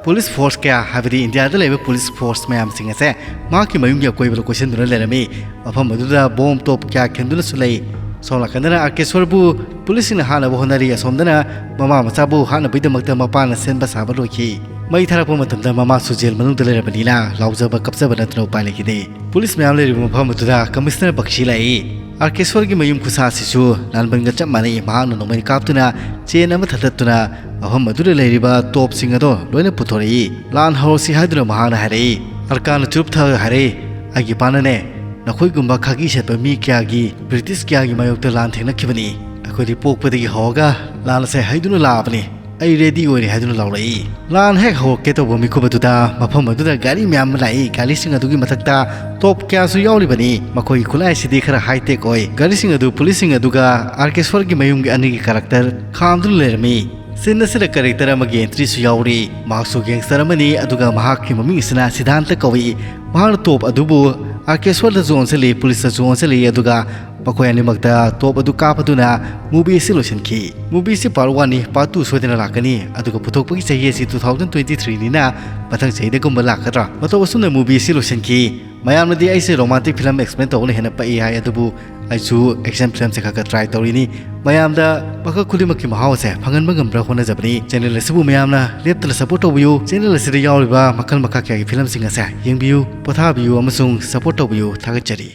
police force ꯀꯌꯥ, ꯍꯥꯏꯕꯗꯤ ꯏꯟꯗꯤꯌꯥꯗ ꯂꯩꯕ police force ꯃꯌꯥꯝꯁꯤꯡ ꯑꯁꯦ ꯃꯍꯥꯛꯀꯤ ꯃꯌꯨꯝꯒꯤ ꯑꯀꯣꯏꯕꯗ ꯀꯣꯏꯁꯤꯟꯗꯨꯅ ꯂꯩꯔꯝꯃꯤ꯫ ꯃꯐꯝ ꯑꯗꯨꯗ bomb ꯇꯣꯞ ꯀꯌꯥ ꯈꯤꯟꯗꯨꯅꯁꯨ ꯂꯩ꯫ ꯁꯣꯝ ꯅꯥꯀꯟꯗꯅ ꯑꯥꯔꯀꯦꯁ꯭ꯋꯔꯕꯨ police ꯁꯤꯡꯅ ꯍꯥꯠꯅꯕ ꯍꯣꯠꯅꯔꯤ, ꯑꯁꯣꯝꯗꯅ ꯃꯃꯥ ꯃꯆꯥꯕꯨ ꯍꯥꯠꯅꯕꯒꯤꯗꯃꯛꯇ ꯃꯄꯥꯅ ꯁꯦꯝꯕ ꯁꯥꯕ ꯂꯣꯏꯈꯤ꯫ ꯃꯩ ꯊꯥꯔꯛꯄ ꯃꯇꯝꯗ ꯃꯃꯥꯁꯨ ꯖꯦꯜ ꯃꯅꯨꯡꯗ ꯂꯩꯔꯕꯅꯤꯅ ꯂꯥꯎꯖꯕ ꯀꯞꯆꯕ ꯅꯠꯇꯅ ꯎꯄꯥꯏ ꯂꯩꯈꯤꯗꯦ꯫ Police ꯃꯌꯥꯝ ꯂꯩꯔꯤꯕ ꯃꯐꯝ ꯑꯗꯨꯗ Commissioner ꯕꯛꯁꯤ ꯂꯥꯛꯏ꯫ ꯑꯥꯔꯀꯦꯁ꯭ꯋꯔꯒꯤ ꯃꯌꯨꯝ ꯈꯨꯁꯥ ꯑꯁꯤꯁꯨ ꯂꯥꯟꯕꯟꯒ ꯆꯞ ꯃꯥꯟꯅꯩ꯫ ꯃꯍꯥꯛꯅ ꯅꯣꯡꯃꯩ ꯀꯥꯞꯇꯨꯅ ꯆꯦꯟ ꯑꯃ ꯊꯥꯗꯠꯇꯨꯅ ꯃꯐꯝ ꯑꯗꯨꯗ ꯂꯩꯔꯤꯕ ꯇꯣꯞꯁꯤꯡ ꯑꯗꯣ ꯂꯣꯏꯅ ꯄꯨꯊꯣꯔꯛꯏ꯫ "ꯂꯥꯟ ꯍꯧꯔꯁꯤ" ꯍꯥꯏꯗꯨꯅ ꯃꯍꯥꯛꯅ ꯍꯥꯏꯔꯛꯏ꯫ ꯑꯔꯀꯥꯅ ꯆꯨꯔꯨꯞ ꯊꯛꯑꯒ ꯍꯥꯏꯔꯛꯏ, "ꯑꯩꯒꯤ ꯏꯄꯥꯅꯅꯦ, ꯅꯈꯣꯏꯒꯨꯝꯕ ꯈꯥꯒꯤ ꯁꯦꯠꯄ ꯃꯤ ꯀꯌꯥꯒꯤ, British ꯀꯌꯥꯒꯤ ꯃꯥꯌꯣꯛꯇ ꯂꯥꯟ ꯊꯦꯡꯅꯈꯤꯕꯅꯤ꯫ ꯑꯩꯈꯣꯏꯗꯤ ꯄꯣꯛꯄꯗꯒꯤ ꯍꯧꯔꯒ ꯂꯥꯟ ꯑꯁꯦ ꯍꯩꯗꯨꯅ ꯂꯥꯛꯑꯕꯅꯤ꯫ ꯑꯩ ready ꯑꯣꯏꯔꯦ" ꯍꯥꯏꯗꯨꯅ ꯂꯥꯎꯔꯛꯏ꯫ ꯂꯥꯟ ꯍꯦꯛ ꯍꯧꯔꯛꯀꯦ ꯇꯧꯕ ꯃꯤꯀꯨꯞ ꯑꯗꯨꯗ ꯃꯐꯝ ꯑꯗꯨꯗ ꯒꯥꯔꯤ ꯃꯌꯥꯝ ꯑꯃ ꯂꯥꯛꯏ꯫ ꯒꯥꯔꯤꯁꯤꯡ ꯑꯗꯨꯒꯤ ꯃꯊꯛꯇ ꯇꯣꯞ ꯀꯌꯥꯁꯨ ꯌꯥꯎꯔꯤꯕꯅꯤ꯫ ꯃꯈꯣꯏꯒꯤ ꯈꯨꯠꯂꯥꯏꯁꯤꯗꯤ ꯈꯔ high tech ꯑꯣꯏ꯫ ꯒꯥꯔꯤꯁꯤꯡ ꯑꯗꯨ police ꯁꯤꯡ ꯑꯗꯨꯒ ꯑꯥꯔꯀꯦꯁ꯭ꯋꯔꯒꯤ ꯃꯌꯨꯝꯒꯤ ꯑꯅꯤꯒꯤ character ꯈꯥꯝꯗꯨꯅ ꯂꯩꯔꯝꯃꯤ꯫ Scene ꯑꯁꯤꯗ character ꯑꯃꯒꯤ entry ꯁꯨ ꯌꯥꯎꯔꯤ꯫ ꯃꯍꯥꯛꯁꯨ gangster ꯑꯃꯅꯤ, ꯑꯗꯨꯒ ꯃꯍꯥꯛꯀꯤ ꯃꯃꯤꯡ ꯑꯁꯤꯅ ꯁꯤꯗꯥꯟꯇ ꯀꯧꯏ꯫ ꯃꯍꯥꯛꯅ ꯇꯣꯞ ꯑꯗꯨꯕꯨ ꯑꯥꯔꯀꯦꯁ꯭ꯋꯔꯗꯁꯨ ꯑꯣꯟꯁꯤꯜꯂꯤ, police ꯇꯁꯨ ꯑꯣꯟꯁꯤꯜꯂꯤ, ꯑꯗꯨꯒ ꯃꯈꯣꯏ ꯑꯅꯤꯃꯛꯇ ꯇꯣꯞ ꯑꯗꯨ ꯀꯥꯞꯄꯗꯨꯅ movie ꯑꯁꯤ ꯂꯣꯏꯁꯤꯟꯈꯤ꯫ Movie ꯑꯁꯤ part one ꯅꯤ, part two ꯁꯣꯏꯗꯅ ꯂꯥꯛꯀꯅꯤ, ꯑꯗꯨꯒ ꯄꯨꯊꯣꯛꯄꯒꯤ ꯆꯍꯤ ꯑꯁꯤ two thousand twenty three ꯅꯤꯅ ꯃꯊꯪ ꯆꯍꯤꯗꯒꯨꯝꯕ ꯂꯥꯛꯀꯗ꯭ꯔꯥ꯫ ꯃꯇꯧ ꯑꯁꯨꯝꯅ movie ꯑꯁꯤ ꯂꯣꯏꯁꯤꯟꯈꯤ꯫ ꯃꯌꯥꯝꯅꯗꯤ ꯑꯩꯁꯦ romantic film explain ꯇꯧꯕꯅ ꯍꯦꯟꯅ ꯄꯛꯏ ꯍꯥꯏ, ꯑꯗꯨꯕꯨ ꯑꯩꯁꯨ action film ꯁꯦ ꯈꯔ ꯈꯔ try ꯇꯧꯔꯤꯅꯤ꯫ ꯃꯌꯥꯝꯗ ꯃꯈꯜ ꯈꯨꯗꯤꯡꯃꯛꯀꯤ ꯃꯍꯥꯎ ꯑꯁꯦ ꯐꯪꯍꯟꯕ ꯉꯝꯕ꯭ꯔꯥ ꯍꯣꯠꯅꯖꯕꯅꯤ꯫ Channel ꯑꯁꯤꯕꯨ ꯃꯌꯥꯝꯅ ꯂꯦꯞꯇꯅ support ꯇꯧꯕꯤꯌꯨ꯫ Channel ꯑꯁꯤꯗ ꯌꯥꯎꯔꯤꯕ ꯃꯈꯜ ꯃꯈꯥ ꯀꯌꯥꯒꯤ film ꯁꯤꯡ ꯑꯁꯦ ꯌꯦꯡꯕꯤꯌꯨ, ꯄꯣꯊꯥꯕꯤꯌꯨ ꯑꯃꯁꯨꯡ support ꯇꯧꯕꯤꯌꯨ꯫ ꯊꯥꯒꯠꯆꯔꯤ꯫